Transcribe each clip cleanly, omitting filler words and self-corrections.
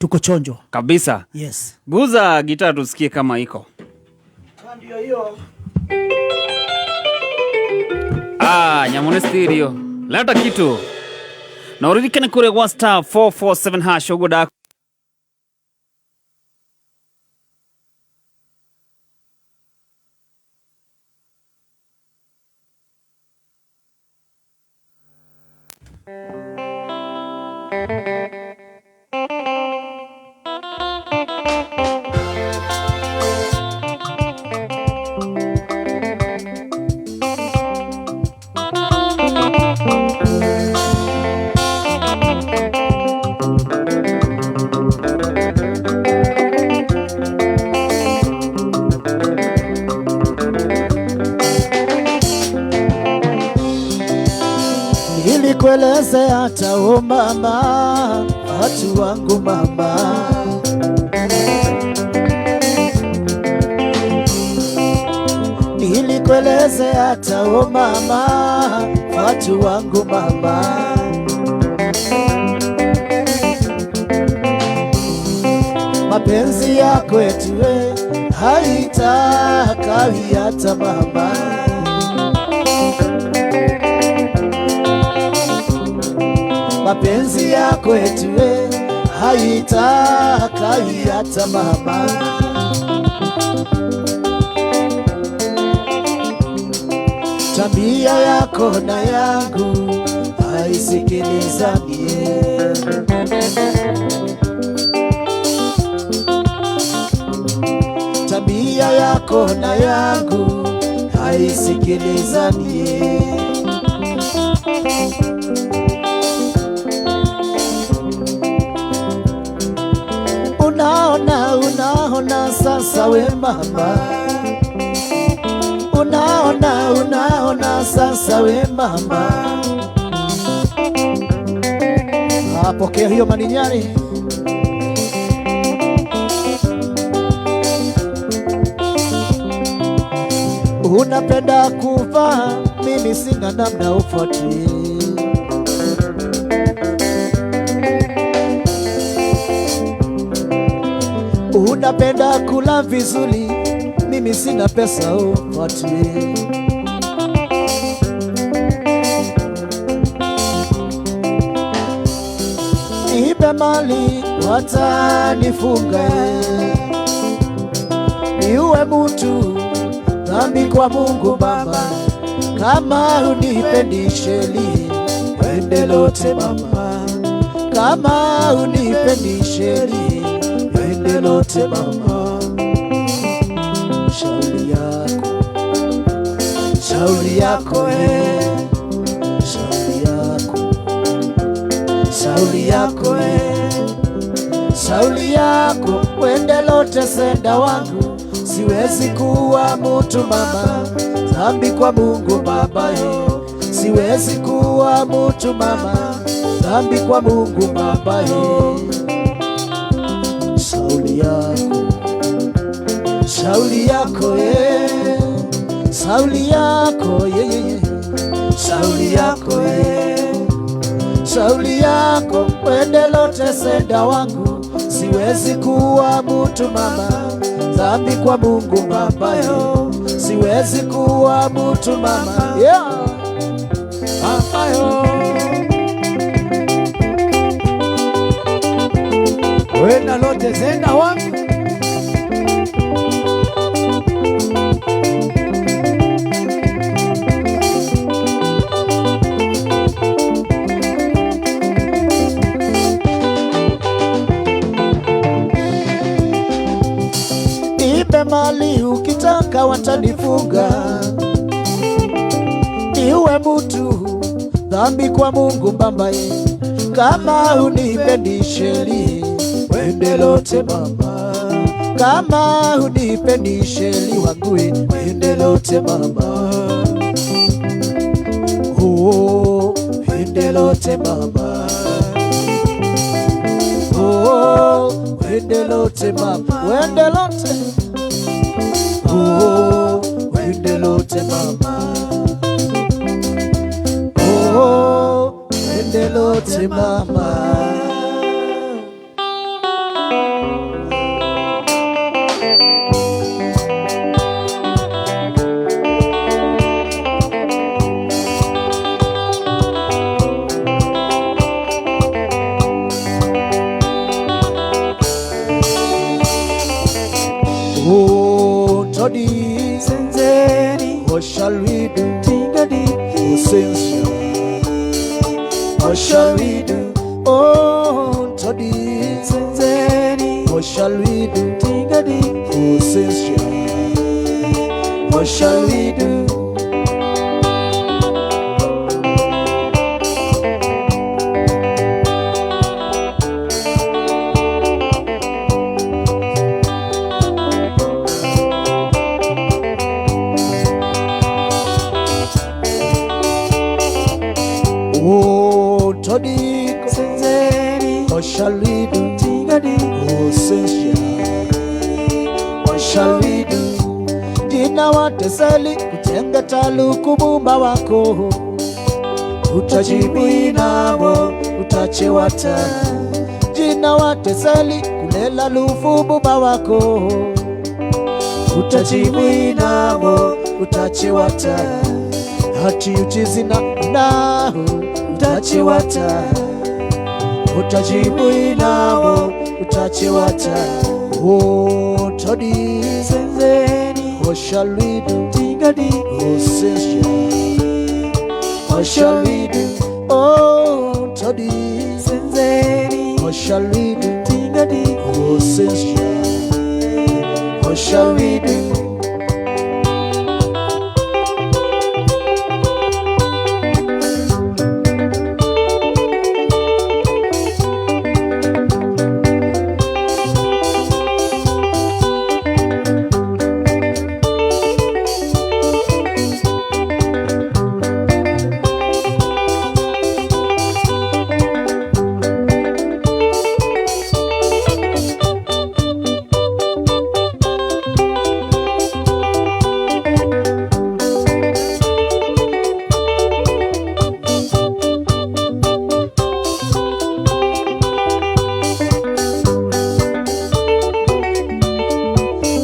Tuko chonjo. Kabisa. Yes. Guza gitaa tusikie kama iko. Ndio hiyo. Ah, Nyamune Stereo. Leta kitu. Na uririkane kure gwa star 447 hash uguo da Ili kueleze hata o mama, watu wangu mama, nilikueleze hata o mama, watu wangu mama, mapenzi yako etue haitakawi hata mama. Mapenzi yako etue haitakawi hata mama. Tabia yako na yangu haisikilizanie. Tabia yako na yangu haisikilizanie. Unaona, unaona sasa we mama, unaona, unaona sasa we mama. Pokea hiyo maninyari. Unapenda kuvaa, mimi sina namna ufuatie. Unapenda kula vizuri, mimi sina pesa ufuatie. Nipe mali watanifunga, niuwe mutu dhambi kwa Mungu Baba, kama unipendisheli wende lote mama, kama unipendisheli wende lote mama. Shauri yako, shauri yako eh, shauri yako, shauri yako eh, shauri yako wende lote senda wangu, siwezi kuwa mutu mama, dhambi kwa Mungu Baba yo, siwezi kuwa mutu mama, dhambi kwa Mungu Baba yo. Shauri yako, shauri yako eh, shauri yako ye, ye, ye. Shauri yako eh, shauri yako wende lote senda wangu, siwezi kuwa mutu mama, dhambi kwa Mungu Baba yo, siwezi kuwa mutu mama, yeah. Baba yo. Wenda lote zenda wangu. Nipe mali ukitaka watanifunga, niwe mutu dhambi kwa Mungu bambaye, kama unipendisheli wende lote mama, kama unipendisheli wangue wende lote mama, oh, wende lote mama, oh, wende lote mama, wende lote, oh, wende lote mama, oh, wende lote mama. Oh, Toddy, Senzeni what shall we do? Tingadi Oh, since what shall we do? Oh, Toddy, Senzeni what shall we do? Tingadi Oh, since what shall we do? Oh, Toddy, Senzeni what shall we do? Tingadi Oh, since what shall we do? Jina watesali kujenga talu kubumba wako utajibinabo utachewata jina watesali kulela lufu buba wako utajibinabo utachewata hati uchizina naho utachewata utajibinabo utachewata. Oh, Toddy, Senzeni what shall we do? Tingadi Oh, sister, what shall we do? Oh, Toddy, Senzeni what shall we do? Tingadi Oh, sister, what shall we do?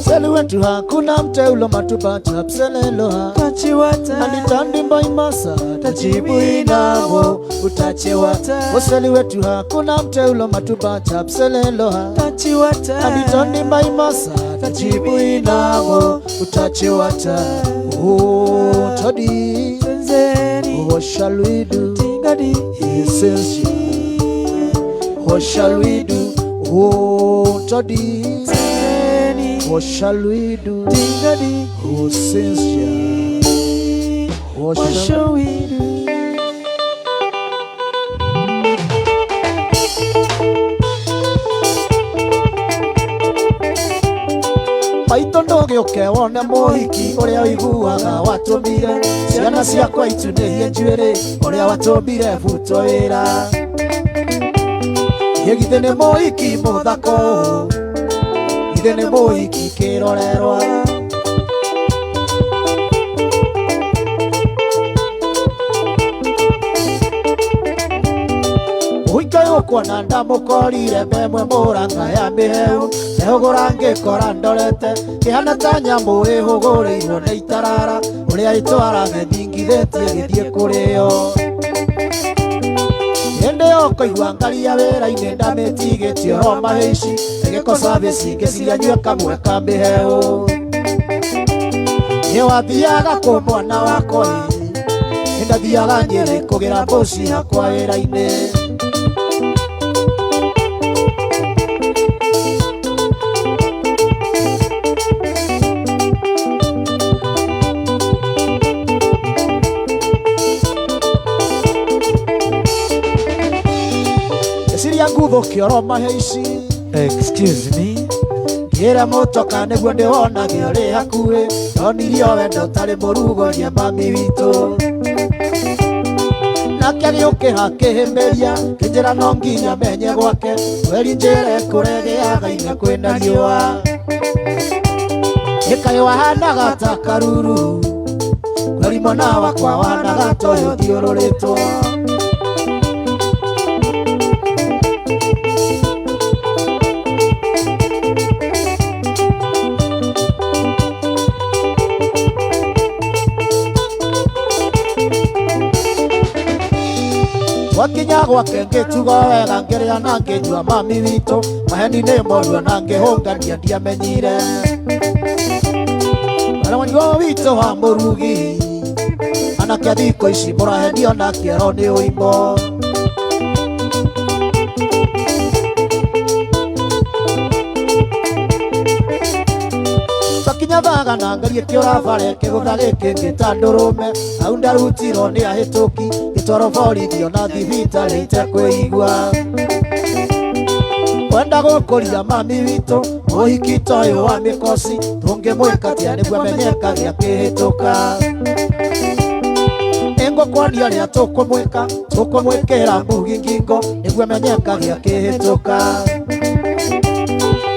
Seli wetu hakuna mteulo matupa chapseleloha Tachiwata alitandimba imasa tachibuinavo utachewata. Oseli wetu hakuna mteulo matupa chapseleloha Tachiwata alitandimba imasa tachibuinavo utachewata. Oh, Toddy, Senzeni what shall we do? Tingadi Essential, what shall we do? Oh, Toddy, Senzeni what shall we do? Tingadi Oh, sincere, what What shall shall we do? Maitho ndũgĩũke wone mũhiki ũrĩa ũiguaga watũmire ciana ciakwa itunĩhie njuĩrĩ ũrĩa watũmbire buto wĩra githĩ nĩ mũhiki mũthako githĩ nĩ mũhiki kĩrorerwa. Mũhiki ũyũ kuona ndamũkorire memwe mũranga ya mĩhehu ehũgũra ngĩkora ndorete kĩhana ta nyamũ ĩhũgũrĩirwo nĩ itarara ũrĩa ĩtwaraga ĩthingithĩtie gĩthiĩ kũrĩo hĩndĩ ĩyo kũigua ngaria wĩra-inĩ ndamĩtigĩtie oro mahĩici ĩgĩko service ngĩciria nyue kamwe ka mĩhehu nĩ wathiaga kũ mwana wakwa ĩ ndathiaga Nyĩrĩ kũgĩra mbũci yakwa wĩra-inĩ. Ngĩciria nguthũke oro mahĩici Excuse me ngĩra mũtoka nĩguo ndĩwonage ũrĩ hakuhĩ ndonirio wendo ũtarĩ mũrugũrie mami witũ nake agĩũkĩra akĩhĩmbĩria kĩnjĩra no nginya menye gwake mweri njĩre kũregeaga-inĩ kwĩna riũa ĩkaĩ wahanaga ta karuru kweri mwana wakwa wanaga ta ũyũ ũthiũrũrĩtwo. Twakinya gwake ngĩtugo wega ngĩrĩa na ngĩnyua mami witũ maheni nĩ morua na ngĩhũngania ndiamenyire. Ana wanyua witũ wa mũrugi anake a thikũ ici mũrahenio na kĩero nĩ ũimbo. Twakinya thaga na ngarie kĩũra bare kĩgũtha gĩkĩ ngĩta ndũrũme hau ndarutirwo nĩ ahĩtũki ngĩtwarwo borithi ona thibitarĩ itekwĩigua. Kwenda gũkũria mami witũ mũhiki ta ũyũ wa mĩkoci tũngĩmwĩka atĩa nĩguo amenyekage akĩhĩtũka. Nĩngũkuonia ũrĩa tũkũmwĩka tũkũmwĩkĩra mugi ngingo nĩguo amenyekage akĩhĩtũka.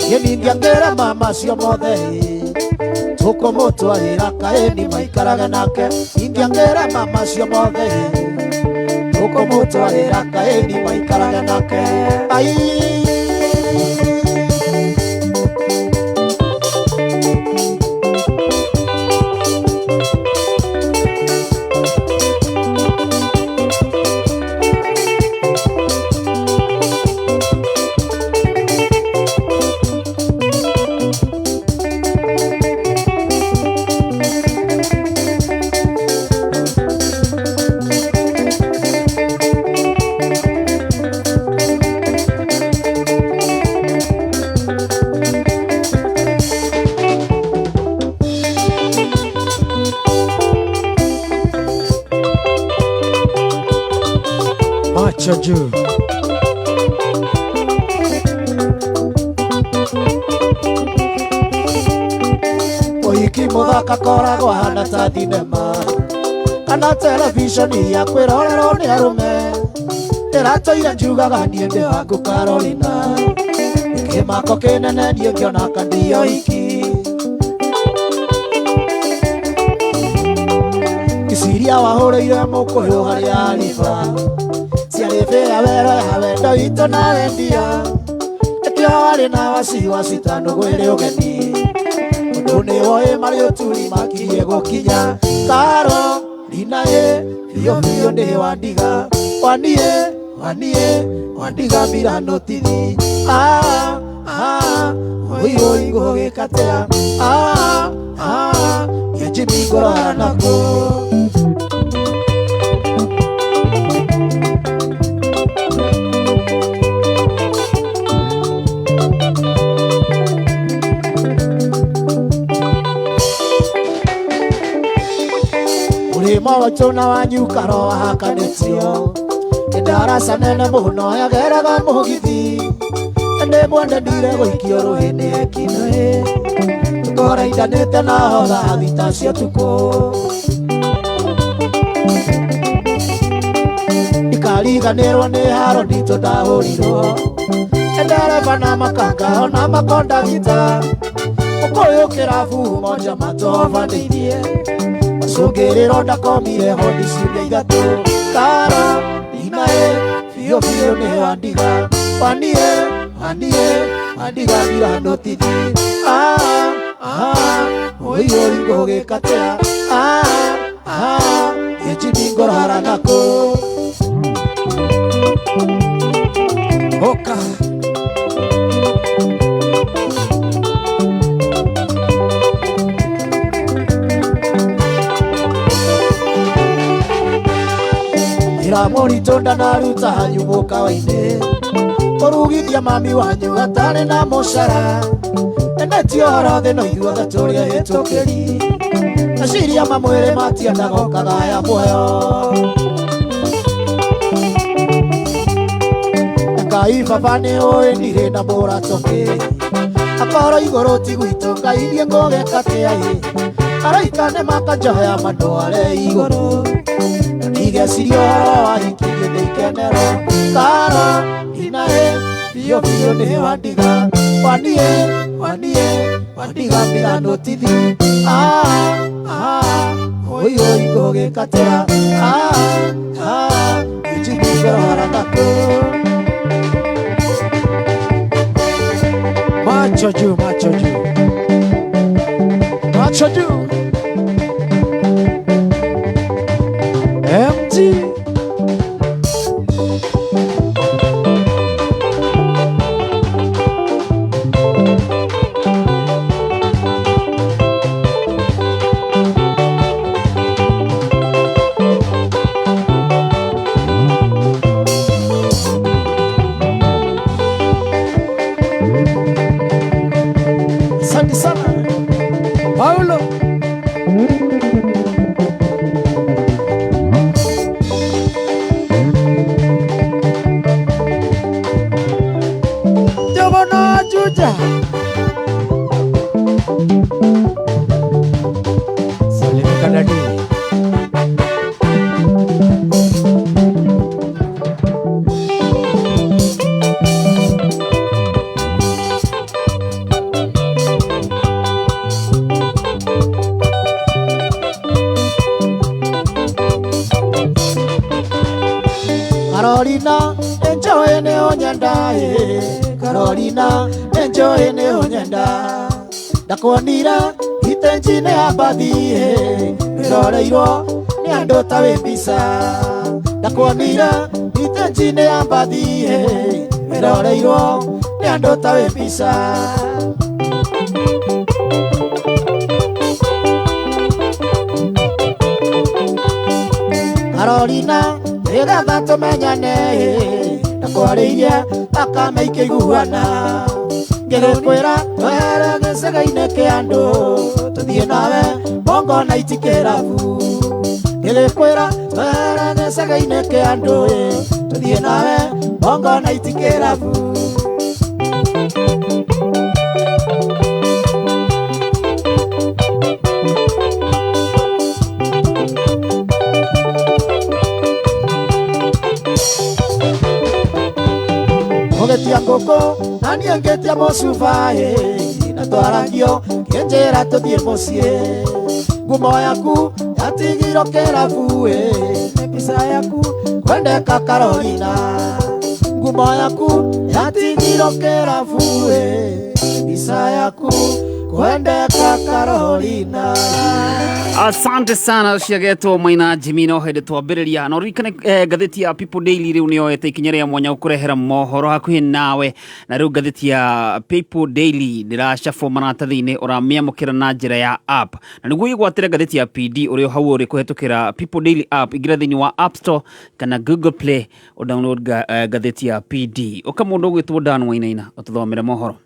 Niĩ ningĩakĩra mama acio mothe tũkũmũtwarĩra kaĩni maikarage nake. Ingĩakĩra mama acio mothe tũkũmũtwarĩra kaĩni maikarage nake. Ai. Macho juu. Mũhiki mũthaka koragwo ahana ta thinema kana televisheni ya kwĩrorerwo nĩ arũme. Ndĩratũire njugaga niĩ ndĩ waku Carolina, kĩmako kĩnene niĩ ngĩona kandio iki. Iciria wahũrĩire mũkũyũ harĩa ariba ciarĩ bĩa wero ya wendo witũ na wendia nĩkĩo warĩ na wasiwasi ta nũgũ ĩrĩ ũgeni. Ũndũ nĩ woĩ marĩ ũturi makirie gũkinya Karo rina ĩ biũ biũ nĩ wandiga waniĩ waniĩ wandiga mirano tithi ah ah oi oi ngũgĩkatea ah ah niĩ Jimmy ngũrora nakũ. Mũrĩmo waitũ na wanyu karo wahakanĩtio nĩ ndaraca nene mũno yageraga mũgithi nĩ mwene ndire gũikio rũĩ nĩ ekinaĩ tũkoraindanĩte na hotha thita cia ũtukũ. Ndikariganĩrwo nĩ haro nditũ ndahũrirwo nĩ ndereba na makanga ona makondagita mũkũyũ kĩrabu moja matovanĩirie macũngĩrĩro ndakomire hodi ciumia ithatũ. Karo rina ĩ biũ biũ nĩ wandiga waniĩ waniĩ wandiga mirano tithi ah ah oi oi ngũgĩkatea ah ah niĩ Jimmy ngũrara nakũ. Oka. Ira mũritũ ndanaruta hanyu mũkawa-inĩ kũrugithia mami wanyu atarĩ na mũcara enetio ũhoro thĩ no ithuothe tũrĩ ahĩtũkĩri meciria mamwĩrĩ matiendaga ũkagaya muoyo. Ngai baba nĩ ũĩ ndirĩ na mũrata ũngĩ akorwo igũrũ ti gwitũ Ngai niĩ ngũgĩka atĩa ĩ araika nĩ makanjoya mandware igũrũ ndigeciria ũhoro wa hiki niĩ ndĩikenero. Karo rina ĩ biũ biũ nĩ wandiga waniĩ waniĩ wandiga mirano tithi ah ah oi oi ngũgĩkatea ah ah niĩ Jimmy ngũrora nakũ. Macho juu, macho juu. Macho juu. MG. Juja. Salimika dadi. Carolina, enjoy ne onyenda Carolina, enjoy ne onyenda. Ndakuonire itenjine ya bathi wiroreirwo ni andu ta wi mbica. Ndakuonire itenjine ya bathi wiroreirwo ni andu ta wi mbica. Carolina, nigetha tumenyane ndakwarĩirie thakame ikĩiguana. Ngĩgĩkwĩra twere gĩcega-inĩ kĩa andũ tũthiĩ nawe bongo na itikĩrabu. Ngĩgĩkwĩra twere gĩcega-inĩ kĩa andũ tũthiĩ nawe bongo na itikĩrabu. Mũgetia ngũkũ na niĩ ngĩtia mũcuba na twarangio kĩnjĩra tũthiĩ mũciĩ. Ngumo yaku yatigirwo kĩrabu nĩ mbica yaku kwendeka Carolina. Ngumo yaku yatigirwo kĩrabu mbica yaku kwendeka Carolina. Asante sana ciagetwo Maina Jimmy no hĩndĩ twambĩrĩria na ũririkane ngathĩti ya People Daily rĩu nĩyoete ikinya rĩa mwanya gũkũrehera mohoro hakuhĩ nawe, na rĩu ngathĩti ya People Daily ndĩracabwo maratathi-inĩ ũramĩamũkĩra na njĩra ya app, na nĩguo ũgwatĩre ngathĩti ya PD ũrĩ o hau ũrĩ kũhetũkĩra People Daily app, ingĩra thĩinĩ wa App Store kana Google Play ũdownload ngathĩti ya PD. Ũka mũndũ ũgwĩtwo Dan Wainaina ũtũthomere mohoro.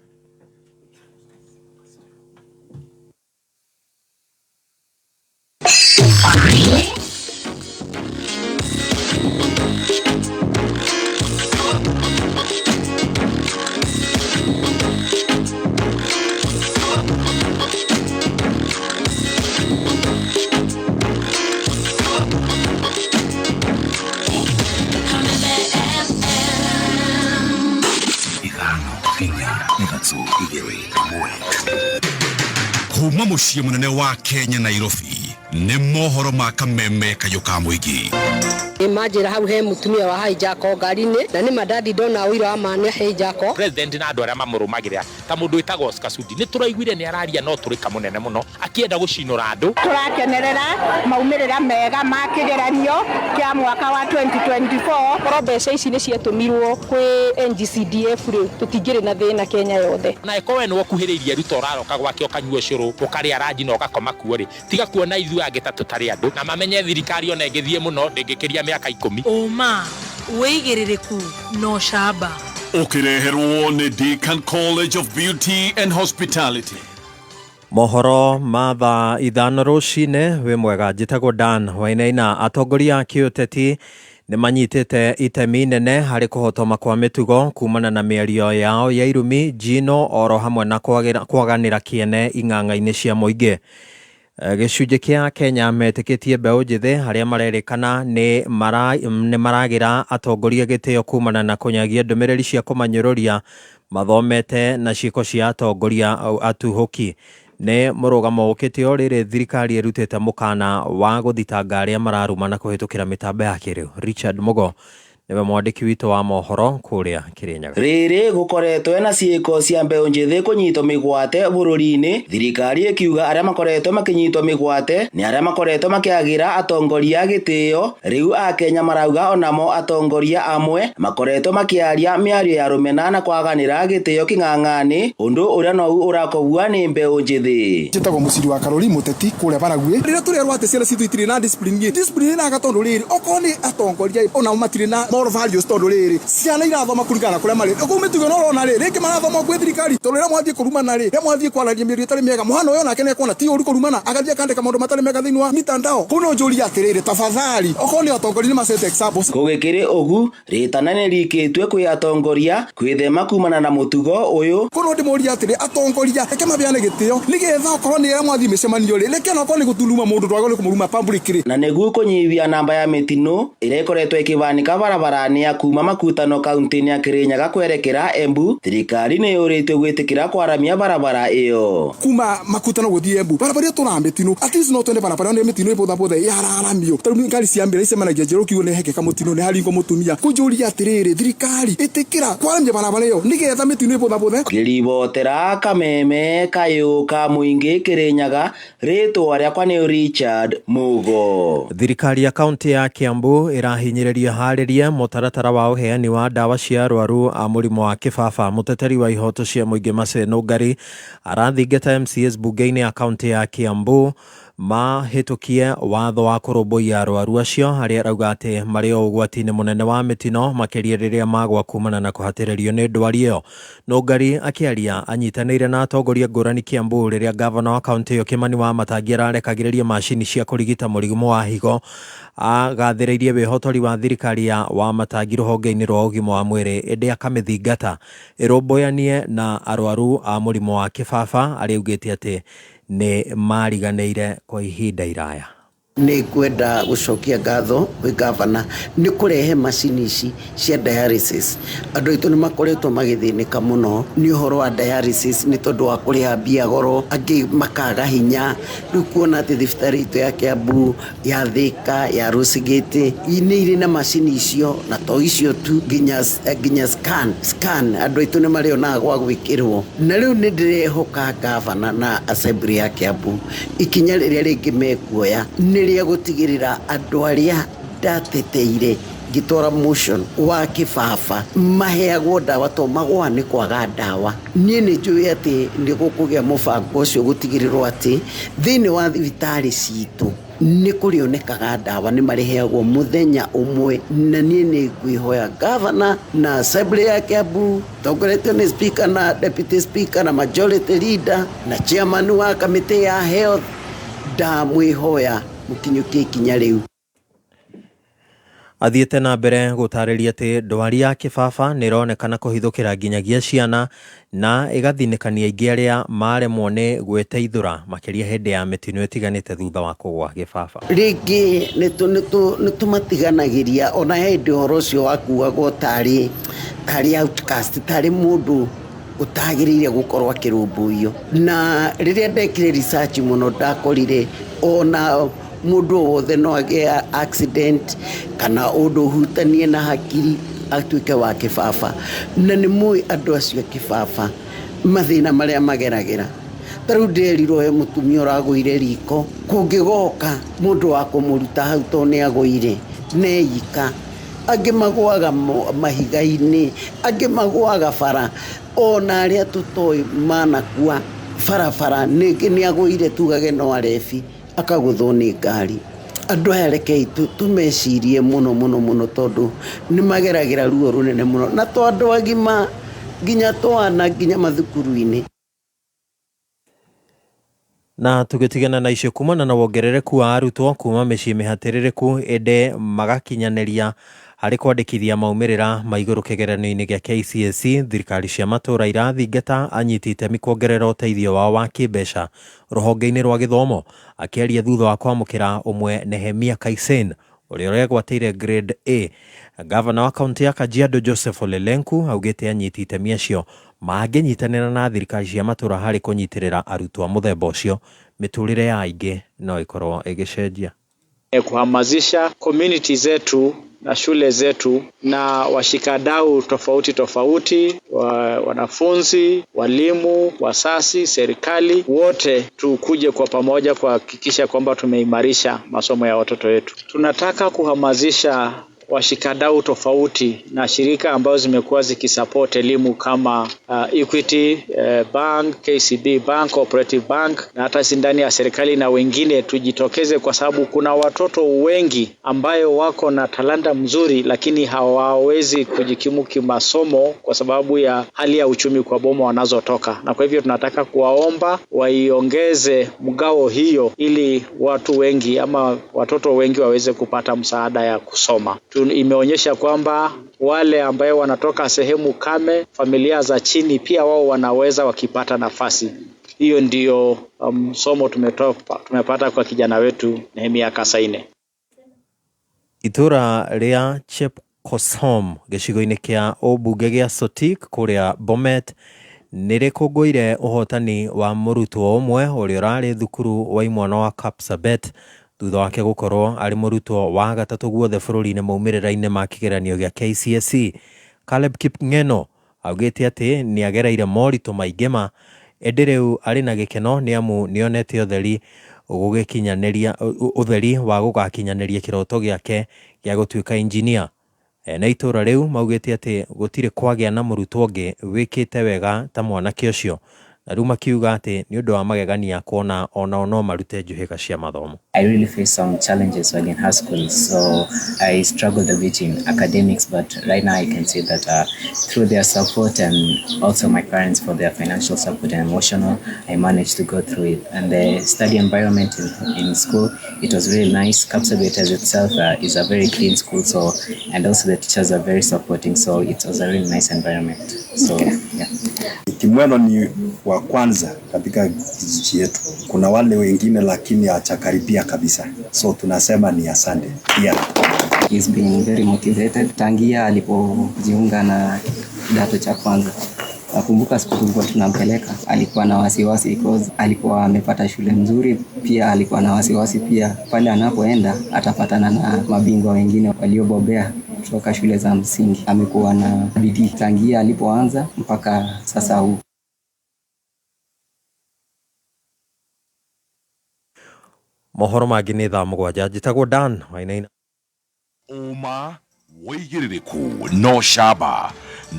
Kuma muciĩ mũnene wa Kenya Nairobi nĩ mohoro ma kameme kayũ ka mũingĩ. Imagine hau he mutumia wa hijack ngari-inĩ na nĩ madadi ndona ũira wa ma nĩ hijack. President na andũ arĩa mamũrũmagĩrĩra ta mũndũ wĩtagwo Oscar Sudi nĩ tũraiguire nĩ araria no tũrĩka mũnene mũno akĩenda gũcinũra andũ. Tũrakenerera maumĩrĩra mega ma kĩgeranio kĩa mwaka wa 2024. Korwo mbeca ici nĩ ciatũmirwo kwĩ NGCDF rĩ, tũtingĩrĩ na thĩna Kenya yothe. Na ĩkorwo we nĩ wokuhĩrĩirie Ruto ũraroka gwake ũkanyua ũcũrũ ũkarĩa ranji na ũgakoma kuo rĩ, tiga kuona ithuĩ angĩ ta tũtarĩ andũ na mamenye thirikari ona ĩngĩthiĩ mũno ndĩngĩkĩria mĩaka 10. Ũma wĩigĩrĩrĩku na ũcamba. Ũkĩreherwo nĩ Deakin College of Beauty and Hospitality. Mohoro ma thaa 5 rũcinĩ wĩ mwega, njĩtagwo Dan Wainaina. Atongoria a kĩũteti nĩ manyitĩte itemi nene harĩ kũhotoma kwa mĩtugo kumana na mĩario yao ya irumi, njino oro hamwe na kwaganĩra kĩene ing'ang'a-inĩ cia mũingĩ. Gĩcunjĩ kĩa Kenya metĩkĩtie mbeũ njĩthĩ arĩa marerĩkana nĩ maragĩra atongoria gĩtĩo kumana na kũnyagia ndũmĩrĩri cia kũmanyũrũria mathomete na ciĩko cia atongoria atuhũki. Nĩ mũrũgamo ũkĩte o rĩrĩ thirikari ĩrutĩte mũkana wa gũthitanga arĩa mararumana kũhĩtũkĩra mĩtambo ya kĩrĩu. Richard Mugo niwe mwandĩki witũ wa mohoro kũrĩa Kirinyaga. Rĩrĩ gũkoretwo na ciĩko cia mbeũ njĩthĩ kũnyitwo mĩgwate bũrũri-inĩ, thirikari ĩkiuga arĩa makoretwo makĩnyitwo mĩgwate nĩ arĩa makoretwo makĩagĩra atongoria gĩtĩo. Rĩu akenya marauga onamo atongoria amwe makoretwo makĩaria mĩario ya rũmena na kwaganĩra gĩtĩo kĩng'ang'ani, ũndũ ũrĩa nou ũrakobua nĩ mbeũ njĩthĩ. Njĩtagwo Mũciri wa Karori mũteti kũrĩa Baragwi. Rĩrĩa tũrerwo atĩ ciana citũ itirĩ na discipline, discipline ĩnaga tondũ rĩrĩ okorwo nĩ atongoria onao matirĩ na Moral values tondu riri ciana irathoma kuringana na kuria mari kuu mitugo no rona riri ringi marathoma kwi thirikari tondu riria mwathie kurumana ri riria mwathie kwararia mĩario ĩtarĩ mĩega mwana ũyũ nake nĩekuona ti ũru kũrumana agathiĩ akandĩka maũndũ matarĩ mega thĩinĩ wa mitandao. Kũu no njũrie atĩrĩrĩ, tafadhali okorwo nĩ atongoria nĩ macete examples. Gũgĩkĩrĩ ũgu rĩtana nĩrĩikĩtwe kwĩ atongoria kwĩthema kumana na mũtugo ũyũ. Kũu no ndĩmũrie atĩrĩ, atongoria reke mabeane gĩtĩo nĩgetha okorwo nĩ mwathiĩ mĩcemanio rĩ, reke onakorwo nĩ gũturuma mũndũ twagĩrĩirwo nĩ kũmũruma publicly. Na nĩguo kũnyihia namba ya mĩtino ĩrĩa ĩkoretwo ĩkĩbanĩka barabara-inĩ ya kuma Makutano kaunti-inĩ ya Kirinyaga kwerekera Embu, thirikari nĩ yũrĩtio gwĩtĩkĩra kwaramia barabara ĩyo. Kuma Makutano gũthiĩ Embu barabara ĩyo tũraga mĩtino, at least no twende barabara ĩyo nĩ mĩtino ĩbũthabũtha yararamio. Tarĩu ngari cia mbere icemanagia njĩra ũkiuga nĩ hekeka mũtino nĩ haringwo mũtumia. Kũnjũria atĩrĩrĩ, thirikari ĩtĩkĩra kwaramia barabara ĩyo nĩgetha mĩtino ĩbũthabũthe. Ngĩribotera Kameme kayũ ka mũingĩ Kirinyaga, rĩtwa rĩakwa nĩ Richard Mugo. Thirikari ya kaunti ya Kiambu ĩrahinyĩrĩria harĩrie mũtaratara wa ũheani wa ndawa cia arwaru a mũrimũ wa kĩbaba. Mũteteri wa ihoto cia mũingĩ Mercy Nũngari arathingata MCAs bunge-inĩ ya kaunti ya Kiambu mahĩtũkie watho wa kũrũmbũiya arwaru acio arĩa arauga atĩ marĩ o ũgwati-inĩ mũnene wa mĩtino makĩria rĩrĩa magwa kumana na kũhatĩrĩrio nĩ ndwari ĩyo. Nũngari akĩaria anyitanĩire na atongoria ngũrani Kiambu rĩrĩa gavana wa kaunti ĩyo Kimani Wamatangi ararekagĩrĩria macini cia kũrigita mũrimũ wa higo agathĩrĩirie wĩhotori wa thirikari ya Wamatangi rũhonge-inĩ rwa ũgima wa mwĩrĩ ĩndĩ akamĩthingata ĩrũmbũyanie na arwaru a mũrimũ wa kĩbaba arĩa augĩte atĩ nĩ mariganĩire kwa ihinda iraya. Nĩ ngwenda gũcokia ngatho kwĩ gavana nĩ kũrehe macini ici cia dialysis. Andũ aitũ nĩ makoretwo magĩthĩnĩka mũno nĩ ũhoro wa dialysis nĩ tondũ wa kũrĩha mbia goro, angĩ makaga hinya. Rĩu kuona atĩ thibitarĩ itũ ya Kiambu, ya Thika, ya Rũcigĩtĩ nĩ irĩ na macini icio, na to icio tu, nginya scan andũ aitũ nĩ marĩonaga gwa gwĩkĩrwo. Na rĩu nĩ ndĩrehoka gavana na assembly ya Kiambu ikinya rĩrĩa rĩngĩ mekuoya nĩ rĩa gũtigĩrĩra andũ arĩa ndateteire ngĩtwara motion wa kĩbaba maheagwo ndawa to magwa nĩ kwaga ndawa. Niĩ nĩ njũĩ atĩ nĩ gũkũgĩa mũbango ũcio gũtigĩrĩrwo atĩ thĩinĩ wa thibitarĩ citũ nĩ kũrĩonekaga ndawa, nĩ marĩheagwo mũthenya ũmwe. Na niĩ nĩ ngwĩhoya gavana na assembly ya Kiambu tongoretio nĩ speaker na deputy speaker na majority leader na chairman wa kamĩtĩ ya health, ndamwĩhoya mũkinyũkie ikinya rĩu. Athiĩte na mbere gũtarĩria atĩ ndwari ya kĩbaba nĩ ĩronekana kũhithũkĩra nginyagia ciana na ĩgathinĩkania aingĩ arĩa maremwo nĩ gwĩteithũra makĩria hĩndĩ ya mĩtino ĩtiganĩte thutha wa kũgwa gĩbaba. Rĩngĩ nĩ tũmatiganagĩria ona hĩndĩ ũhoro ũcio wakuagwo tarĩ outcast, tarĩ mũndũ ũtagĩrĩire gũkorwo akĩrũmbũiyo. Na rĩrĩa ndekire research mũno ndakorire ona mũndũ wothe no agĩe accident kana ũndũ ũhutanie na hakiri atuĩke wa kĩbaba. Na nĩ mũĩ andũ acio a kĩbaba mathĩna marĩa mageragĩra. Ta rĩu ndĩrerirwo he mũtumia ũragũire riko, kũngĩgoka mũndũ wa kũmũruta hau tondũ nĩ agũire neika. Angĩ magũaga mahiga-inĩ, angĩ magũaga bara, ona arĩa tũtoĩ manakua barabara nĩ agũire tugage no arebi akagũthwo nĩ ngari. Andũ aya rekei tũmecirie mũno mũno mũno tondũ nĩ mageragĩra ruo rũnene mũno, na to andũ agima nginya twana nginya mathukuru-inĩ. Na tũgĩtigana na icio kumana na wongerereku wa arutwo kuma mĩciĩ mĩhatĩrĩrĩku ĩndĩ magakinyanĩria harĩ kwandĩkithia maumĩrĩra ma igũrũ kĩgeranio-inĩ gĩa KCSE, thirikari cia matũũra irathingata anyiti itemi kuongerera ũteithio wao wa kĩmbeca rũhonge-inĩ rwa gĩthomo. Akĩaria thutha wa kwamũkĩra ũmwe Nehemia Kaisen ũrĩa ũregwatĩire grade A, gavana wa kaunti ya Kajiado Joseph Ole Lenku augĩte anyiti itemi acio mangĩnyitanĩra na thirikari cia matũũra harĩ kũnyitĩrĩra arutwo a mũthemba ũcio, mĩtũrĩre ya aingĩ no ĩkorwo ĩgĩcenjia. Kuhamasisha community zetu na shule zetu na washikadau tofauti tofauti, wanafunzi, walimu, wasasi, serikali, wote tukuje kwa pamoja kuhakikisha kwamba tumeimarisha masomo ya watoto wetu. Tunataka kuhamasisha washikadau tofauti na shirika ambazo zimekuwa zikisupport elimu kama Equity Bank, KCB Bank, Cooperative Bank na hata si ndani ya serikali na wengine, tujitokeze kwa sababu kuna watoto wengi ambayo wako na talanta mzuri lakini hawawezi kujikimu kimasomo kwa sababu ya hali ya uchumi kwa boma wanazotoka, na kwa hivyo tunataka kuwaomba waiongeze mgao hiyo ili watu wengi ama watoto wengi waweze kupata msaada ya kusoma. Imeonyesha kwamba wale ambayo wanatoka sehemu kame, familia za chini, pia wao wanaweza wakipata nafasi. Hiyo ndio somo tumepata kwa kijana wetu Nehemia Kasaine. Itura rĩa Chepkosom gĩcigo-inĩ kĩa ũmbunge gĩa Sotik kũrĩa Bomet nĩ rĩkũngũĩire ũhotani wa mũrutwo ũmwe ũrĩa ũrarĩ thukuru wa imwana wa Kapsabet thutha wake gũkorwo arĩ mũrutwo wa gatatũ guothe bũrũri-inĩ maumĩrĩra-inĩ ma kĩgeranio gĩa KCSE. Caleb Kipngeno augĩte atĩ nĩ agereire moritũ maingĩ ma ĩndĩ rĩu arĩ na gĩkeno nĩ amu nĩonete ũtheri gũgĩkinyanĩria ũtheri wa gũgakinyanĩria kĩroto gĩake gĩa gũtuĩka injinia. Na itũra rĩu maugĩte atĩ gũtirĩ kwagĩa na mũrutwo ũngĩ wĩkĩte wega ta mwanake ũcio, na rĩu makiuga atĩ nĩ ũndũ wa magegania kuona onao no marute njuhĩga cia mathomo. I really faced some challenges while in high school, so I struggled a bit in academics, but right now I can say that through their support and also my parents for their financial support and emotional, I managed to go through it. And the study environment in school, it was really nice. Kapsabet as itself is a very clean school, so, and also the teachers are very supporting, so it was a really nice environment. So, yeah. Kimweno ni wa kwanza katika kijiji yetu. Kuna wale wengine lakini hawajakaribia kabisa. So tunasema ni asante. Yeah. He's been very motivated tangia alipojiunga na kidato cha kwanza. Nakumbuka siku tulikuwa tunampeleka, alikuwa na wasiwasi because alikuwa amepata shule nzuri, pia alikuwa na wasiwasi pia pale anapoenda atapatana na mabingwa wengine waliobobea kutoka shule za msingi. Amekuwa na bidii tangia alipoanza mpaka sasa huu. Mohoro mangĩ nĩ thaa 7. Njĩtagwo Dan Wainaina. Ũma wĩigĩrĩrĩku no camba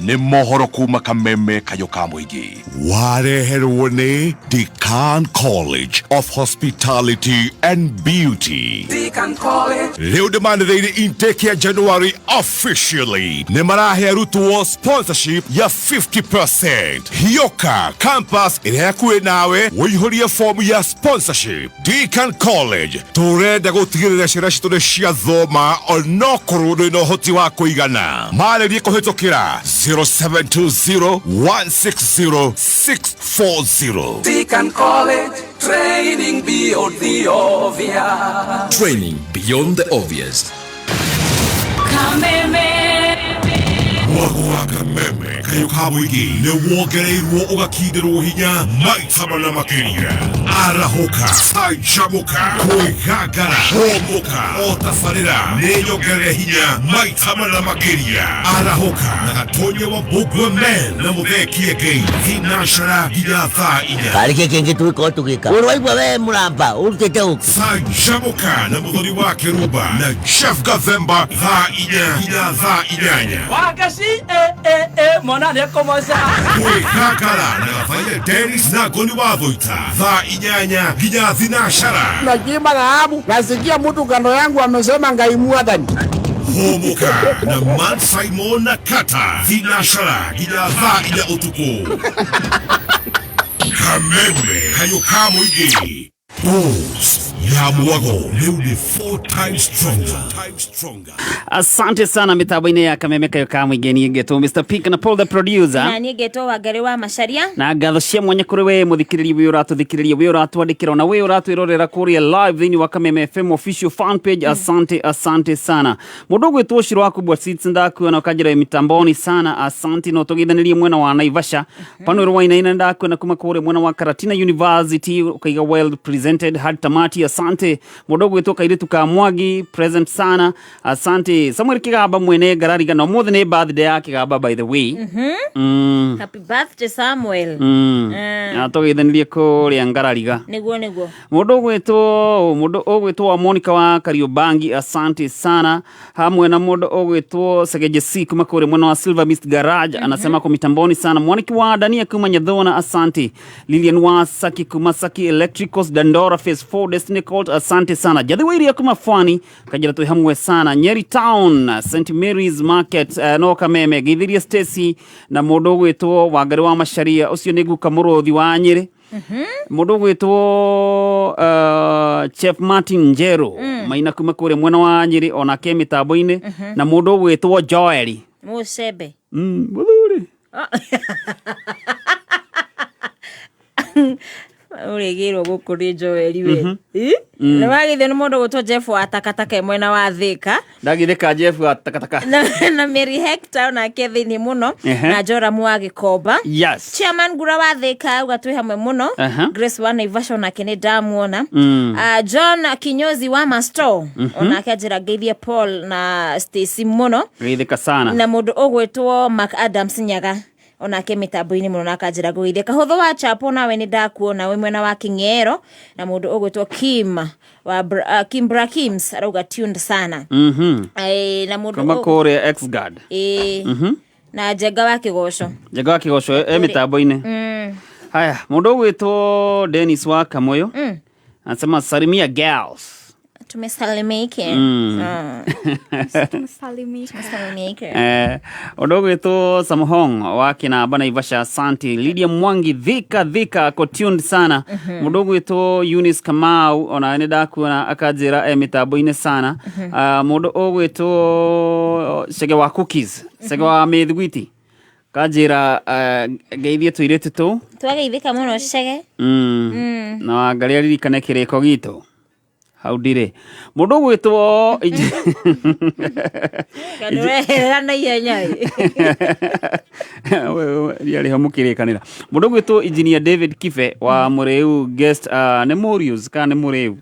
nĩ mohoro kuma Kameme kayũ ka mũingĩ wareherwo nĩ Decan College of Hospitality and Beauty. Deacon College. Rĩu ndĩmanĩrĩire intake ya January officially nĩ marahe arutwo sponsorship ya 50%. Hioka campus ĩrĩa hakuhĩ nawe ũihũrie fomu ya sponsorship. Deacon College tũrenda gũtigĩrĩra ciana citũ nĩ ciathoma onokorwo ndũrĩ na ũhoti wa kũigana. Marĩrie kũhĩtũkĩra 0720 160 640. Deacon College, training beyond the obvious. Training beyond the obvious. Kameme. Mwago wa Kameme kayũ ka mũingĩ nĩ wongereirwo ũgakindĩrwo hinya maita mana makĩria. Arahũka, canjamũka, kwĩgangara, hũmũka, o tabarĩra nĩ nyongerere hinya maita mana makĩria. Arahũka na Gatonya wa Mbũngua Men na Mũthee Kĩengei thinacara nginya thaa 4. Karĩ kĩ kĩngĩ tũgĩkorwo tũgĩka ũrĩ waigua we mũramba ũrutĩte ũkĩ. Canjamũka na Mũthoni wa Kĩrumba na Jeff Gathemba thaa 4 nginya thaa 8. Wagaci mwana nĩekũmoca. Kwĩgangara na Gathaia Dennis na Ngoni wa Thũita thaa 8 nginya thinacara. Nakiimba dhahabu, nasikia mtu kando yangu amesema Ngai mwathani. Hũmũka na Man Simon na Kata thinacara nginya thaa 4 ũtukũ. Kameme kayũ ka mũingĩ. Bulls ya mwago rĩu nĩ 4 times stronger. Asante sana mitambo-inĩ ya Kameme kayo ka mũingĩ. Niĩ ngetwo Mr Pink na Paul the producer, na niĩ ngetwo Wangari wa Macharia, na ngatho cia mwanya kũrĩ we mũthikĩrĩria wĩ ũratũthikĩrĩria, wĩ ũratwandĩkĩra, na wĩ ũratwĩrorera kũrĩa live thĩinĩ wa Kameme FM official fan page. Asante, asante sana. Mũndũ ũgwĩtwo Ũcirũ wa Kubwa Seats ndakuona ũkanjĩra wĩ mitamboni sana, asante. No tũgeithanĩrie mwena wa Naivasha pano rwa Wainaina ndakuona kuma kũrĩa mwena wa Karatina University, ũkaiga well presented hadi tamati. Asante. Mũndũ ũgwĩtwo kairĩtu ka Mwangi, present sana, asante. Samuel Kigamba mwene ngarariga, na ũmũthĩ nĩ birthday ya Kigamba, by the way. Happy birthday, Samuel. Na tũgeithanirie kũrĩa ngarariga. Niguo, niguo. Mũndũ ũgwĩtwo wa Monica wa Kariobangi, asante sana, hamwe na mũndũ ũgwĩtwo Segejesi kuma kũrĩa mwena wa Silver Mist Garage, anasema kwa mitamboni sana. Mwaniki wa Dania kuma Nyathona, asante. Lilian wa Saki kuma Saki Electricals Dandora Phase 4 Destiny Court, asante sana. Jathi wa iria kuma Fwani kajira twĩ hamwe sana. Nyeri Town St Mary's Market, no Kameme geithirie Stacy na mũndũ ũgwĩtwo Wangari wa Macharia, ũcio nĩ guka mũrũthi wa Nyĩrĩ. Mũndũ ũgwĩtwo Chef Martin Njeru maina kuma kũrĩa mwena wa Nyĩrĩ, onake mĩtambo-inĩ, na mũndũ ũgwĩtwo Joeli. Mucembe. Mũthuri. Ũrĩgĩrwo gũkũ nĩ Joeli we. Nĩ wagithio nĩ mũndũ gwĩtwo Jeff wa takataka e mwena wa Thĩka. Ndagithĩka Jeff wa takataka. Na Mary Hector onake thĩinĩ mũno. Na Joramu wa Gĩkomba. Chairman Ngura wa Thĩka auga twĩ hamwe mũno. Grace wa Naivasha onake nĩ ndamuona. John Kinyozi wa Masto onake anjĩra ngeithie Paul na Stacy mũno. Geithĩka sana. Na mũndũ ũgwĩtwo Mark Adams Nyaga onake mĩtambo-inĩ mũno, na akanjĩra ngũgeithie. Kahũthũ wa Chapo, nawe nĩ ndakuona wĩ mwena wa King'ero, na mũndũ ũgwĩtwo Kim wa Kim Brakims arauga tuned sana. Na mũndũ Kuma kũrĩa Xguard. Na Njenga wa Kĩgoco. Njenga wa Kĩgoco e mĩtambo-inĩ. Haya, mũndũ ũgwĩtwo Dennis wa Kamoyo anasema salimia girls. Tumesalimike. Tumesalimika. Tumesalimike. Ũndũ ũgwĩtwo Samhong wa Kinamba Naivasha, asante. Lydia Mwangi Thika, Thika ako tuned sana. Mũndũ ũgwĩtwo Eunice Kamau ona nĩ ndakuona akanjĩra e mĩtambo-inĩ sana. Mũndũ ũgwĩtwo Cege wa Cookies, Cege wa mĩthiguiti, kanjĩra ngeithie tũirĩtu tũu. Twageithĩka mũno, Cege. Na Wangarĩ aririkane kĩrĩko gitũ hau ndirĩ. Mũndũ ũgwĩtwo Ndũreherera na ihenya ĩ. Rĩarĩ ho mũkĩrĩkanĩra. Mũndũ ũgwĩtwo Engineer David Kibe wa Mũrĩu Guest, nĩ Murius kana nĩ Mũrĩu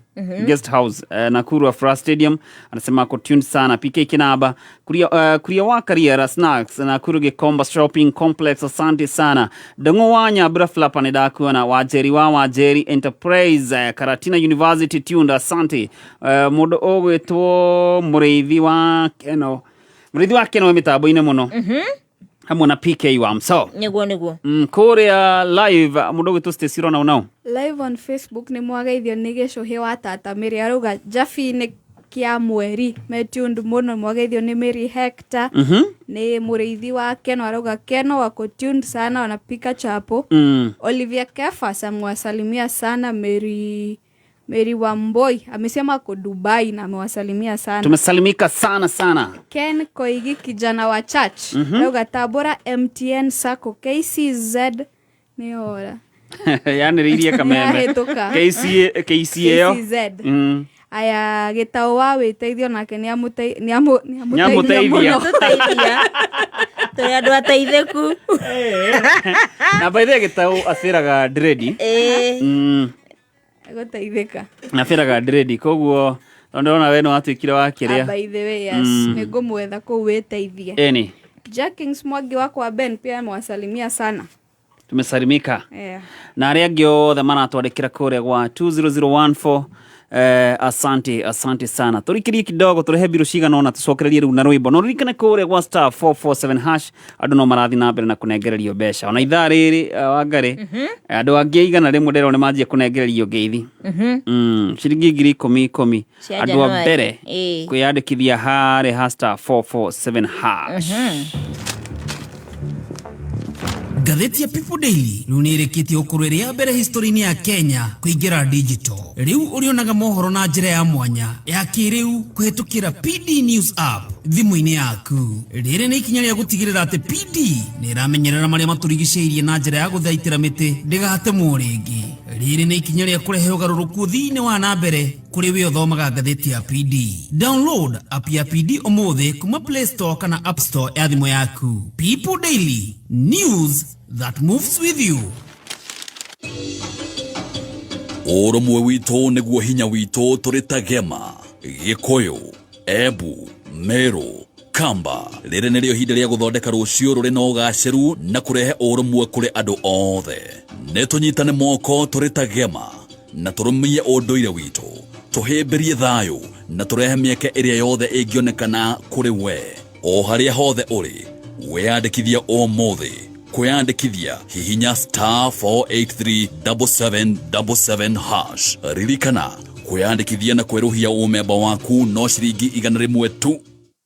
Guest House, Nakuru Afra Stadium, anasema ako tuned sana. PK Kinaba kuria, kuria wa Kariera Snacks Nakuru Gikomba Shopping Complex, asante sana. Dango wa Nyabra Flapa nĩ ndakuona. Wajeri wa Wajeri Enterprise, Karatina University tuned, asante. Mũndũ ũgwĩtwo Mũrĩithi wa Keno, Mũrĩithi wa Keno wĩ mĩtambo-inĩ mũno hamwe na PK wa Mso. Nĩguo, nĩguo. Kũrĩa live mũndũ ũgwĩtwo Stacy Rona unao. Live on Facebook nĩ mwageithio nĩ gĩcũhĩ wa tata Mary, arauga Jabi-inĩ kĩa mweri metuned mũno. Mwageithio nĩ Mary Hector. Nĩ mũrĩithi wa Keno, arauga Keno wako tuned sana, wanapika chapo. Olivia Kefas amewasalimia sana. Mary Wamboi amesema ako Dubai na amewasalimia sana. Tumesalimika sana sana. Ken Koigi, kijana wa church, arauga Tabora MTN Sacco KCZ nĩora. Yanĩrĩirie kameme. Nĩyahĩtũka. KCA KCA. KCZ. Aya, gĩtaũ wa wĩteithio nake nĩamũteithia Nĩamũteithia. mũno. Tũteithia tũrĩ andũ ateithĩku. Na by the way, gĩtaũ acĩraga dredi. Gũteithĩka. Acĩraga dredi, koguo tondũ ndĩrona we nĩ watuĩkire wa Ah, kĩrĩa. by the way, yes, nĩngũmwetha kũu wĩteithie. Ĩni. Jackings Mwangi wakwa Ben pia amewasalimia sana. Tumesalimika. Na arĩa angĩ othe maratwandĩkĩra kũrĩa gwa 20014, asante, asante sana. Tũrikirie kidogo tũrehe mbirũ cigana ũna tũcokererie rĩu na rwĩmbo, no ririkane kũrĩa gwa *447# andũ no marathiĩ na mbere na kũnengererio mbeca ona ithaa rĩrĩ. Wangarĩ, andũ angĩ 100 ndĩrona nĩ manjia kũnengererio ngeithi, ciringi 10,000 10,000 Cia andũ a January. mbere kwĩyandĩkithia harĩa ha *447#. Ngathĩti ya People Daily rĩu nĩ ĩrĩkĩtie gũkorwo ĩrĩ ya mbere history-inĩ ya Kenya kũingĩra digital. Rĩu ũrĩonaga mohoro na njĩra ya mwanya ya kĩrĩu kũhĩtũkĩra PD News app thimũ-inĩ yaku. Rĩrĩ nĩ ikinya rĩa gũtigĩrĩra atĩ PD nĩ ĩramenyerera marĩa matũrigicĩirie na njĩra ya gũthaitĩra mĩtĩ ndĩgatemwo rĩngĩ. Rĩrĩ nĩ ikinya rĩa kũrehe ũgarũrũku thĩinĩ wa na mbere kũrĩ we ũthomaga ngathĩti ya PD. Download app ya PD ũmũthĩ kuma Play Store kana App Store ya thimũ yaku. People Daily, news that moves with you. Ũrũmwe witũ nĩguo hinya witũ tũrĩ ta Gema, Gĩkũyũ, Embu, Meru, Kamba. Rĩrĩ nĩrĩo ihinda rĩa gũthondeka rũciũ rũrĩ na ũgacĩru na kũrehe ũrũmwe kũrĩ andũ othe. Nĩ tũnyitane moko tũrĩ ta Gema na tũrũmie ũndũire witũ, tũhĩmbĩrie thayũ na tũrehe mĩeke ĩrĩa yothe ĩngĩonekana kũrĩ we o harĩa hothe ũrĩ. Wĩyandĩkithie ũmũthĩ. Kwĩyandĩkithia hihinya star 4837777 hash. Ririkana, kwĩyandĩkithia na kwerũhia ũmemba waku no ciringi 100 tu.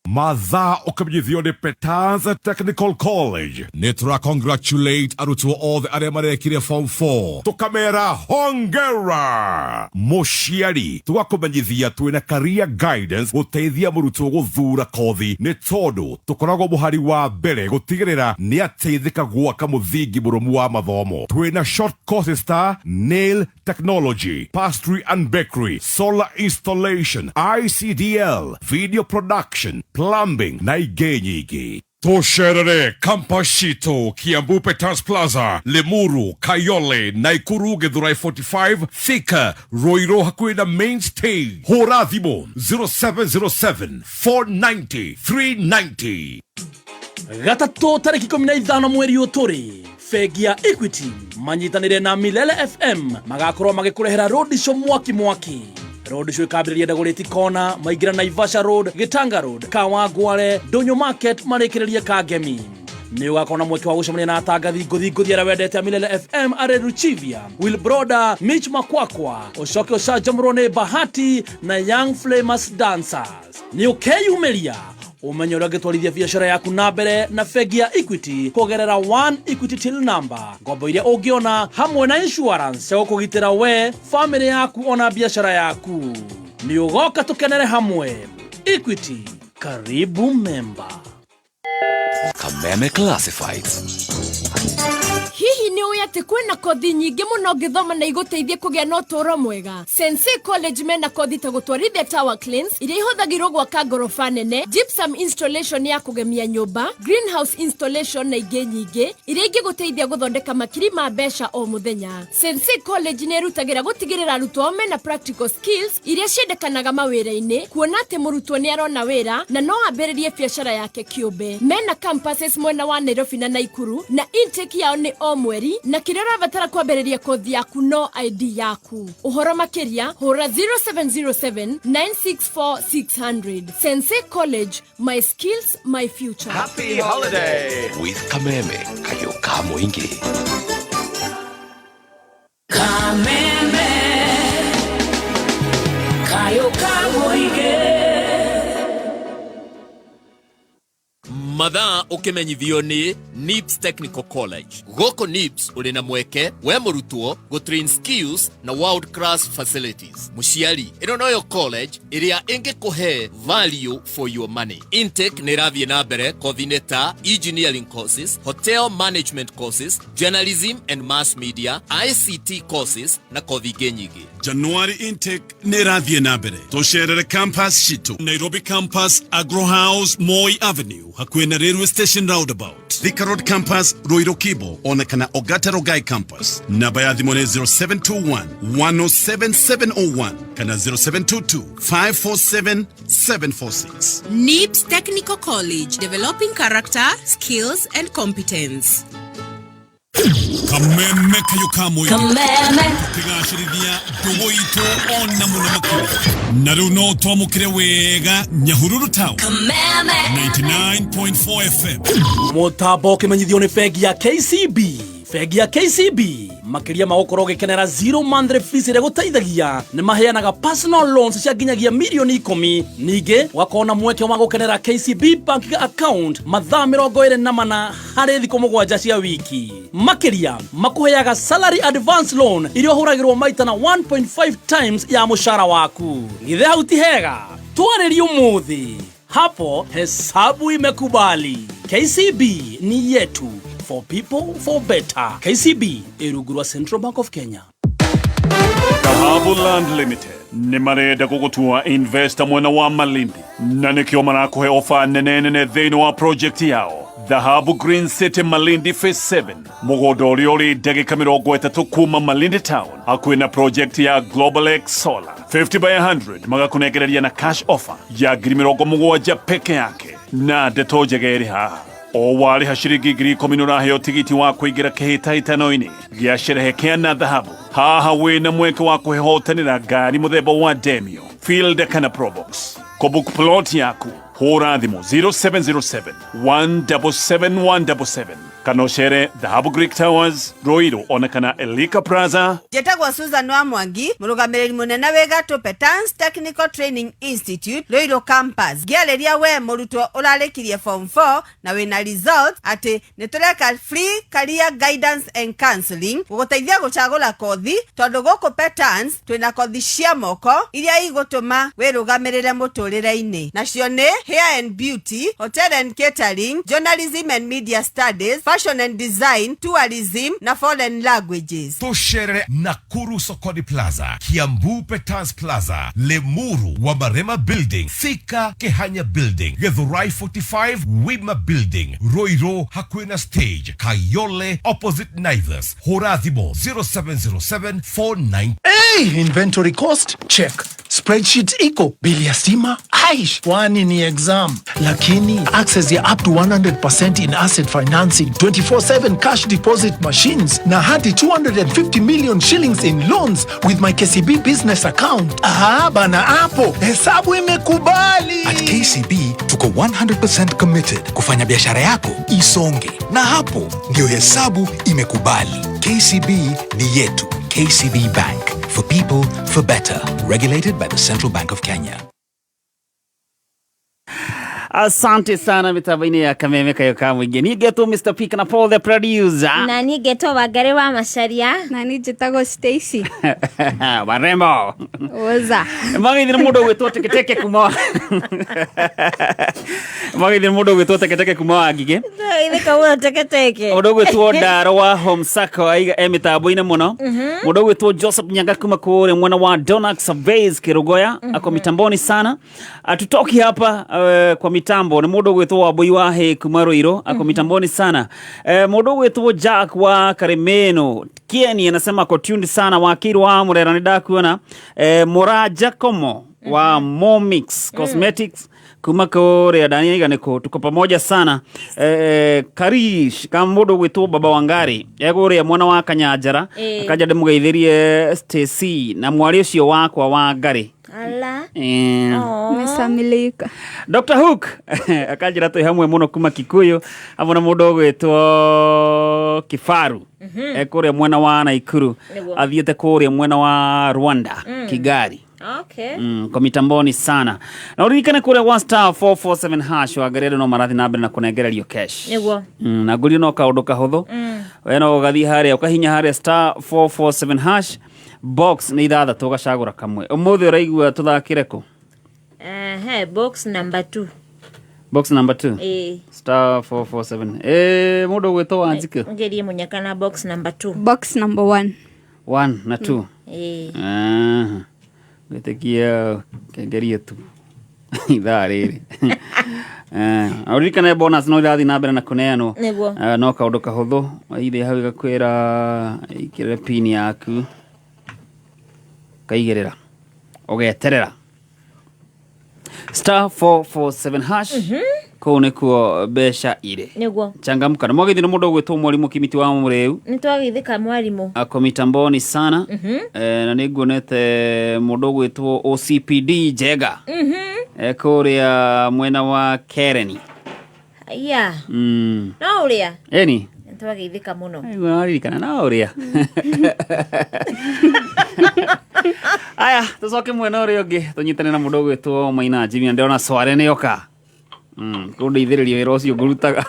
Mathaa ũkĩmenyithio nĩ Petans Technical College. Nĩ tũra congratulate arutwo othe arĩa marekire form 4, tũkamera hongera. Mũciari, tũgakũmenyithia twĩna career guidance gũteithia mũrutwo gũthura kothi, nĩ tondũ tũkoragwo mũhari wa mbere gũtigĩrĩra nĩ ateithĩka gwaka mũthingi mũrũmu wa mathomo. Twĩna short courses ta nail technology, pastry and bakery, solar installation, ICDL, video production, plumbing na ingĩ nyingĩ. Tũcerere campus citũ Kiambu Peters Plaza, Limuru, Kayole, Naikuru, Githurai 45, Thika, Ruiru hakuhĩ na main stage. Hũra thimũ 0707 490 390. Gatatũ tarĩki 15 mweri ũyũ tũrĩ, bengi ya Equity manyitanĩre na Milele FM magakorwo magĩkũrehera road show mwaki mwaki. Road show ĩkambĩrĩria Dagoretti Corner, maingĩra Naivasha Road, Gĩtanga Road, Kawangware, Ndũnyũ Market, marĩkĩrĩrie Kangemi. Nĩ ũgakorwo na mweke wa gũcemania na atangathi ngũthi ngũthi arĩa wendete a Milele FM, arĩ Ruchivia, Will Broda, Mitch Makwakwa, ũcoke ũcanjamũrwo nĩ Bahati na Young Flamers Dancers. Nĩ ũkeyumĩria ũmenye ũrĩa ũngĩtwarithia biacara yaku na mbere na bengi ya Equity kũgerera One Equity Till Number, ngombo iria ũngĩona hamwe na insurance cia gũkũgitĩra we, famĩlĩ yaku ona biacara yaku. Nĩ ũgoka tũkenere hamwe. Equity, karibu member. Kameme Classifieds. Hihi nĩ ũĩ atĩ kwĩna kothi nyingĩ mũno ũngĩthoma na igũteithie kũgĩa na ũtũũro mwega? Sensei College mena kothi ta gũtwarithia tower cranes iria ihũthagĩrwo gwaka ngoroba nene, gypsum installation ya kũgemia nyũmba, greenhouse installation na ingĩ nyingĩ iria ingĩgũteithia gũthondeka makiri ma mbeca o mũthenya. Sensei College nĩ ĩrutagĩra gũtigĩrĩra arutwo ao mena practical skills iria ciendekanaga mawĩra-inĩ, kuona atĩ mũrutwo nĩ arona wĩra na no ambĩrĩrie biacara yake kĩũmbe. Mena campuses mwena wa Nairobi na Naikuru, na intake yao nĩ o mweri, na kĩrĩa ũrabatara kwambĩrĩria kothi yaku no ID yaku. Ũhoro makĩria hũra 0707 964 600. Sensei College, my skills, my future. Happy holiday with Kameme Kayoka Mwingi. Kameme Kayo Kamoige. Mathaa ũkĩmenyithio nĩ NIPS Technical College. Gũkũ NIPS ũrĩ na mweke we mũrutwo gũtrain skills na world class facilities. Mũciari, ĩno noyo college ĩrĩa ĩngĩkũhe value for your money. Intake nĩ ĩrathiĩ na mbere kothi-inĩ ta engineering courses, hotel management courses, journalism and mass media, ICT courses na kothi ingĩ nyingĩ. January intake nĩ ĩrathiĩ na mbere. Tũcerere campus citũ Nairobi campus, Agro House, Moi Avenue, hakuhĩ na railway station roundabout, Thika Road campus, Ruiru Kibo, ona kana Ogata Rogai campus. Namba ya thimũ nĩ 0721 107 701 kana 0722 547 746. NIPS Technical College, developing character, skills, and competence. Kameme Kayo Kamwe. Kameme. Tukigacĩrithia ndũgũ itũ ona mũno makĩria, na rĩu no twamũkĩre wega Nyahururu town. Kameme. 99.4 FM. Mũtambo ũkĩmenyithio nĩ bengi ya KCB. Bengi ya KCB, makĩria ma gũkorwo ũgĩkenera zero monthly fees ĩrĩa gũteithagia, nĩ maheanaga personal loans cia nginyagia mirioni 10. Ningĩ ũgakorwo na mweke wa gũkenera KCB bank account mathaa 24 harĩ thikũ 7 cia wiki. Makĩria makũheaga salary advance loan iria ũhũragĩrwo maita na 1.5 times ya mũcara waku. Githĩ hau ti hega? Twarĩrie ũmũthĩ, hapo hesabu imekubali. KCB ni yetu, for people, for better. KCB ĩrungu rwa Central Bank of Kenya. Kahabu Land Limited nĩ marenda gũgũtua investor mwena wa Malindi, na nĩkĩo marakũhe ofa nene nene thĩinĩ wa project yao. Dhahabu Green City Malindi Phase 7 mũgũnda ũrĩa ũrĩ ndagĩka 30 kuma Malindi Town hakuhĩ na project ya Global X Solar 50 by 100 magakũnengereria na cash offer ya 70,000 peke yake na ndeto njega ĩrĩ haha o warĩha ciringi 10,000 nĩ ũraheo tigiti wa kũingĩra kĩhĩtahĩtano-inĩ gĩa sherehe na dhahabu. Haha wĩna mweke wa kwĩhotanĩra ngari mũthemba wa Demio, Fielder kana Probox. Kũbook plot yaku hũra thimũ 0707 177 177 kana ũcere Dhahabu Greek Towers, Ruiru ona kana Elika Plaza. Njĩtagwo Susan wa Mwangi, mũrũgamĩrĩri mũnene wĩ gatũ Petans Technical Training Institute, Ruiru Campus. Ngĩarĩria we mũrutwo ũrarĩkirie form 4 na wĩna result atĩ nĩ tũreka free career guidance and counseling gũgũteithia gũcagũra kothi, tondũ gũkũ Petans twĩna kothi cia moko iria igũtũma wĩrũgamĩrĩre mũtũrĩre-inĩ, nacio nĩ hair and beauty, hotel and catering, journalism and media studies, fashion and design, tourism na foreign languages. Tũcerere Nakuru Sokoni Plaza, Kiambu Petans Plaza, Limuru Wamarema Building, Thika Kehanya Building, Githurai 45 Wima Building, Ruiru hakuhĩ na stage, Kayole opposite Naivas. Hũra thimũ 0707 49. Hey, inventory cost check, spreadsheet iko, bili ya stima aish, kwani ni exam, lakini access ya up to 100% in asset financing, 24/7 cash deposit machines na hadi 250 million shillings in loans with my KCB business account. Ah, bana, hapo hesabu imekubali. At KCB tuko 100% committed kufanya biashara yako isonge, na hapo ndio hesabu imekubali. KCB ni yetu. KCB Bank, for people, for better. Regulated by the Central Bank of Kenya. Asante sana mitambo-inĩ ya Kameme kayo ka mũingĩ. Niĩ ngetwo Mr. P kana Paul the producer. Na niĩ ngetwo Wangari wa Macharia. Na niĩ njĩtagwo Stacy. Warembo. Oza. Magithire mũndũ ũgwĩtwo teketeke kuma Magithire mũndũ ũgwĩtwo teketeke kuma wa Ngigĩ. Ithe kauga teketeke. Mũndũ ũgwĩtwo Ndaro wa Home Sacco aiga e mĩtambo-inĩ mũno. Mũndũ ũgwĩtwo Joseph Nyanga kuma kũrĩa mwena wa Donax Surveys Kĩrũgoya ako mitamboni sana. Atutoki hapa kwa mitambo ni mũndũ ũgwĩtwo Wambui wa Hĩ kuma Ruiru ako mitamboni sana. Mũndũ ũgwĩtwo Jack wa Karimeno Kieni anasema ako tuned sana. Wakiri wa Murera nĩ ndakuona. Mũranja Komo wa Momix Cosmetics kuma kũrĩa Daniel Iganĩkũ, tuko pamoja sana. Karish ka mũndũ ũgwĩtwo Baba Wangari egũrĩa mwena wa Kanyanjara akanja ndĩmũgeithĩrie Stacy na mwarĩ ũcio wakwa wa Ngari. Ala. Mesamilika. Dr. Hook akanjĩra twĩ hamwe mũno kuma Kikuyu hamwe na mũndũ ũgwĩtwo Kifaru ekũrĩa mwena wa Naikuru athiĩte kũrĩa mwena wa Rwanda Kigali. Okay. Kwa mitamboni sana. Na uririkane kũrĩa 1 star 447 hash wa Ngarĩndũ no marathi na mbere na kũnengererio cash. Nĩguo. Na ngũrio no kaũndũ kahũthũ. We no ũgathiĩ harĩa ũkahinya harĩa star 447 hash box nĩ ithathatũ ũgacagũra kamwe. Ũmũthĩ ũraigua tũthakĩre kũ? Ehe, box number 2. Box number 2. Ĩĩ. Star 447. Mũndũ ũgwĩtwo Wanjikũ. Ngerie mũnyaka na box number 2. Box number 1. 1 na 2. Ĩĩ. Gwĩtĩkia kengerie tu ithaa rĩrĩ. Ũririkane bonus no ĩrathiĩ na mbere na kũneanwo. Nĩguo. No kaũndũ kahũthũ ithe hau ĩgakwĩra ĩkĩrĩre pin yaku kaigĩrĩra ũgeterera star 447 hash kũu nĩkuo mbeca irĩ. Nĩguo. Changamka na mwagĩthĩ nĩ mũndũ ũgwĩtwo mwarimũ Kimiti wa Mũrĩu Nĩtwagĩthĩka mwarimũ. ako mitamboni sana. Na nĩ nguonete mũndũ ũgwĩtwo OCPD Njega kũrĩa mwena wa Kereni. Yeah. No ũrĩa. Eni Nĩtwagĩithĩka mũno. Waririkana no ũrĩa. Aya, tũcoke mwena ũrĩa ũngĩ tũnyitane na mũndũ ũgwĩtwo Maina Jimmy na ndĩrona Sware nĩoka. Kũndeithĩrĩria wĩra ũcio ngũrutaga.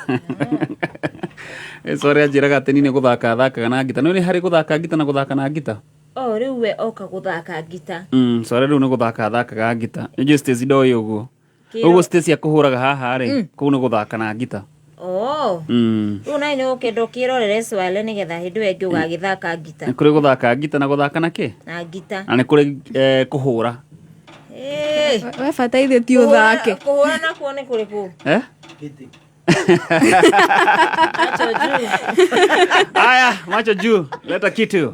Sware anjĩraga atĩ niĩ nĩ gũthaka thakaga na ngita. No nĩ harĩ gũthaka ngita na gũthaka na ngita. Oh, rĩu we oka gũthaka ngita. Sware rĩu nĩ gũthaka thakaga ngita. Nĩnjũĩ Stacy ndoĩ ũguo. Ũguo Stacy akũhũraga haha rĩ, kũu nĩ gũthaka na ngita. Oh. Rĩu nawe nĩ ũkenda ũkĩrorere Swale nĩgetha hĩndĩ ĩyo ĩngĩ ũgagĩthaka ngita. Nĩ kũrĩ gũthaka ngita na gũthaka na kĩ? Na ngita. Na nĩ kũrĩ kũhũra. We bata ithe ti ũthake. Kũhũra nakuo nĩ kũrĩkũ? Macho juu. Haya, macho juu, leta kitu.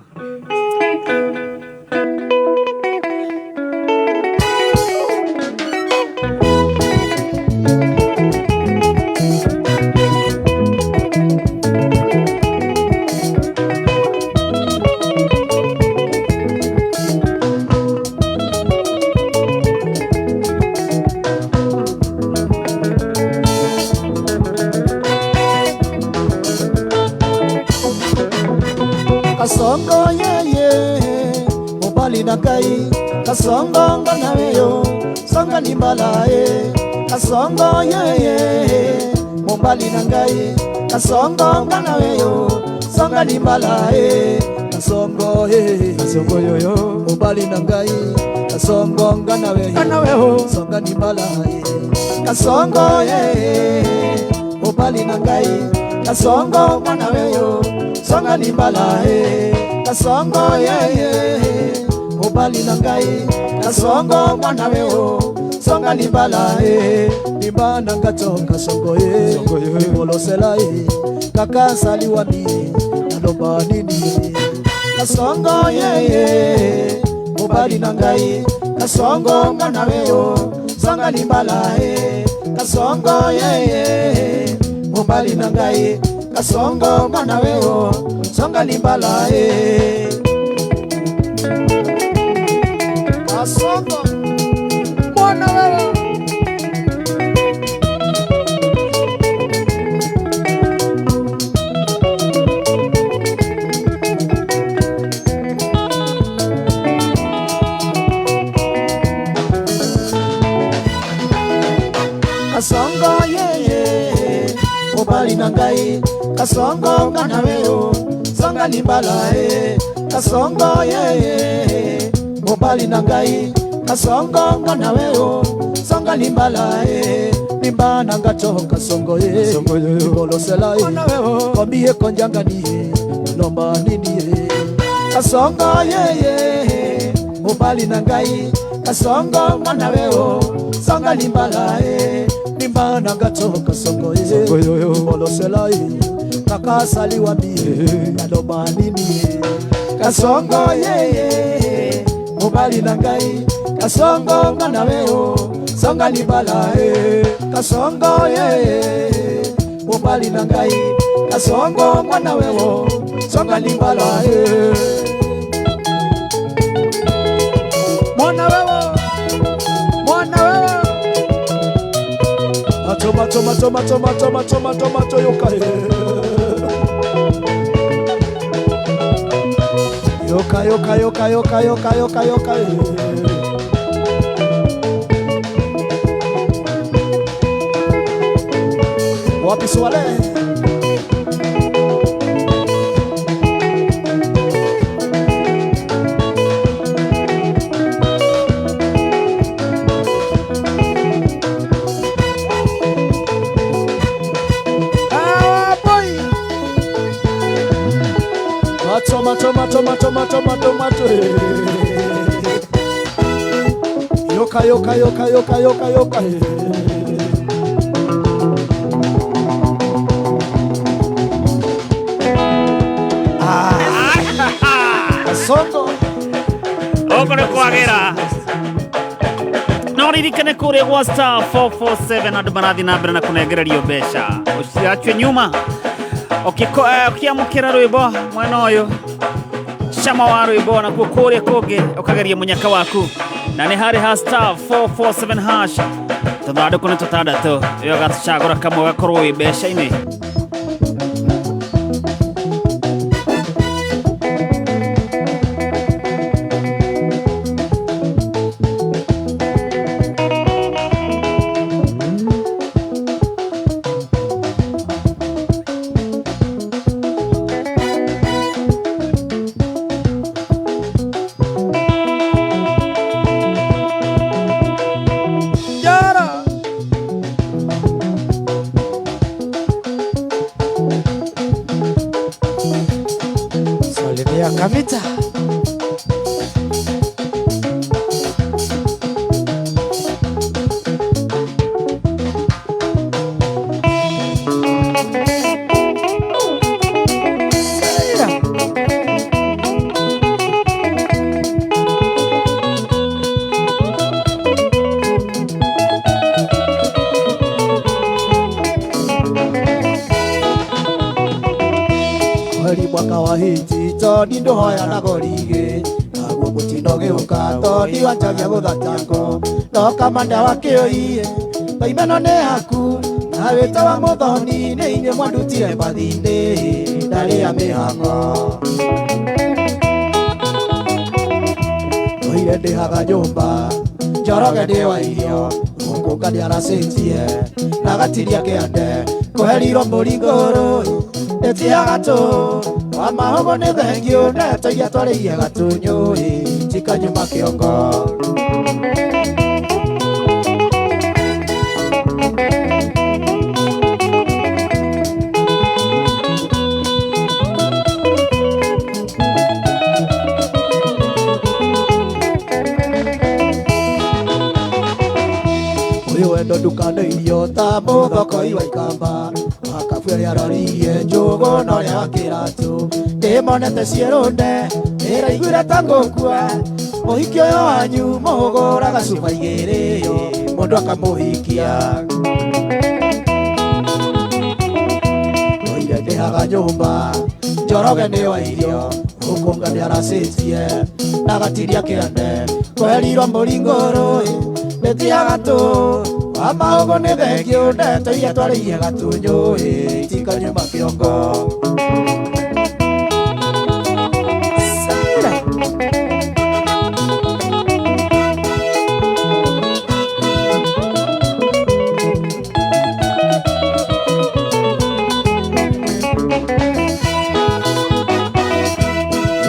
Kasongo yeye mobali na ngai, kasongo nga na yo songa limbala e. Kasongo yeye mobali na ngai, kasongo nga na yo songa limbala e. Kasongo ye, kasongo yoyo mobali na ngai, kasongo nga na yo songa limbala e. Kasongo yeye mobali na ngai, kasongo nga na yo songa limbala e. Kasongo yeye mobali na ngai, kasongo mwana weo songa limbala e. Limba na ngato kasongo ye, libolosela e, kaka sali wapi naloba nini. Kasongo yeye mobali na ngai, kasongo mwana weo songa limbala e. Kasongo yeye mobali na ngai, kasongo mwana weo songa limbala e. Kasongo mwana weo. Kasongo yeye mobali na ngai, kasongo mwana weo songa limbala e. Kasongo yeye mobali na ngai, kasongo mwana weo songa limbala e. Limba na ngato kasongo ye, libolosela e, kombie konjangani ye, lomba nini ye. Kasongo yeye mobali na ngai, kasongo mwana weo songa limbala e. Limba na ngato kasongo ye, libolosela e, kaka sali wapi naloba nini ye. Kasongo yeye mobali na ngai, kasongo mwana weo songa limbala e. Kasongo yeye mobali na ngai, kasongo mwana weo songa limbala e. Mwana weo, mwana weo. Macho macho macho macho macho macho macho macho yoka e. Yoka yoka yoka yoka yoka yoka yoka e. Wapi swale? Ah boy. Macho macho macho macho macho macho macho. Yoka yoka yoka yoka yoka yoka. Kasongo Oko nĩ kwagĩra. No ririkane kũrĩa gwa star 447 andũ marathiĩ na mbere na kũnengererio mbeca, ũcirachwe nyuma ũkĩamũkĩra rwĩmbo mwena ũyũ cama wa rwĩmbo, nakuo kũrĩa kũngĩ ũkageria mũnyaka waku, na nĩ harĩ ha star 447 hash tũthandũkũ nĩ tũtandatũ, ĩyo gacagũra kamwe gakorwo wĩ mbeca-inĩ. Salimia Kamita. Mũthoni ndũhoya na gorigĩ naguo mũtino gĩũka tondĩ wanjagia gũthatango no kamanda wa kĩoiye baimeno nĩ haku na wĩta wa Mũthoni nĩ inyuĩ mwandutire mbathi-inĩ ndarĩ ya mĩhang'o Tũire ndĩhaga nyũmba Njoroge ndĩ wa irio Mũkũnga nĩaracĩtie na gatiria kĩande kũherirwo mũringũrũ ĩtia gatũ wa mahogo nĩ thengio ndeto iria twarĩirie gatunyũ tikanyuma kĩongo Wendo ndukane irio ta mũthokoi wa ikamba wakabu ĩrĩa aroririe njũgũ na ũrĩa wa kĩratũ ndĩmonete ciĩrũnde ndĩraiguire ta ngũkua mũhiki ũyũ wanyu mũhũgũraga cuba igĩrĩ mũndũ akamũhikia Tũire ndĩhaga nyũmba Njoroge nĩ wa irio mũkũnga nĩaracĩtie na gatiria kĩande kwerirwo mũringũrũ nĩtia gatũ wa maũgũ nĩ thengio ndeto iria twarĩirie gatunyũ tikanyuma kĩongo Saira.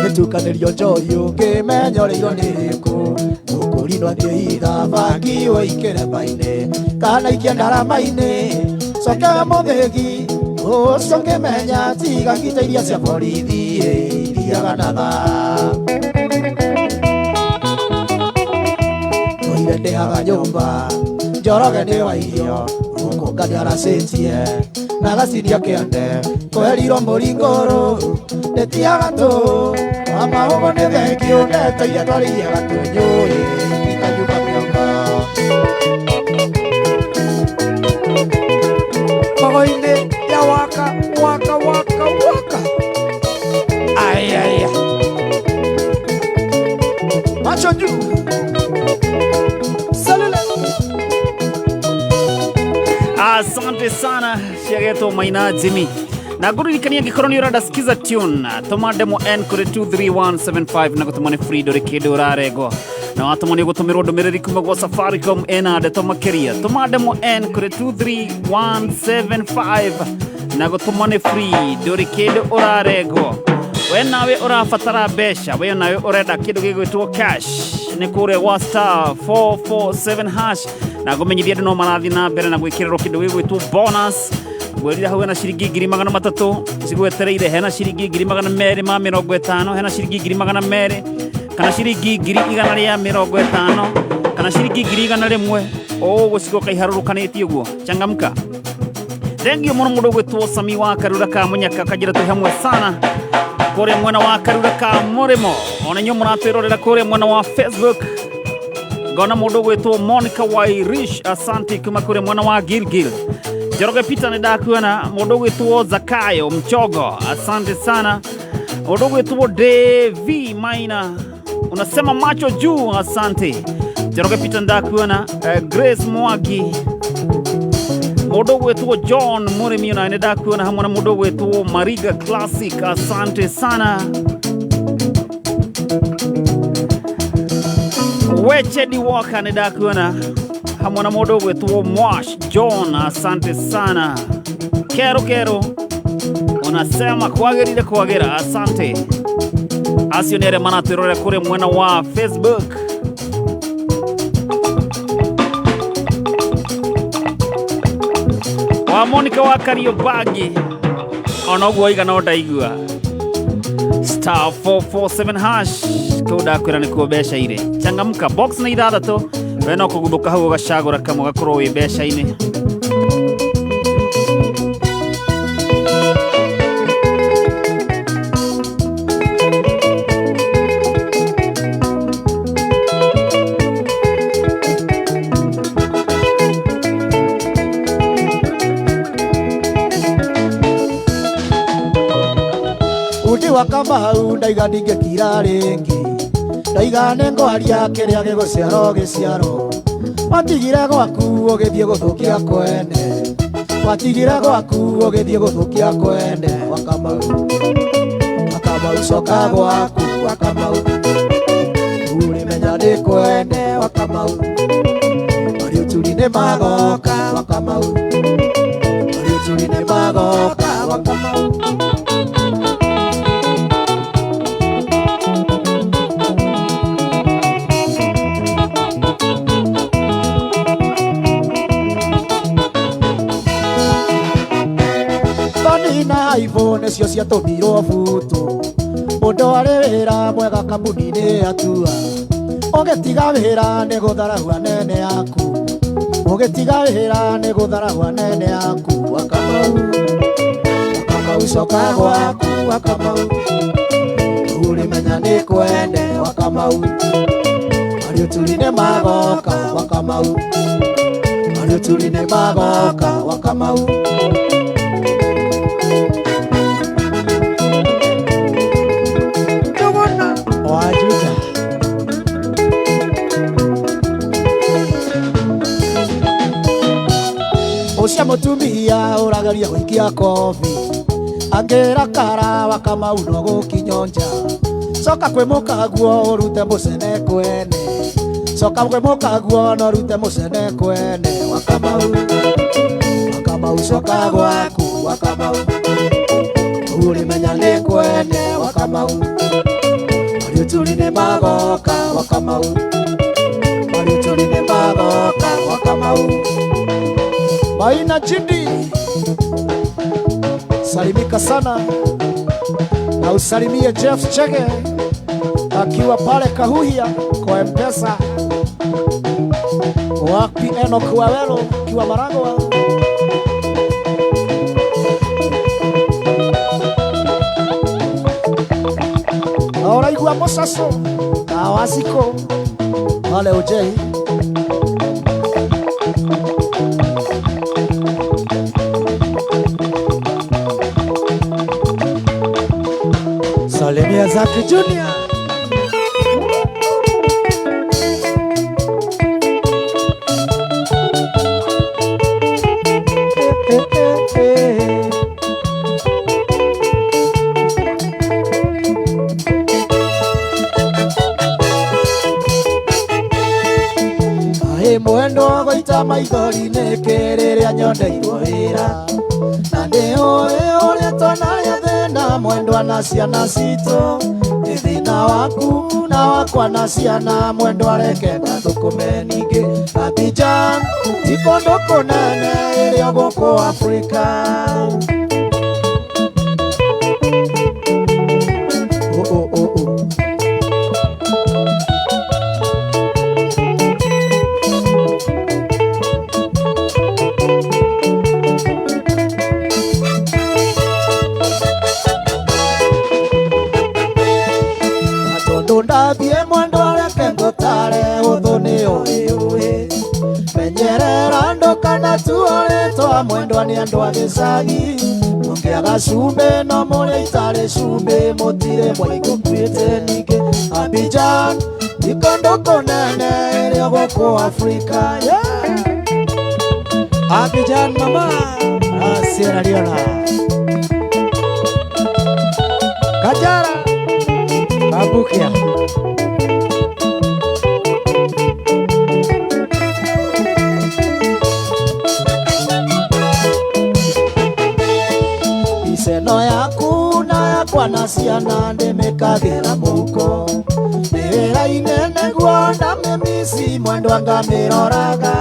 Gĩtukanĩrio njohi ũngĩmenya ũrĩirwo nĩ rĩkũ Mũkũrinwo athiĩ itha bangi ũikĩre mba-inĩ kana ikia ndarama-inĩ coke mũthĩgi ũcio ũngĩmenya tiga ngita iria cia borithi ithiaga na thaa Tũire ndĩhaga nyũmba Njoroge nĩ wa irio Mũkũnga nĩaracĩtie na gaciria kĩande kwerirwo mũringũrũ nĩtia gatũ wa maũgũ nĩ thengio ndeto iria twarĩirie gatunyũ ikanyuma kĩongo Magoinde ya waka waka waka waka ay ay macho juu salule. Asante sana Shiageto Maina Jimmy. Na ngũririkania angĩkorwo nĩ ũrenda skiza tune tũma demo n kũrĩ 23175 na gũtũma nĩ free ndũrĩ kĩndũ ũrarengwo na watũma nĩ ũgũtũmĩrwo ndũmĩrĩri kuma gwa Safaricom ĩna ndeto makĩria tũma demo n kũrĩ 23175 na gũtũma nĩ free ndũrĩ kĩndũ ũrarengwo. We nawe ũrabatara mbeca, we nawe ũrenda kĩndũ gĩgwĩtwo cash nĩ kũrĩa gwa star 447 hash na ngũmenyithia andũ no marathiĩ na mbere na gwĩkĩrĩrwo kĩndũ gĩgwĩtwo bonus ngwĩrire hau hena ciringi 300 cigwetereire hena ciringi 250 hena ciringi 200 kana ciringi 150 kana ciringi 101 ũgũcigoka iharũrũkanĩtie ũguo changamka. Thengio mũno mũndũ ũgwĩtwo Sami wa Karura ka Mũnyaka kanjĩra twĩ hamwe sana kũrĩa mwena wa Karura ka Mũrĩmo ona inyuĩ mũratwĩrorera kũrĩa mwena wa Facebook ngona mũndũ ũgwĩtwo Monica Wairish asante kuma kũrĩa mwena wa Gilgil. Njoroge Peter nĩ ndakuona mũndũ ũgwĩtwo Zakayo Mchogo asante sana. Mũndũ ũgwĩtwo Devi Maina unasema macho juu asante. Njoroge Peter ndakuona Grace Mwagi mũndũ ũgwĩtwo John Mũrĩmi ona nĩ ndakuona hamwe na mũndũ ũgwĩtwo Mariga Classic asante sana. Wechedi Walker nĩ ndakuona hamwe na mũndũ ũgwĩtwo Mwash John asante sana. Kero kero unasema kwagĩrire kwagĩra asante. Acio nĩ arĩa maratwĩrorera kũrĩa mwena wa Facebook. Wa Monica wa Kariobangi ona ũguo waiga no ndaigua star 447 hash kũu ndakwĩra nĩkuo mbeca irĩ changamka box nĩ ithathatũ we no kũguthũka hau ũgacagũra kamwe gakorwo wĩ mbeca-inĩ. Undi wa Kamau Ndaiga ndingĩkira rĩngĩ, ndaiga nĩngwaria kĩrĩa gĩgũciaro gĩciaro. Watigire gwaku ũgĩthiĩ gũthũkia kwene, watigire gwaku ũgĩthiĩ gũthũkia kwene. Wakamau, Wakamau coka gwaku, Wakamau ũrĩmenya nĩ kwene. Wakamau Mariũturi nĩ magoka, Wakamau Mariũturi nĩ magoka, Wakamau. Thoni na Ivo nĩcio ciatũmirwo butu, mũndũ arĩ wĩra mwega kambuni-inĩ atua, ũgĩtiga wĩra nĩ gũtharahua nene yaku, ũgĩtiga wĩra nĩ gũtharahua nene yaku. Wakamau, Wakamau coka gwaku, Wakamau ũrĩmenya nĩ kwene. Wakamau Mariũturi nĩ magoka, Wakamau Mariũturi nĩ magoka, Wakamau. Wajuta ũcio mũtumia ũrageria gũikia kobi, angĩra kara Wakamau no gũkinyonja. Coka kwĩ mũkaguo ũrute mũcene kwene, coka kwĩ mũkaguo no ũrute mũcene kwene. Wakamau, Wakamau coka gwaku, Wakamau ũrĩmenya nĩ kwene. Wakamau Mariũturi nĩ magoka, Wakamau Mariũturi nĩ magoka, Wakamau. Maina Chindi, salimika sana na usalimie Jeff Chege akiwa pale Kahuhia kwa M-Pesa. Wapi Enoch Wawelo akiwa Maragwa. Na ũraigua mũcaco na waciko pale Ujei. Salimia Zaki Junior. Aĩ mwendwa gũita maithori nĩ kĩrĩrĩa nyondeirwo wĩra, na ndĩũĩ ũrĩa twanarĩa thĩna mwendwa na ciana citũ. Nĩ thĩna waku na wakwa na ciana mwendwa, reke ngathũkũme ningĩ. Abidjan ti kũndũ kũnene ĩrĩa gũkũ Afrika. Oh, oh, oh, oh. Tondu ndathiĩ mwendwa reke ngũtare ũthũ nĩ ũĩ ũĩ, menyerera ndũkanatuo rĩtwa mwendwa nĩ andũ a gĩcagi. Mũngĩaga cumbĩ no mũrĩa itarĩ cumbĩ, mũtirĩ mwaigũkuĩte ningĩ. Abidjan ti kũndũ kũnene ĩrĩa gũkũ Afrika. Yeah. Abidjan mama na Sierra Leone. Kajara Kabukia. Iceno yaku na yakwa na ciana ndĩmĩkagĩra mũhuko, nĩ wĩra inene guo ndamĩmici mwendwa ngamĩroraga,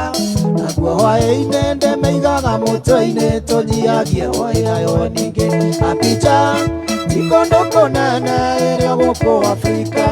naguo hwaĩ-inĩ ndĩmĩigaga mũtwe-inĩ tũnyihagie hwaĩ nayo ningĩ. Abidjan ti kũndũ kũnene ĩrĩa gũkũ Afrika.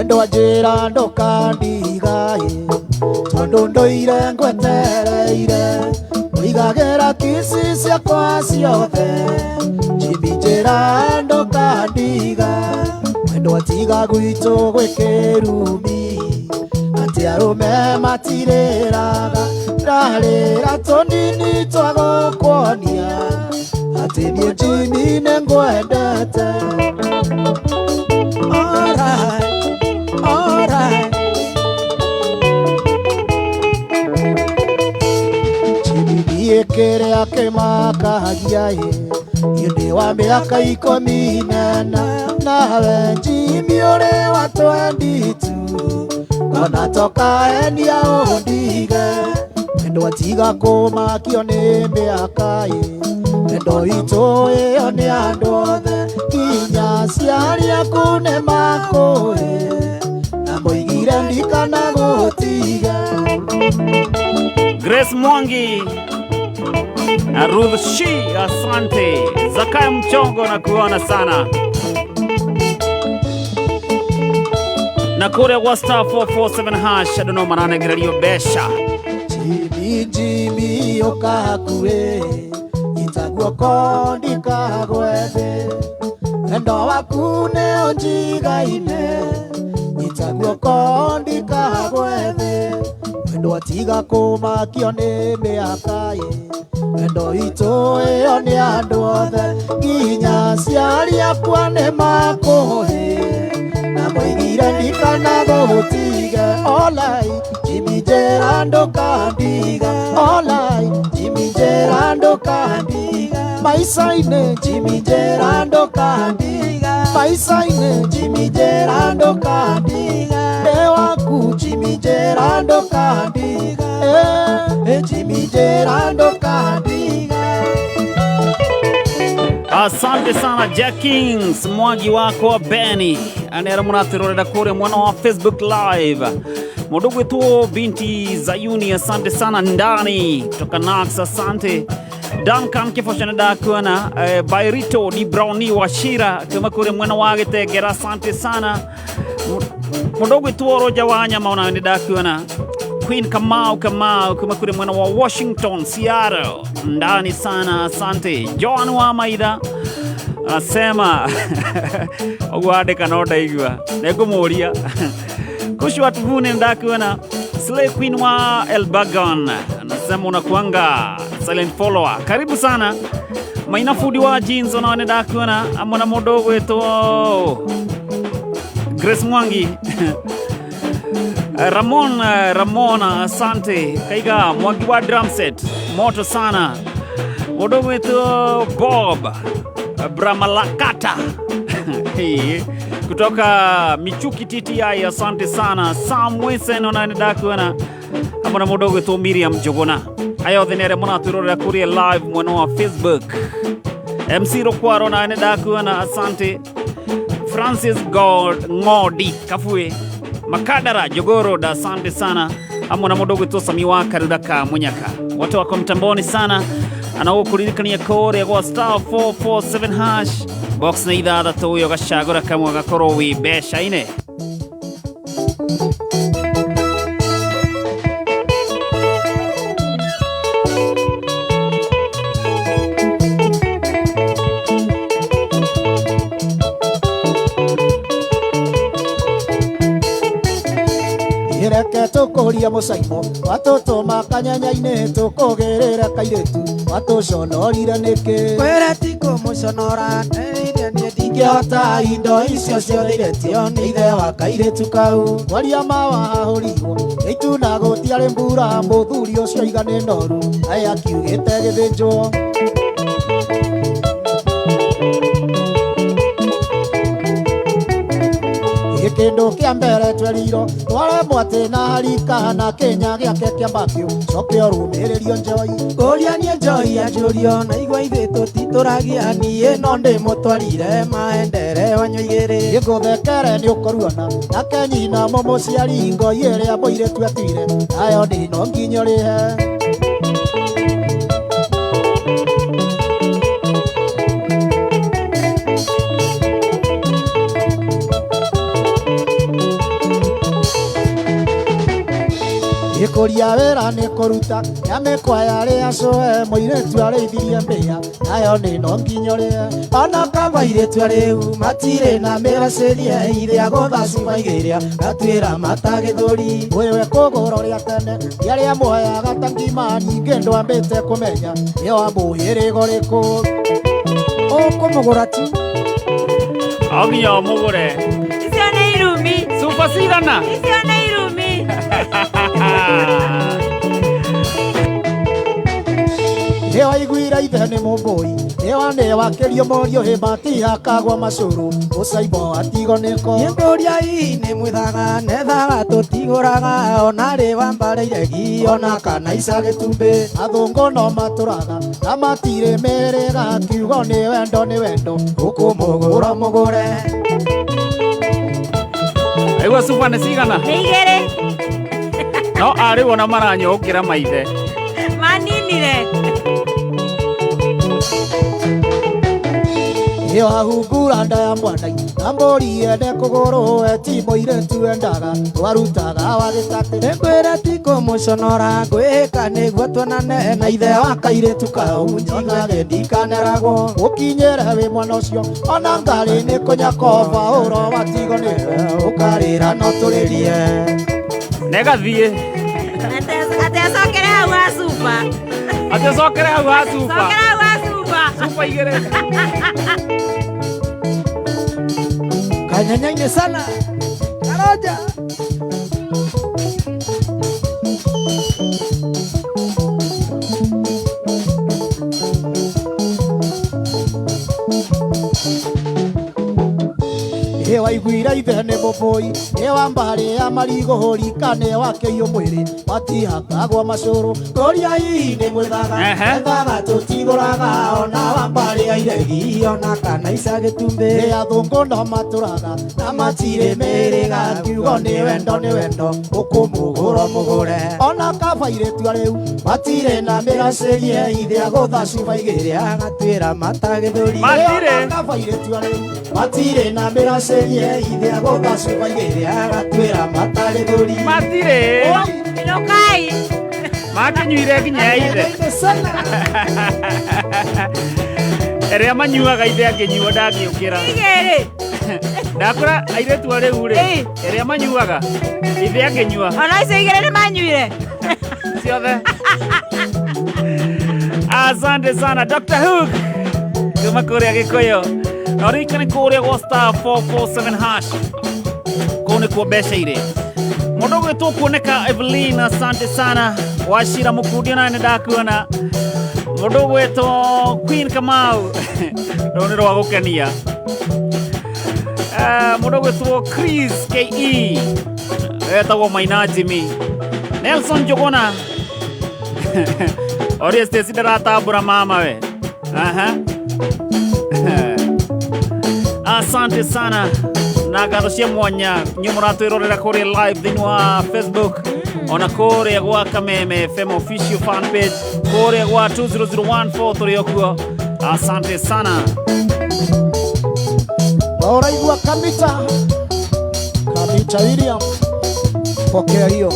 Mwendwa njĩra ndũkandigaĩ tondũ ndũire ngwetereire ũigagĩra kici ciakwa ciothe Jimmy njĩra ndũkandiga mwendwa tiga gwitũ gwĩkĩrumi atĩ arũme matirĩraga ndarĩra tũnini twa gũkuonia atĩ niĩ Jimmy nĩngwendete. Alright, alright. Jimmy niĩ kĩrĩa kĩmakagia ĩ niĩ ndĩ wa mĩaka 14 nawe Jimmy ũrĩ wa 22 ona tokaenia ũndige wendo tiga kũmakio nĩ mĩaka ĩ wendo witũ ĩyo nĩ andũ othe nginya aciari aku nĩmakũĩ na moigire ndikanagũtige. Grace Mwangi na Ruth Shi, asante. Zakaya Mchongo na kuona sana na kuria gwa star 447 hash andu no maranegererio mbeca. Jimmy Jimmy ũka hakuhĩ ita guoko ndikagwe thĩ wendo waku nĩ ũnjigaine ita guoko ndikagwe thĩ wendo tiga kũmakio nĩ mĩaka ĩ wendo witũ ĩyo nĩ andũ othe nginya aciari akwa nĩmakũĩ na moigire ndikanagũtige. Olai Jimmy njĩra ndũkandiga olai Jimmy njĩra ndũkandiga maica-inĩ Jimmy njĩra ndũkandiga maica-inĩ Jimmy njĩra ndũkandiga ndĩ waku Jimmy njĩra ndũkandiga Jimmy njĩra ndũkandiga. Asante sana Jack Kings, Mwangi wako Benny anera muratwirorera kuria mwena wa Facebook Live. Mundu gwitwo binti Zayuni, asante sana ndani kutoka Nax, asante. Duncan Kifoshana dakuana Bairito di Browni wa Shira kuma kuria mwena wa Gitengera, asante sana. Mundu gwitwo Roja wa Nyama ona ni dakuana. Queen Kamau Kamau kuma kuria mwena wa Washington Seattle, ndani sana, asante. John wa Maitha anasema ũguo andĩka no ndaigua nĩngũmũria. Kushwa Tuvune ndakuona. Slay Queen wa Elbagon anasema unakuanga silent follower, karibu sana. Maina Fudi wa jeans ona ndakuona amona mũndũ ũgwĩtwo Grace Mwangi Ramon Ramona, asante. Kaiga Mwangi wa drum set moto sana. Mũndũ ũgwĩtwo Bob Bramalakata kutoka Michuki TTI, asante sana. Sam Wilson ona ndakuona amona mũndũ ũgwĩtwo Miriam Njuguna. Aya othe nĩ arĩa mũratwĩrorera kũrĩa live mwena wa Facebook. MC Rokwaro na ndakuona, asante. Francis God Ngodi Kafue Makadara Jogoro da, asante sana. Amona mũndũ ũgwĩtwo Sami wa Karuraka Munyaka, wote wako mtamboni sana. Anagukuririkania kũrĩa gwa star 447 hash box na ithathatũ ũyũ gacagũra kamwe gakorwo wĩ mbeca-inĩ. Reke tũkũrie mũcaimo watũtũma kanyanya-inĩ tũkũgĩrĩre kairĩtu watũconorire nĩkĩ kwĩra ti kũmũconora nĩire niĩ ndingĩhota indo icio ciothe iretio nĩ ithe wa kairĩtu kau kwaria ma wahahũrirwo ĩituna gũtiarĩ mbura mũthuri ũcio iga nĩ noru aya akiugĩte gĩthĩnjwo. Kindu kia mbere twerirwo twaremwo atĩ na harika na Kenya gĩake kĩambakio coke ũrũmĩrĩrio njoi ngũria niĩ njoi anjũrio na igua ithuĩ tũtitũragia niĩ no ndĩmũtwarire maendereo nyũigĩrĩ gĩkũthekere nĩ ũkũruona nake nyina mũmũciari ngoi ĩrĩa mũirĩtu atuire nayo ndĩ no nginya ũrĩhe. Kũria wĩra nĩ kũruta ya mĩkwa yarĩ acũe mũirĩtu arĩithirie mbĩa nayo nĩ no nginya ũrĩe ona kaba airĩtu arĩu matirĩ na mĩracĩrie ithĩa gũtha cuba igĩrĩa gatuĩra matagĩthũri wewe kũgũra ũrĩa tene ti arĩa muoyaga ta ngima nyingĩ ndwambĩte kũmenya nĩo amũhĩrĩga ũrĩkũ ũkũmũgũra tu O nginya ũmũgũre. Icio nĩ irumi. Cuba cigana? Icio nĩ irumi. Nĩo aiguire ithe nĩ mũmbũi nĩo anewakĩrio morio hĩmatihakagwo macũrũ ũcaimbo atigo nĩko Nyĩngũria hihi nĩ mwĩthaga nethaga tũtigũraga ona rĩ wambare iregi ona kana icagĩtumbĩ athũngũ no matũraga na matirĩ mĩrĩga kiugo nĩ wendo nĩ wendo ũkũmũgũra mũgũre Aigua cuba nĩ cigana? Nĩ igĩrĩ. No arĩ wona maranyua gũkĩra maithe. Maninire. Ĩyo ahungura nda ya mwana na mbũri ende kũgũrũ eti mũirĩtu endaga twarutaga wa gĩtatĩ Nĩngwĩra ti kũmũconora ngwĩhĩka nĩguo tuonane na ithe wa kairĩtu kau nyonage ndikaneragwo ũkinyĩre wĩ mwana ũcio ona ngarĩ nĩ kũnyakova ũro watigo nĩwe ũkarĩra no tũrĩrie Negathiĩ. Atĩ acokere hau ha cuba. Atĩ acokere hau ha cuba. Cokera hau ha cuba. Cuba igĩrĩ. Kanyanyaine sana Karoja Ĩ waiguire ithe nĩ mũbũi ĩ wa mbarĩ ya marigũ hũrika nĩ wakĩiyũ mwĩrĩ matihakagwo macũrũ Ngũria hihi nĩ mwĩthaga ethaga tũtigũraga ona wa mbarĩ ya iregi ona kana icagĩtumbĩ Ĩ athũngũ no matũraga na matirĩ mĩrĩga kiugo nĩ wendo nĩ wendo ũkũmũgũra mũgũre ona kaba airĩtu arĩu matirĩ na mĩracĩrie ithĩa gũtha cuba igĩrĩ agatuĩra matagĩthũri Matirĩ. Ona kaba airĩtu arĩu matirĩ na mĩracĩrie ithĩa gũtha cuba igĩrĩ agatuĩra matagĩthũri Matirĩ. Inũkai. Makĩnyuire nginya ya ithe. Ĩrĩa manyuaga ithe angĩnyua ndangĩũkĩra. Igĩrĩ. Ndakũra airĩtu arĩu rĩ, ĩrĩa manyuaga ithe angĩnyua Ona icio igĩrĩ nĩ manyuire. ciothe. Asante sana Dr. Hook kuma kũrĩa Gĩkũyũ. Na ũririkane kũrĩa gwa star 447 hash kũu nĩkuo mbeca irĩ. Mũndũ ũgwĩtwo kuoneka Evelyn, asante sana. Wachira Mũkundi onawe nĩ ndakuona. Mũndũ ũgwĩtwo Queen Kamau rũu nĩ rwa gũkenia. Mũndũ ũgwĩtwo Chris KE etagwo Maina Jimmy. Nelson Njuguna Oria Stacy ndaratambũra mama we. Aha. Asante sana na ngatho cia mwanya inyuĩ mũratwĩrorera kũrĩa live thĩinĩ wa Facebook ona kũrĩa gwa Kameme FM official fan page kũrĩa gwa 20014 tũrĩ o kuo. Asante sana. Ũraigua Kamita Kamita William pokea hiyo.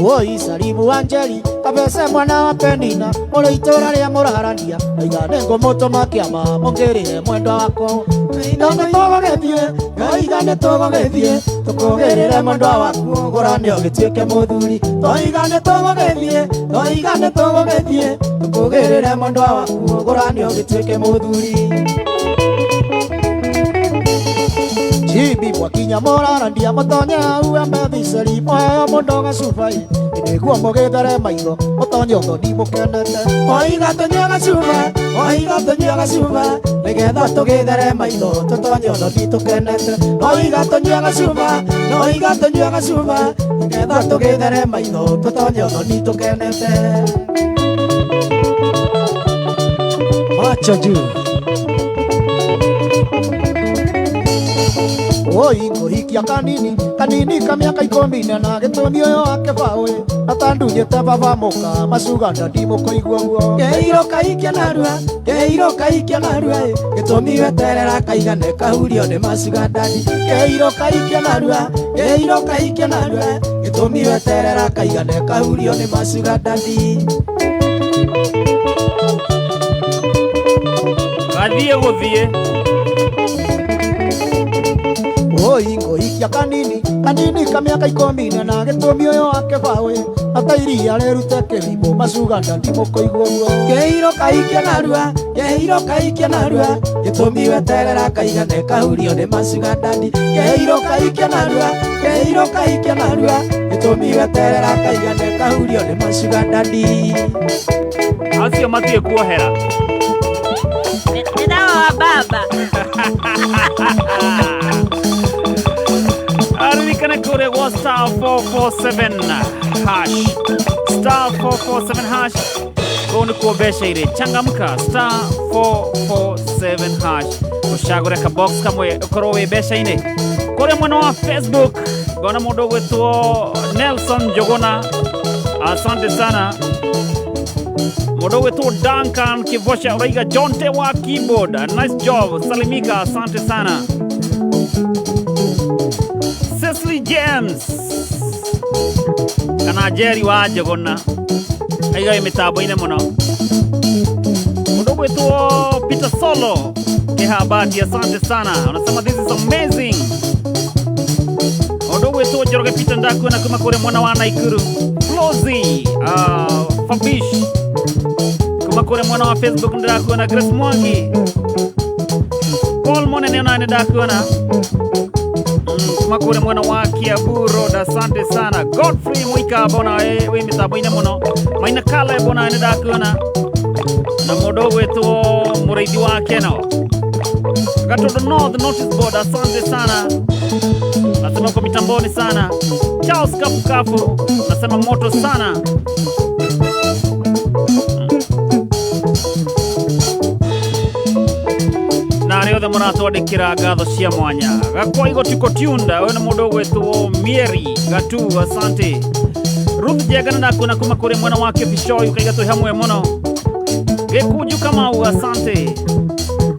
Woi salimu Anjeli kabese mwana wa Penina mũrĩ itũra rĩa mũrarania aiga nĩngũmũtũma kĩama mũkĩrĩre mwendwa wako Oiga nĩtũgũgĩthiĩ oiga nĩtũgũgĩthiĩ tũkũgĩrĩre mwendwa waku ũgũrane ũgĩtuĩke mũthuri Oiga nĩtũgũgĩthiĩ oiga nĩtũgũgĩthiĩ tũkũgĩrĩre mwendwa waku ũgũrane ũgĩtuĩke mũthuri Jimmy mwakinya mũrarandia mũtonye hau amethiceri mũheo mũndũ gacubai nĩguo mũgĩthere maitho mũtonye ũthoni mũkenete Oiga tũnyue gacuba oiga tũnyue gacuba nĩgetha tũgĩthere maitho tũtonye ũthoni tũkenete Oiga tũnyue gacuba oiga tũnyue gacuba nĩgetha tũgĩthere maitho tũtonye ũthoni tũkenete Macho juu. Oi ngũhikia kanini kanini ka mĩaka ikũmi na na gĩtũmi ũyũ wake baũ atandunyĩte baba mũka macuganda ndimũkũigua guo Keiro kaikia narua, keiro kaikia narua, gĩtũmi weterera kaigane kahurio nĩ macugandani. Keiro kaikia narua, keiro kaikia narua, gĩtũmi weterera kaigane kahurio nĩ macugandani. Gathiĩ gũthiĩ. Oi ngũhikia kanini kanini ka mĩaka ikũmi na na gĩtũmi ũyũ wake baũ ata iria rĩrute kĩrimũ macuganda ndimũkũigua guo. Keiro kaikia narua, keiro kaikia narua, gĩtũmi weterera kaigane kahurio nĩ macugandani. Keiro kaikia narua, keiro kaikia narua, gĩtũmi weterera kaigane kahurio nĩ macugandani. Acio matiĩ kuohera. Nĩ dawa wa baba. Aririkane kũrĩa gwa star 447 hash, star 447 hash, kũu nĩkuo mbeca irĩ. Changamka, star 447 hash, ũcagũre ka box kamwe ũkorwo wĩ mbeca-inĩ. Kũrĩa mwena wa Facebook ngona mũndũ ũgwĩtwo Nelson Njuguna, asante sana. Mũndũ ũgwĩtwo Duncan Kivosha ũraiga Jonte wa keyboard, nice job, salimika, asante sana. Cecily James kana Jerry wa Njuguna aiga wĩ mĩtambo-inĩ mũno. Mũndũ ũgwĩtwo Peter Solo Kihabati, asante sana, unasema this is amazing. Mũndũ ũgwĩtwo Njoroge Peter ndakuona kuma kũrĩa mwena wa Naikuru. Flozi Fabish kuma kũrĩa mwena wa Facebook ndakuona. Grace Mwangi, Paul Monene ona ndakuona kuma kũrĩa mwena wa Kiambu Road, asante sana. Godfrey Mwika bona wĩ mĩtambo-inĩ mũno. Maina Kale bona nĩ ndakuona na mũndũ ũgwĩtwo Mũrĩithi wa Keno Gatondo North Notice Board, asante sana, nasema uko mitamboni sana. Charles Kafu Kafu nasema moto sana. Na arĩa othe mũratwandĩkĩra ngatho cia mwanya. Gakwa igoti tunda ũyũ nĩ mũndũ ũgwĩtwo Mieri Gatu, asante. Ruth Njengana ndakuona kuma kũrĩ mwena wa Kibicoi ũkaiga twĩ hamwe mũno. Gĩkunju Kamau, asante.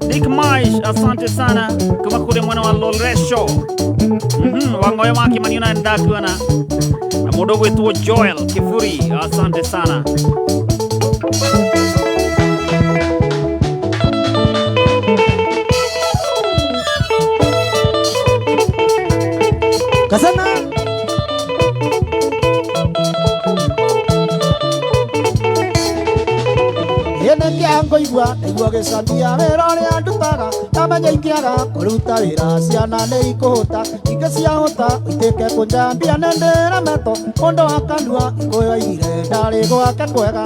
Dick Maish, asante sana kuma kũrĩ mwena wa Loresho. Wang'oyo wa Kĩmani ona ndakuona na mũndũ ũgwĩtwo Joel Kiburi, asante sana. Kasana Ene kĩango igua ndaigua gĩcamia wĩra ũrĩa ndutaga ndamenya ingĩaga kũruta wĩra ciana nĩ ikũhũta ingĩ ciahũta ũitĩke kũnjambia nĩ ndĩrametwo mũndũ wa kanua ikũyũ aigire ndarĩ gwake kwega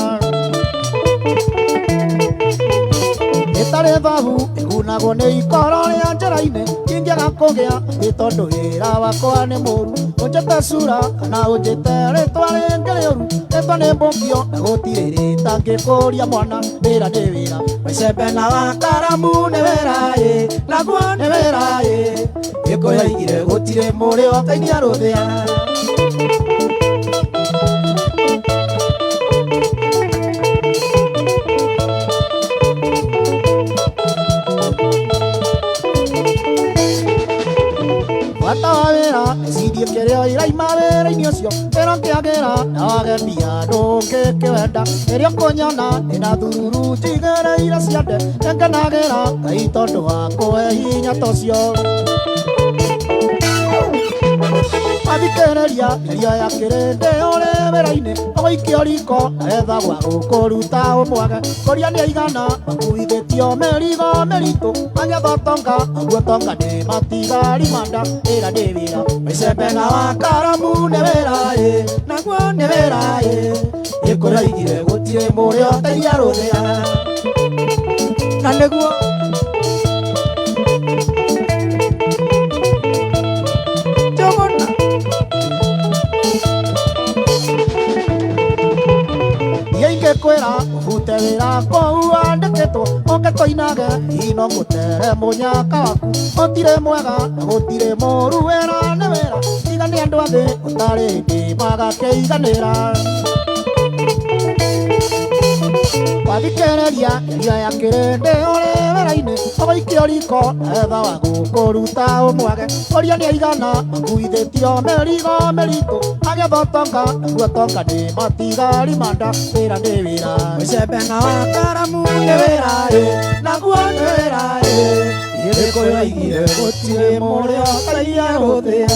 ĩtarĩ thabu ĩgunagwo nĩ ikoro rĩa njĩra-inĩ ingĩaga kũgĩa nĩ tondũ wĩra wakwa nĩ mũru ũnjĩte cura kana ũnjĩte rĩtwa rĩngĩ rĩũru rĩtwa nĩ mbũkio na gũtirĩ rĩtangĩkũria mwana wĩra nĩ wĩra Icembe na wakaramu nĩ wĩra ĩ naguo nĩ wĩra ĩ Gĩkũyũ aigire gũtirĩ mũrĩo ũtainia rũthĩa. Bata wa wĩra ĩcindie kĩrĩa iraima wĩra-inĩ ũcio wĩra ũkĩagĩra na wage mbia ndũngĩkĩwenda rĩrĩa ũkũnyona ndĩna thururu njigĩrĩire ciande nĩngenagĩra Ngai tondũ wa kũhe hinya ta ũcio. Athikĩrĩria mĩario ya kĩrĩndĩ ũrĩ wĩra-inĩ ũgũikio riko na wetha gwa gũkũruta ũmwage kũria nĩ aigana makuithĩtio mĩrigo mĩritũ magetha ũtonga naguo ũtonga nĩ matigari manda wĩra nĩ wĩra. Icembe na wakaramu nĩ wĩra ĩ naguo nĩ wĩra ĩ Gĩkũyũ aigire gũtirĩ mũrĩo ũtainia rũthĩa na nĩguo Njuguna Niĩ ingĩkwĩra ũbute Ũrute wĩra kũu wandĩkĩtwo Oke tũinage ino ngũtere mũnyaka waku Gũtirĩ mwega na gũtirĩ mũru wĩra nĩ wĩra Tiga nĩ andũ a thĩ gũtarĩ hĩndĩ magakĩiganĩra Wathikĩrĩria mĩario ya kĩrĩndĩ ũrĩ wĩra-inĩ Ũgũikio riko etha wa gũkũruta ũmwage Ũria nĩ aigana makuithĩtio mĩrigo mĩritũ Agetha ũtonga naguo ũtonga nĩ matigari ma nda Wĩra nĩ wĩra Icembe na wakaramu nĩ wĩra ĩ Naguo nĩ wĩra ĩ Gĩkũyũ aigire gũtirĩ mũrĩo Ngai egũthĩa.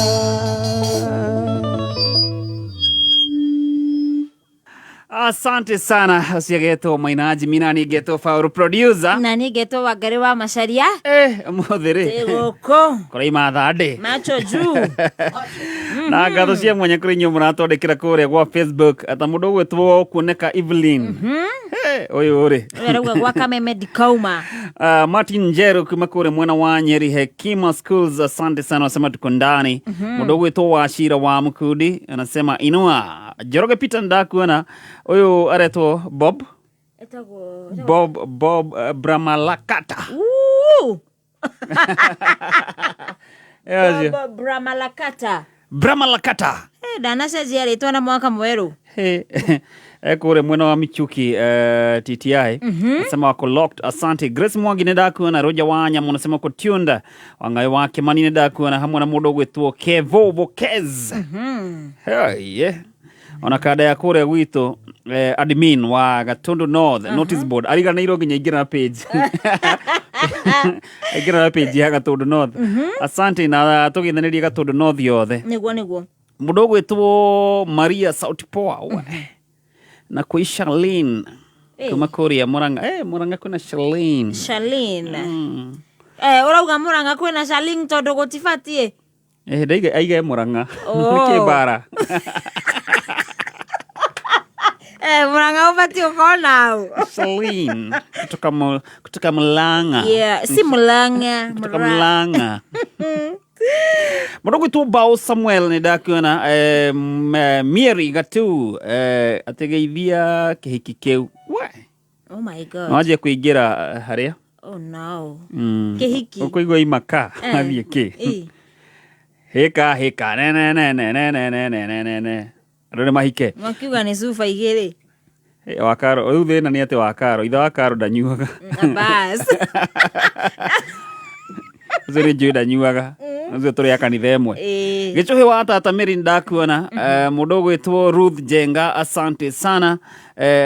Asante sana uciagetwo Maina Jimmy na niĩ ngetwo Faulu producer na niĩ ngetwo Wangari wa Macharia. Ũmũthĩ rĩ gũkũ kũraima thandĩ macho juu na ngatho cia mwanya kũrĩ inyuĩ mũratwandĩkĩra kũrĩa gwa Facebook ata mũndũ ũgwĩtwo kuoneka Evelyn. Ũyũ rĩ ũyũ arauga gwa Kameme ndikauma. Martin Njeru kuma kũrĩa mwena wa Nyeri Hekima Schools, asante sana, wasema tuko ndani. Mũndũ ũgwĩtwo Wachira wa Mkundi anasema inua. Njoroge Peter ndakuona ũyũ aretwo Bob Etagwo Bob Bramalakata. Ooh. Yes. Bob Bramalakata. Bramalakata. Ndanacenjia rĩtwa na mwaka mwerũ. Kũrĩa mwena wa Michuki TTI nasema wako locked, asante. Grace Mwangi nĩ ndakuona, Roger Wanyama unasema uko tuned, Wangai wa Kimani nĩ ndakuona hamwe na mũndũ ũgwĩtwo Kevo Bokez. Hey, yeah. Ona kada ya kũrĩa gwitũ admin wa Gatundu North Notice Board ariganĩirwo nginya ingĩra na page aingĩra na page ya Gatundu North. Asante na tũgĩthanĩrie Gatundu North yothe. Nĩguo nĩguo. Mũndũ ũgwĩtwo Maria Sauti Poa we. Na kwĩ Charlene kuma kũrĩa Murang'a. Murang'a kwĩna Charlene. Charlene. Ũrauga Murang'a kwĩna Charlene tondũ gũtibatiĩ. Ndaiga aiga Murang'a. Oh. Nĩkĩ bara? Murang'a ũbatiĩ ũkorwo nau. Charlene kutoka Murang'a. Yeah, si Murang'a. Kutoka Murang'a. Mũndũ ũgwĩtwo Bao Samuel nĩ ndakuona Mary Gatu atĩgeithia kĩhiki kĩu. We. Oh my God. No anjie kũingĩra harĩa? Oh no. Kĩhiki. Ũkũigua imaka athiĩ kĩ? Hĩka hĩka ne ne ne ne ne ne ne ne ne ne ne. Andũ nĩ mahike. Makiuga nĩ cuba igĩrĩ. Wakaro, rĩu thĩna nĩ atĩ Wakaro, ithe Wakaro ndanyuaga. Bas. Ũcio nĩ njũĩ ndanyuaga. Ũcio tũrĩ a kanitha ĩmwe. Gĩcũhĩ wa tata Mary ndakuona mũndũ ũgwĩtwo Ruth Jenga, asante sana.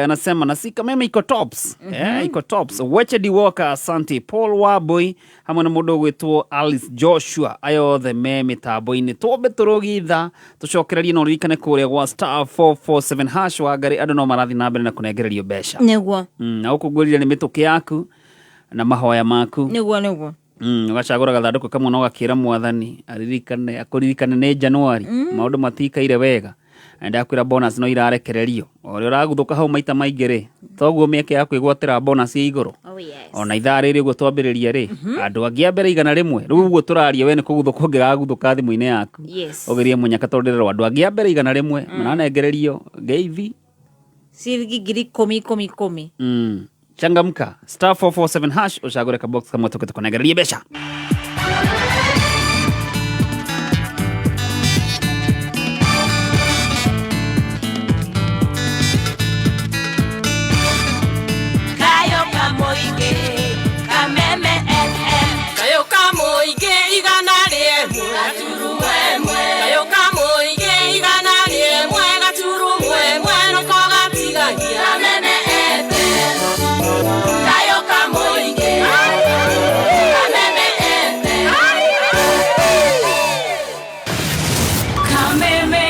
Anasema na si Kameme iko tops. Iko tops. Weche D Walker, asante. Paul Waboi hamwe na mũndũ ũgwĩtwo Alice Joshua, aya othe me mĩtambo-inĩ. Twambe tũrũgitha tũcokererie na ũririkane kũrĩa gwa star 447 hash wa Ngarĩ andũ no marathiĩ na mbere na kũnengererio mbeca. Nĩguo. Na gũkũ ngwĩrire nĩ mĩtũkĩ yaku na mahoya maku. Nĩguo nĩguo. Ũgacagũra gathandũkũ kamwe na ũgakĩra mwathani aririkane akũririkane nĩ Januari. Maũndũ matikaire wega. Na ndakwĩra bonus no irarekererio. O ũrĩa ũraguthũka hau maita maingĩ rĩ, toguo mĩeke ya kwĩgwatĩra bonus ĩ igũrũ. Oh yes. Ona ithaa rĩrĩ ũguo twambĩrĩria rĩ, andũ angĩ a mbere 100, rĩu ũguo tũraria we nĩ kũguthũka ũngĩgaguthũka thimũ-inĩ yaku. Yes. Ũgerie mũnyaka tondũ ndĩrerwo andũ angĩ a mbere 100 maranengererio ngeithi. Ciringi 10,000 10 10. Changamka star 447 hash ucagũre kabox kamwe tũke tũkũnengererie mbeca. Kayo kamoige Kameme FM Kayo kamoige 101 gaturumwemwe Kayo kamoige 101 gaturumwemwe noko gatigagia Kameme FM Kayo kamoige Kameme FM Kameme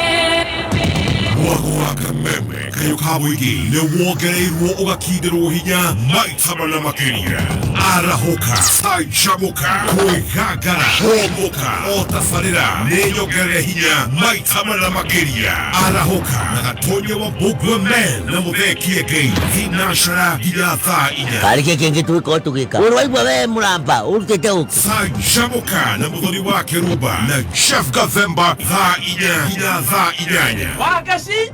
Mwago wa Kameme kayo ka mũingĩ nĩ wongereirwo ũgakindĩrwo hinya maita mana makĩria. Arahũka, canjamũka, kwĩgangara, hũmũka, o tabarĩra nĩ nyongerere hinya maita mana makĩria. Arahũka na Gatonya wa Mbũngwe Men na Mũthee Kĩengei thinacara nginya thaa 4. Karĩ kĩ kĩngĩ tũgĩkorwo tũgĩka? Ũrĩ waigua we mũramba ũrutĩte ũkĩ? Canjamũka na Mũthoni wa Kĩrumba na Jeff Gathemba thaa 4 nginya thaa 8. Wagaci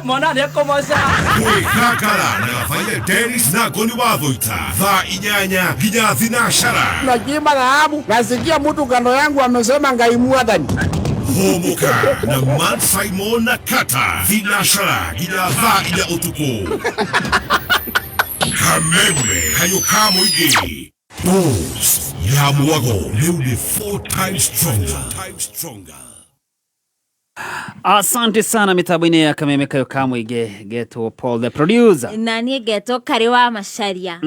mwana nĩ nĩekũmoca. Gwĩkangara na gabaia Dennis na Ngoni wa Thũita thaa 8 nginya thinacara. Nachimba dhahabu, nasikia mtu kando yangu amesema Ngai mwathani. Hũmũka na Man Simon na Kata thinacara nginya thaa 4 ũtukũ. Kameme kayũ ka mũingĩ. Bulls ya mwago rĩu nĩ 4 times stronger. Asante sana mitambo-inĩ ya kameme kayo ka mũingĩ getwo Paul the producer. Na niĩ ngetwo Karĩ wa Macaria.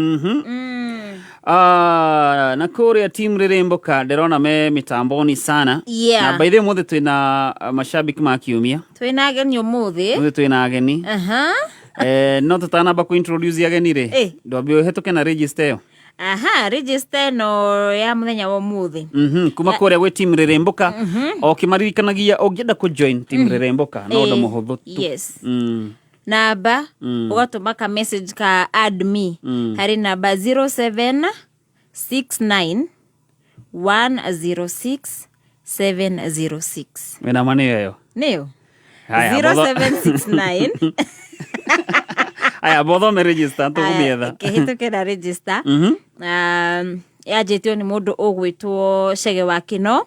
Ah, na kũrĩa team rĩrĩmbũka ndĩrona me mitamboni sana. Na by the way mũthĩ twĩna mashabiki ma kiumia. Twĩna ageni ũmũthĩ. Mũthĩ twĩna ageni. No tũtanamba kũ introduce ageni rĩ, ndwambe ũhĩtũke na register ĩyo. Aha, register ĩno ya mũthenya wa ũmũthĩ. Kuma kũrĩa gwĩ team rĩrĩmbũka, o kĩmaririkanagia ũngĩenda kũ join team rĩrĩmbũka no ũndũ mũhũthũ tu. Yes. Namba ũgatũma ka message ka add me harĩ namba 0769 106 706. Wĩna ma nĩyo ĩyo? Nĩyo. Haya, 0769. Aya, bothome register tũgũmĩetha. Kĩhĩtũkĩra register. Yanjĩtio nĩ mũndũ ũgwĩtwo Chege wa Kĩno,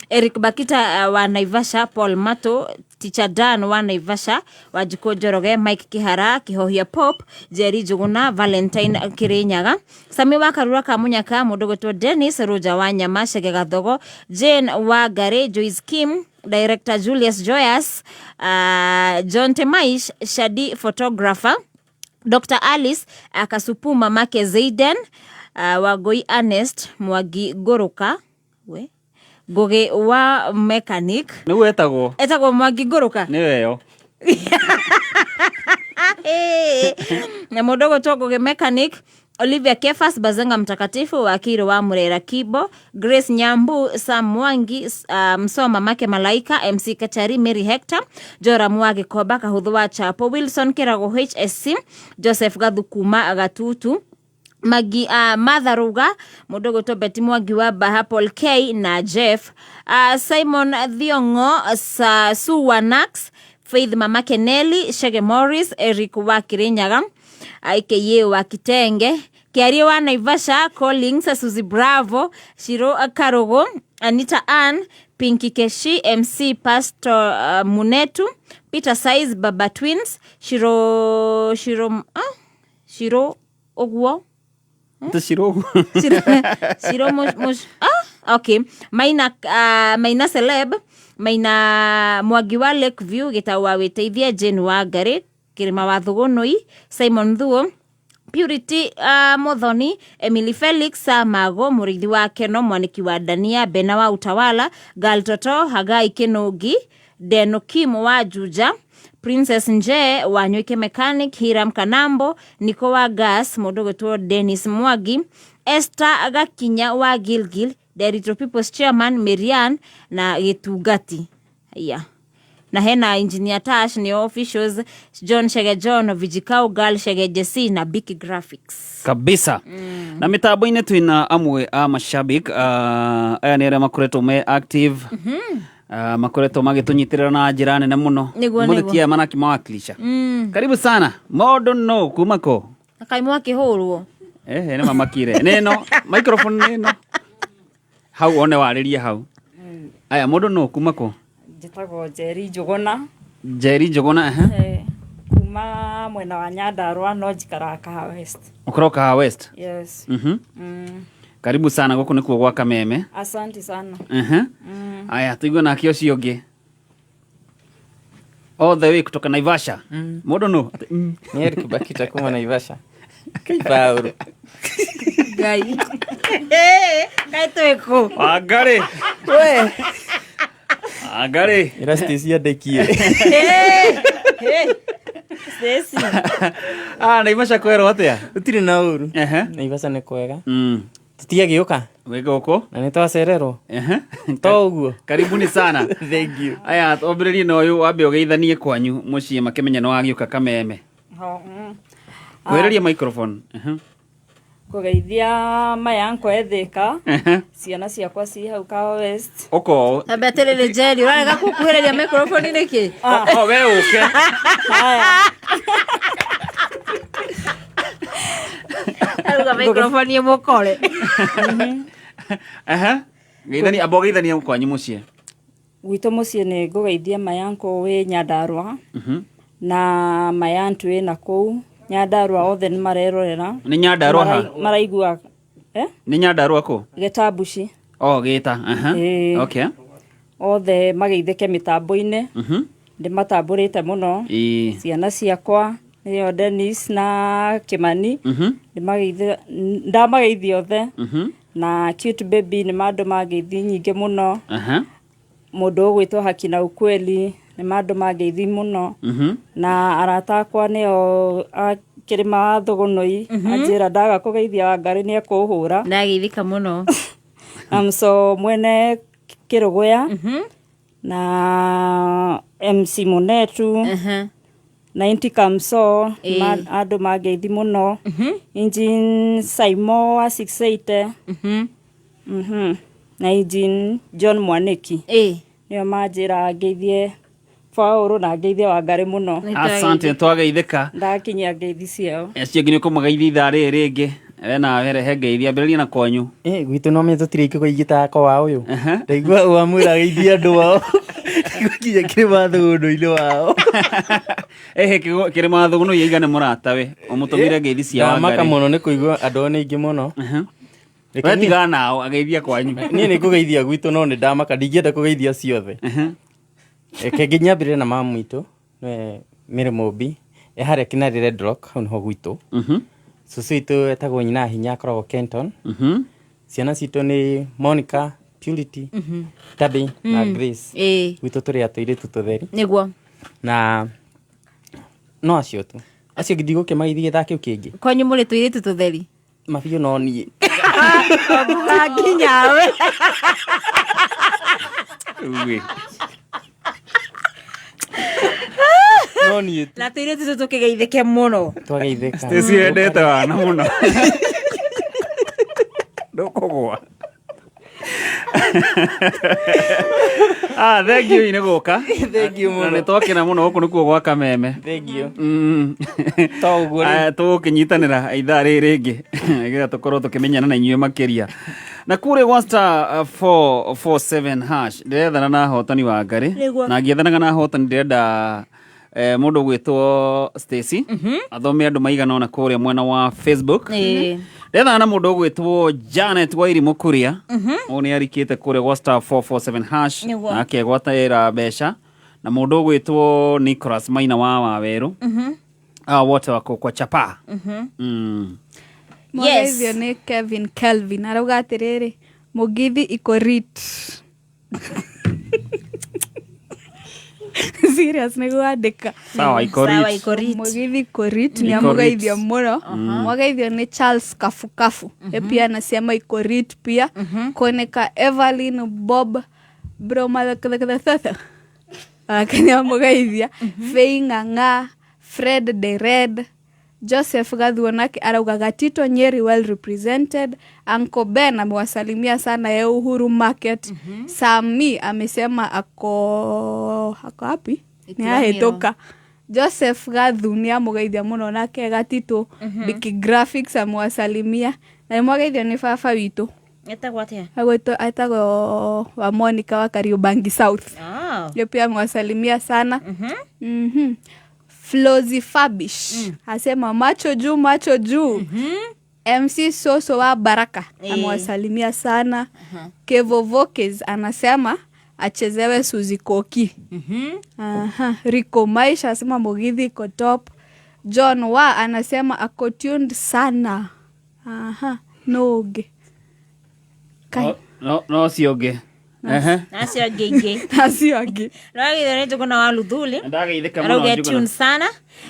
Eric Bakita wa Naivasha, Paul Mato, Teacher Dan wa Naivasha, Wanjikũ Njoroge, Mike Kihara, Kihohia Pop, Jerry Njuguna, Valentine Kirinyaga, Sami wa Karura ka Munyaka, mũndũ ũgwĩtwo Dennis Ruja wa Nyama, Chege Gathogo, Jane wa Ngari, Joyce Kim, Director Julius Joyas, John Temaish, Shadi Photographer, Dr. Alice Akasupu, mamake Zaiden, Wangui Ernest, Mwangi Ngũrũka, we Ngũgĩ wa mechanic. Nĩguo etagwo? Etagwo Mwangi Ngũrũka. Nĩwe ĩyo. Na mũndũ ũgwĩtwo Ngũgĩ mechanic, Olivia Kefas Bazenga Mtakatifu, Wakiri wa Murera Kibo, Grace Nyambu, Sam Mwangi, Msoma Make Malaika, MC Kachari, Mary Hector, Joram wa Gĩkomba, Kahũthũ wa Chapo, Wilson Kĩrago HSC, Joseph Gathukuma Gatutu, Magi, Martha Ruga, mũndũ ũgwĩtwo Betty Mwangi wa Baha, Paul K na Jeff, Simon Thiong'o, Sue Wanax, Faith Mama Keneli, Shege Morris, Eric wa Kirinyaga, IKA wa Kitenge, Kiarie wa Naivasha, Collins, Suzy Bravo, Shiro Karogo, Anita Ann, Pinky Keshi, MC Pastor Munetu, Peter Size, Baba Twins, Shiro, Shiro, Shiro Ogwo. Shiro. Shiro, Shiro Mush, okay. Maina, Maina Celeb, Maina Mwangi wa Lakeview, Gitau wa Wĩteithia, Jane wa Ngari, Kĩrĩma wa Thũgũnũi, Simon Thuo, Purity Muthoni, Emily Felix, Samago, Mũrĩithi wa Keno, Mwaniki wa Dania, Bena wa Utawala, Gal Toto, Hagai Kĩnũngi, Deno Kim wa Juja, Princess Nje wa Nywike Mechanic, Hiram Kanambo, Niko wa Gas, mũndũ ũgwĩtwo Dennis Mwangi, Esther Gakinya wa Gilgil, Derito People's Chairman, Marian na Gĩtungati. Yeah. Na hena Engineer Tash ni officials, John Shege John, Vijikau Girl, Shege Jesse na Biki Graphics. Kabisa. Na mitambo-inĩ twĩna amwe a mashabik, aya nĩ arĩa makoretwo me active. Makoretwo magĩtũnyitĩrĩra na njĩra nene mũno. Nĩguo, Mũthĩ nĩguo. ti aya manakĩmawakilisha. Karibu sana. Mũndũ no kuma kũ? Na kaĩ mwakĩhũrwo? Ehe, nĩ mamakire. Nĩ ĩno, microphone nĩ ĩno. Hau one warĩrie hau. Aya, mũndũ no kuma kũ? Njĩtagwo Njeri Njũgũna. Njeri Njũgũna, ehe. Kuma mwena wa Nyandarua no njikaraga Kahawa West. Ũkoragwo Kahawa West? Yes. Karibu sana gũkũ nĩkuo gwa Kameme. Asante sana. Aya, tũigue nake ũcio ũngĩ. All the way kutoka Naivasha. Mũndũ nũ? Ni Eric Bakita kuma Naivasha. Kaibauru. Ngai. Ngai twĩkũ? Wangari. We. Wangari. Ira Stacy andekie. Stacy. Naivasha kwerwo atĩa? Gũtirĩ na ũru. Naivasha nĩ kwega. Tũtiagĩũka. Wĩ gũkũ? Na nĩ twacererwo. To ũguo. Karibuni sana. Thank you. Aya, twambĩrĩrie na ũyũ wambe ũgeithanie kwanyu mũciĩ makĩmenya nĩ wagĩũka Kameme. Kwĩrĩria microphone. Ngũgeithia mayanko ethĩka ciana ciakwa ci hau Kahawa West. Ũko. Ambe atĩrĩrĩ Jerry, ũrarega gũkuhĩrĩria microphone nĩkĩ? O we ũke. Arauga microphone ĩmũkore. Ehe. Geithania amba ũgeithanie kwanyu mũciĩ. Gwitũ mũciĩ nĩ ngũgeithia mayanko wĩ Nyandarũa na mayantu wĩ na kũu Nyandarũa othe nĩ marerorera. Nĩ Nyandarũa ha? Maraigua eh? Nĩ Nyandarũa kũ? Gĩtambuci. Oh, gĩta. Aha. Ĩĩ. Okay. Othe mageithĩke mĩtambo-inĩ. Ndĩmatambũrĩte mũno. Ĩĩ. Ciana ciakwa nĩo Dennis na Kĩmani. Ndĩmageithia ndamageithia othe. Na cute baby nĩ mandũma ngeithi nyingĩ mũno. Mũndũ ũgwĩtwo Haki na Ukweli nĩ mandũma ngeithi mũno. Na arata akwa nĩo a Kĩrĩma wa Thũgũnũi anjĩra ndaga kũgeithia Wangarĩ nĩ ekũhũra. Ndageithĩka mũno. Na mso mwene Kĩrũgũya na MC Mũnetu na Inti Kamso andũ mangeithi mũno. Engine Saimo wa 680 na Engine John Mwaniki nĩo manjĩra ngeithie Paũlũ na ngeithie Wangarĩ mũno. Asante twageithĩka. Ndakinyia ngeithi ciao. Acio angĩ nĩ ũkũmageithia ithaa rĩrĩ rĩngĩ. We nawe rehe ngeithi ambĩrĩria na kwanyu. Eh, gwitũ no menya tũtirĩ ikĩgo ingĩ ta kwa ũyũ. Ndaigua wamwĩra ageithie andũ ao. Ndaigua nginya kĩrĩma thũgũnũ-inĩ wao. Ehe kĩrĩma thũgũnũ yaiga nĩ mũrata we. Ũmũtũmĩre ngeithi cia Ndamaka Wangarĩ. mũno nĩ kũigua andũ ao nĩ aingĩ mũno. Reke We niĩ- tigana nao ageithia kwanyu. Niĩ nĩ ngũgeithia gwitũ no nĩ ndamaka ndingĩenda kũgeithia ciothe. Reke nyambĩrĩre na mamu witũ nĩwe Mary Mũmbi e harĩa Kinari Red Rock hau nĩho gwitũ. Cũcũ witũ etagwo Nyina Hinya akoragwo Kenton. Ciana citũ nĩ Monica, Purity, Tabby na Grace. Gwitũ tũrĩ a tũirĩtu tũtheri. Nĩguo. Na no acio tu. Acio angĩ ndigũkĩmageithia gĩthaa kĩu kĩngĩ. Kwanyu mũrĩ tũirĩtu tũtheri? Mabiũ no niĩ. Wabuga nginya we. Uwe. No niĩ tu. Na tũirĩtu tũtũ tũkĩgeithĩke mũno. Twageithĩka. Stacy endete wana mũno. Ndũkũgwa. Ah, thank you nĩ gũka. Thank you mũno. Na nĩ twakena mũno gũkũ nĩkuo gwa Kameme. Thank you. To ũguo rĩ. Tũgũkĩnyitanĩra ithaa rĩrĩ rĩngĩ nĩgetha tũkorwo tũkĩmenyana na inyuĩ makĩria. Na kũrĩa gwa star 447 hash ndĩrethana na ahotani wa Ngarĩ Nĩguo. na ngĩethanaga na ahotani ndĩrenda mũndũ ũgwĩtwo Stacy athome andũ maigana ũna kũrĩa mwena wa Facebook. Ndethana na mũndũ ũgwĩtwo Janet Wairimu Kuria ũyũ nĩ arikĩte kũrĩa gwa star 447 hash Nĩguo. na akegwatĩra mbeca na mũndũ ũgwĩtwo Nicholas Maina wa Wawerũ aa wote wako kwa chapa. Mwageithio nĩ Kevin Kelvin arauga atĩrĩrĩ mũgithi iko rit. Serious nĩguo andĩka. Sawa, iko rit. Sawa, iko rit. Mũgithi iko rit Iko nĩ amũgeithia rit. mũno. Mwageithio nĩ Charles Kafukafu. Ye pia anasema iko rit pia. Kuoneka Evelyn Bob Bromathatha. Ake nĩ amũgeithia. Fei Ng'ang'a, Fred the Red, Joseph Gathuo nake arauga Gatito Nyeri well represented. Uncle Ben amewasalimia sana ye Uhuru Market. Sami amesema ako ako wapi? Nĩ Ituanĩro. ahĩtũka. Joseph Gathu nĩ amũgeithia mũno nake Gatito. Biki Graphics amewasalimia. Na nĩ mwageithio nĩ baba witũ. Etagwo atĩa? Agwĩtwo etagwo wa Monica wa Kariobangi South. Ah. Ye pia amewasalimia sana. Flozi Fabish asema macho juu macho juu. MC Soso wa Baraka amewasalimia sana. Kevo Vokes anasema achezewe Suzi Koki. Aha. Rico Maisha asema Mugithi iko top. John wa anasema ako tuned sana. Aha. Noge. Kai. No no ũcio ũngĩ. Ehe. Na acio angĩ ingĩ. Acio angĩ. Nĩwageithio nĩ Njũgũna wa Luthuli. Ndageithĩka mũno Arauga Njũgũna. tune sana.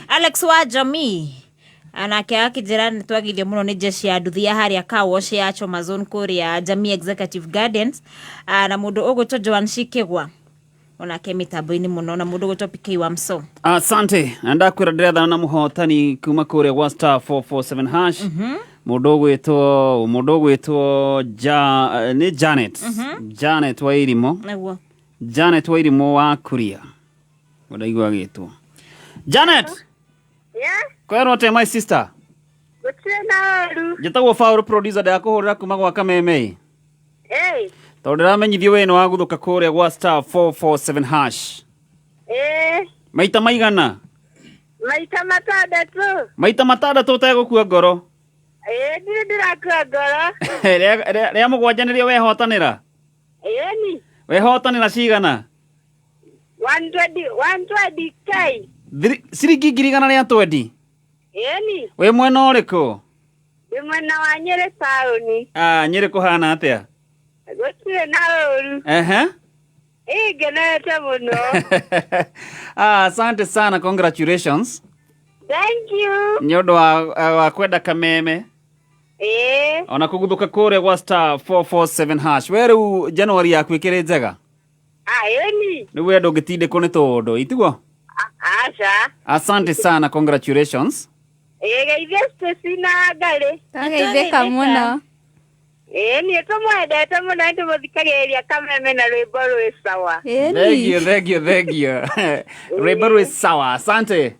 Alex wa Jamii anake akĩnjĩra nĩ twageithio mũno nĩ jeshi ya nduthi ya harĩa car wash ya Choma Zone kũrĩa Jamii Executive Gardens. Ah, na mũndũ ũgwĩtwo Joan Shikĩgwa onake mĩtambo-inĩ mũno na mũndũ ũgwĩtwo PK wa Mso. Asante. Na ndakwĩra ndĩrethana na mũhotani kuma kũrĩa gwa star 447 hash. Mũndũ ũgwĩtwo, mũndũ ũgwĩtwo ja, nĩ Janet. Janet wa Irimũ. Nĩguo. Janet wa Irimũ wa Kuria. Ndaigua agĩtwo. Janet. Yeah, Kwerwo atĩa, my sister? Gũtirĩ na ũru. Njĩtagwo Paul, producer, ndakũhũrĩra kuma gwa Kameme. Ĩĩ, Tondũ ndĩramenyithio we nĩ waguthũka kũrĩa gwa *447#. Ĩĩ, Maita maigana? Maita 6. Maita 6 ũtegũkua ngoro. Ĩĩ, ndirĩ ndĩrakua ngoro. Rĩa mũgwanja nĩrĩo wehotanĩra. Ĩni, Wehotanĩra cigana? 120, 120K. Ciringi 120,000. Ĩni, Wĩ mwena ũrĩkũ? Ndĩ mwena wa Nyĩrĩ taũni. Ah, Nyĩrĩ kũhana atĩa? Gũtirĩ na ũru. Ĩĩ, ngenete mũno. Ah, asante sana, congratulations. Thank you. Nĩ ũndũ wa kwenda Kameme. Ĩĩ, Ona kũguthũka kũrĩa gwa *447#. We rĩu January yaku ĩkĩrĩ njega. Ah, ĩni. Rĩu we ndũngĩtindĩkwo nĩ tũũndũ, itiguo? Aca. Asante sana, congratulations. Ĩĩ, geithia Stacy na Ngarĩ. Twageithĩka mũno. Ĩĩ, niĩ tũmwendete mũno, nĩ tũmũthikagĩrĩria Kameme na rwĩmbo rwĩ sawa. Thank you, thank you, thank you. Rwĩmbo rwĩ sawa, asante.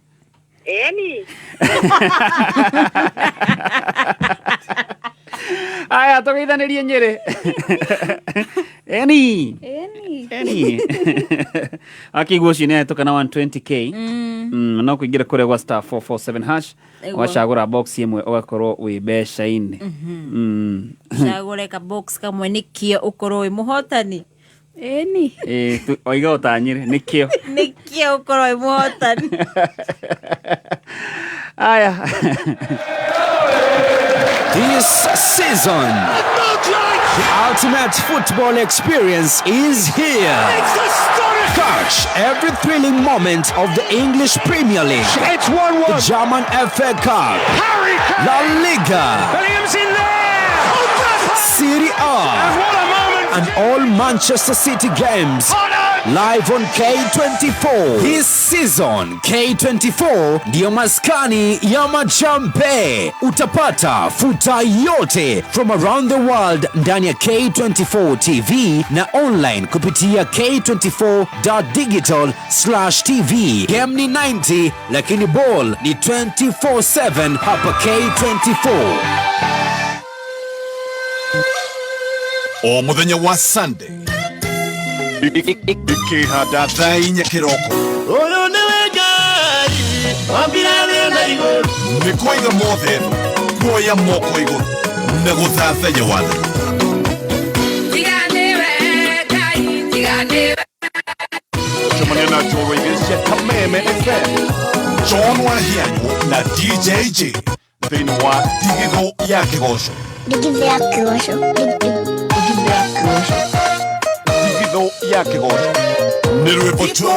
Ĩni. Aya, tũgeithanĩrie Nyĩrĩ. Eni. Eni. Eni. Akĩigua ũcio nĩ ahĩtũka na 120K. No kũingĩra kũrĩa gwa *447# Ĩguo. Ũgacagũra box ĩmwe, ũgakorwo wĩ mbeca-inĩ. Cagũre ka box kamwe nĩkĩo ũkorwo wĩ mũhotani. Ĩni. Ĩ, oiga ũta Nyĩrĩ nĩkĩo. Nĩkĩo ũkorwo wĩ mũhotani. Aya. This season, the ultimate football experience is here. Catch every thrilling moment of the English Premier League. It's 1-1. The German FA Cup. Harry Kane. La Liga. Bellingham's in there. Serie A. And what a moment. And all Manchester City games. Live on K24. This season, K24 ndiyo maskani ya machampe. Utapata futa yote from around the world ndani ya K24 TV na online kupitia k24.digital/tv. Game ni 90 lakini ball ni 24/7 hapa K24. O muthenya wa Sunday ikihanda thaa 4 kĩroko. Ũyũ nĩwe Ngai wambire thĩ na igũrũ. Nĩ kwaiga mothe thũ, kuoya moko igũrũ na gũthathaiya wathani. Tiga nĩwe Ngai, tiga nĩwe. Cemania na njorua igĩrĩ cia Kameme FM, John Wahianyũ na DJ J thĩinĩ wa Ndigithũ ya Kĩgoco. Ndigithũ ya Kĩgoco. Ndigithũ ya Kĩgoco. Ndigithũ ya Kĩgoco. Nĩ rwĩmbo tu.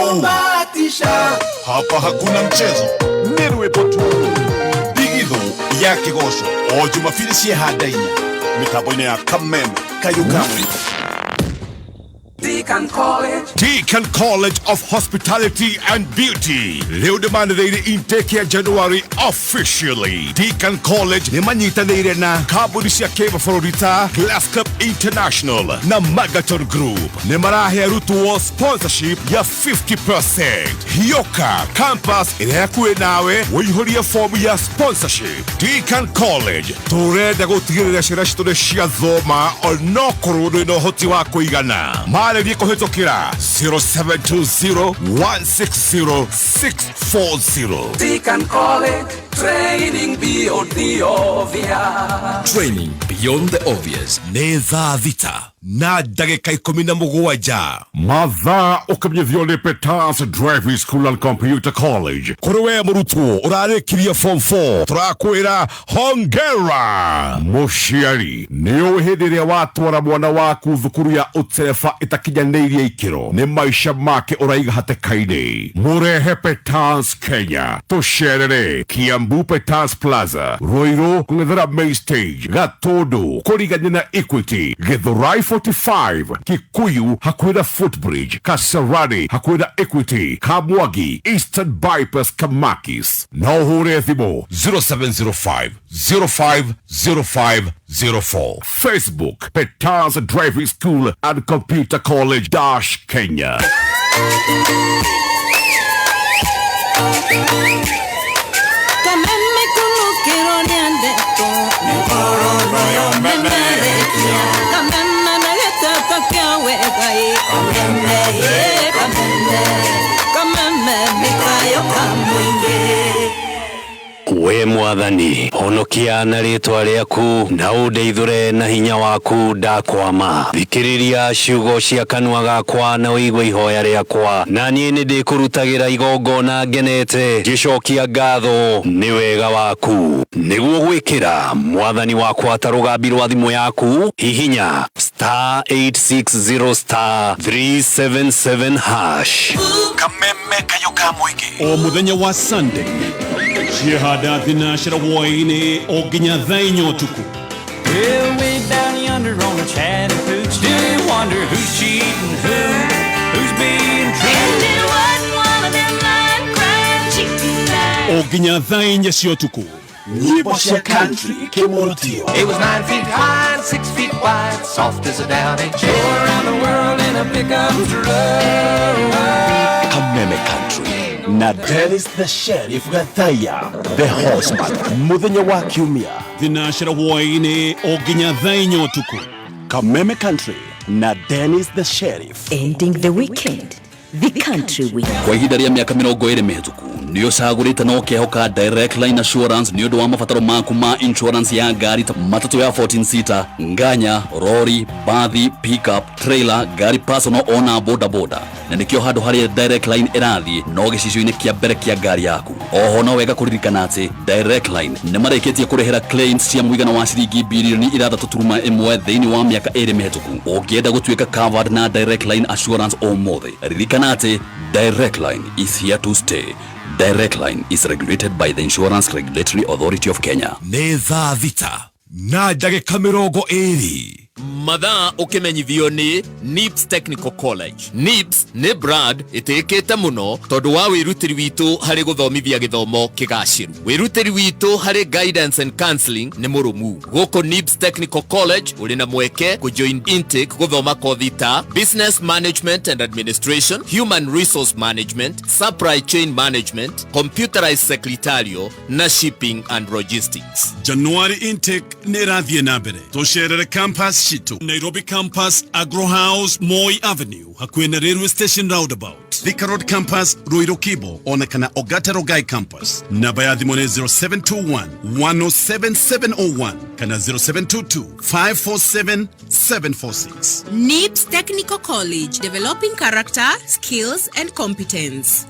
Hapa hakuna mchezo, nĩ rwĩmbo tu. Ndigithũ ya Kĩgoco o Jumapili cia handa 4 mĩtambo-inĩ ya Kameme Kayukamwe. Deacon College. Deacon College of Hospitality and Beauty rĩu nĩmanĩrĩire intake ya January officially. Deacon College nĩmanyitanĩire na kambuni cia kĩmabũrũri ta Glass Cup International na Magaton Group. Nĩmarahe arutwo sponsorship ya 50%. Hioka campus ĩrĩa hakuhĩ nawe ũihũrie fomu ya sponsorship. Deacon College, tũrenda gũtigĩrĩra ciana citũ nĩ ciathoma onokorwo ndũrĩ na ũhoti wa kũigana. Marĩrie kũhĩtũkĩra 0720 160 640. Deacon College, training beyond the obvious. Training beyond the obvious. Nĩ thaa 6:17. Mathaa ũkĩmenyithio nĩ Peters Driving School and Computer College. Kũrĩ we mũrutwo ũrarĩkirie form 4, tũrakwĩra hongera. Mũciari, nĩ ũĩ hĩndĩ ĩrĩa watwara mwana waku thukuru ya ũtereba ĩtakinyanĩirie ikĩro, nĩ maica make ũraiga hatĩka-inĩ. Mũrehe Peters Kenya, tũcerere Kiambu. Kiambu Peters Plaza, Ruiru kung'ethera Main Stage, Gatundu kũrigania na Equity, Githurai 45, Kikuyu hakuhĩ na Footbridge, Kasarani hakuhĩ na Equity, Kamwagi Eastern Bypass Kamakis. No ũhũre thimũ 0705 050504. Facebook Peters Driving School and Computer College dash Kenya. Kameme kunukirwo nĩ ndeto mĩkororo yomemerekia kameme na gĩteto kĩa wega ĩ kameme ĩ kameme kameme mĩkayo kamũingĩ. We mwathani honokia na rĩtwa rĩaku na ũndeithũre na hinya waku ndakwama. Thikĩrĩria ciugo cia kanua gakwa na ũigue ihoya rĩakwa, na niĩ nĩ ndĩkũrutagĩra igongona ngenete ngĩcokia ngatho nĩ wega waku. Nĩguo gwĩkĩra mwathani wakwa ta rũgambi rwa thimũ yaku, hihinya star 860 star 377 hash. Kameme kayo ka mũingĩ o mũthenya wa Sunday ciehanda thinacera hwaĩ-inĩ o nginya thaa inya ũtukũ. Well, way down yonder on the Chattahoochee, do you wonder who's cheating who, who's being true? And it wasn't one of them lying, crying, cheating lies. O nginya thaa inya cia ũtukũ. Nyimbo cia country ikĩmũrutio. It was 9 feet high and 6 feet wide, soft as a downy chair. Go around the world in a pickup truck. Kameme Country na Dennis the Sheriff Gathaya the Horseman muthenya wa kiumia thinacera hwaĩ-inĩ o nginya thaa inya ũtukũ. Kameme Country na Dennis the Sheriff. Ending the weekend, the country week. Kwa ihinda rĩa mĩaka 20 mĩhĩtũku nĩ ũcagũrĩte na ũkehoka Direct Line Assurance nĩ ũndũ wa mabataro maku ma insurance ya ngari ta matatũ ya 14 seater, nganya, rori, bathi, pickup, trailer, ngari personal ona boda boda. Na nĩkĩo handũ harĩa Direct Line ĩrathiĩ no gĩcicio-inĩ kĩa mbere kĩa ngari yaku. Oho no wega kũririkana atĩ Direct Line nĩ marĩkĩtie kũrĩhĩra claims cia mũigana wa ciringi birioni 6.1 thĩinĩ wa mĩaka 2 mĩhĩtũku. Ũngĩenda gũtuĩka covered na Direct Line Assurance ũmũthĩ, ririkana atĩ Direct Line is here to stay. Direct Line is regulated by the Insurance Regulatory Authority of Kenya. Nĩ thaa thita na ndagĩka 20. Mathaa ũkĩmenyithio nĩ NIBS Technical College. NIBS nĩ brand ĩtĩĩkĩte mũno tondũ wa wĩrutĩri witũ harĩ gũthomithia gĩthomo kĩgacĩru. Wĩrutĩri witũ harĩ guidance and counseling nĩ mũrũmu. Gũkũ NIBS Technical College ũrĩ na mweke kũjoin intake gũthoma kothi ta Business Management and Administration, Human Resource Management, Supply Chain Management, Computerized Secretarial na Shipping and Logistics. January intake nĩ ĩrathiĩ na mbere. Tũcerere campus citũ Nairobi campus, Agro House, Moi Avenue, hakuhĩ na Railway Station roundabout, Thika Road campus, Ruiru Kibo, ona kana Ogata Rogai campus. Namba ya thimũ nĩ 0721 107 701 kana 0722 547 746. NIBS Technical College, developing character, skills and competence.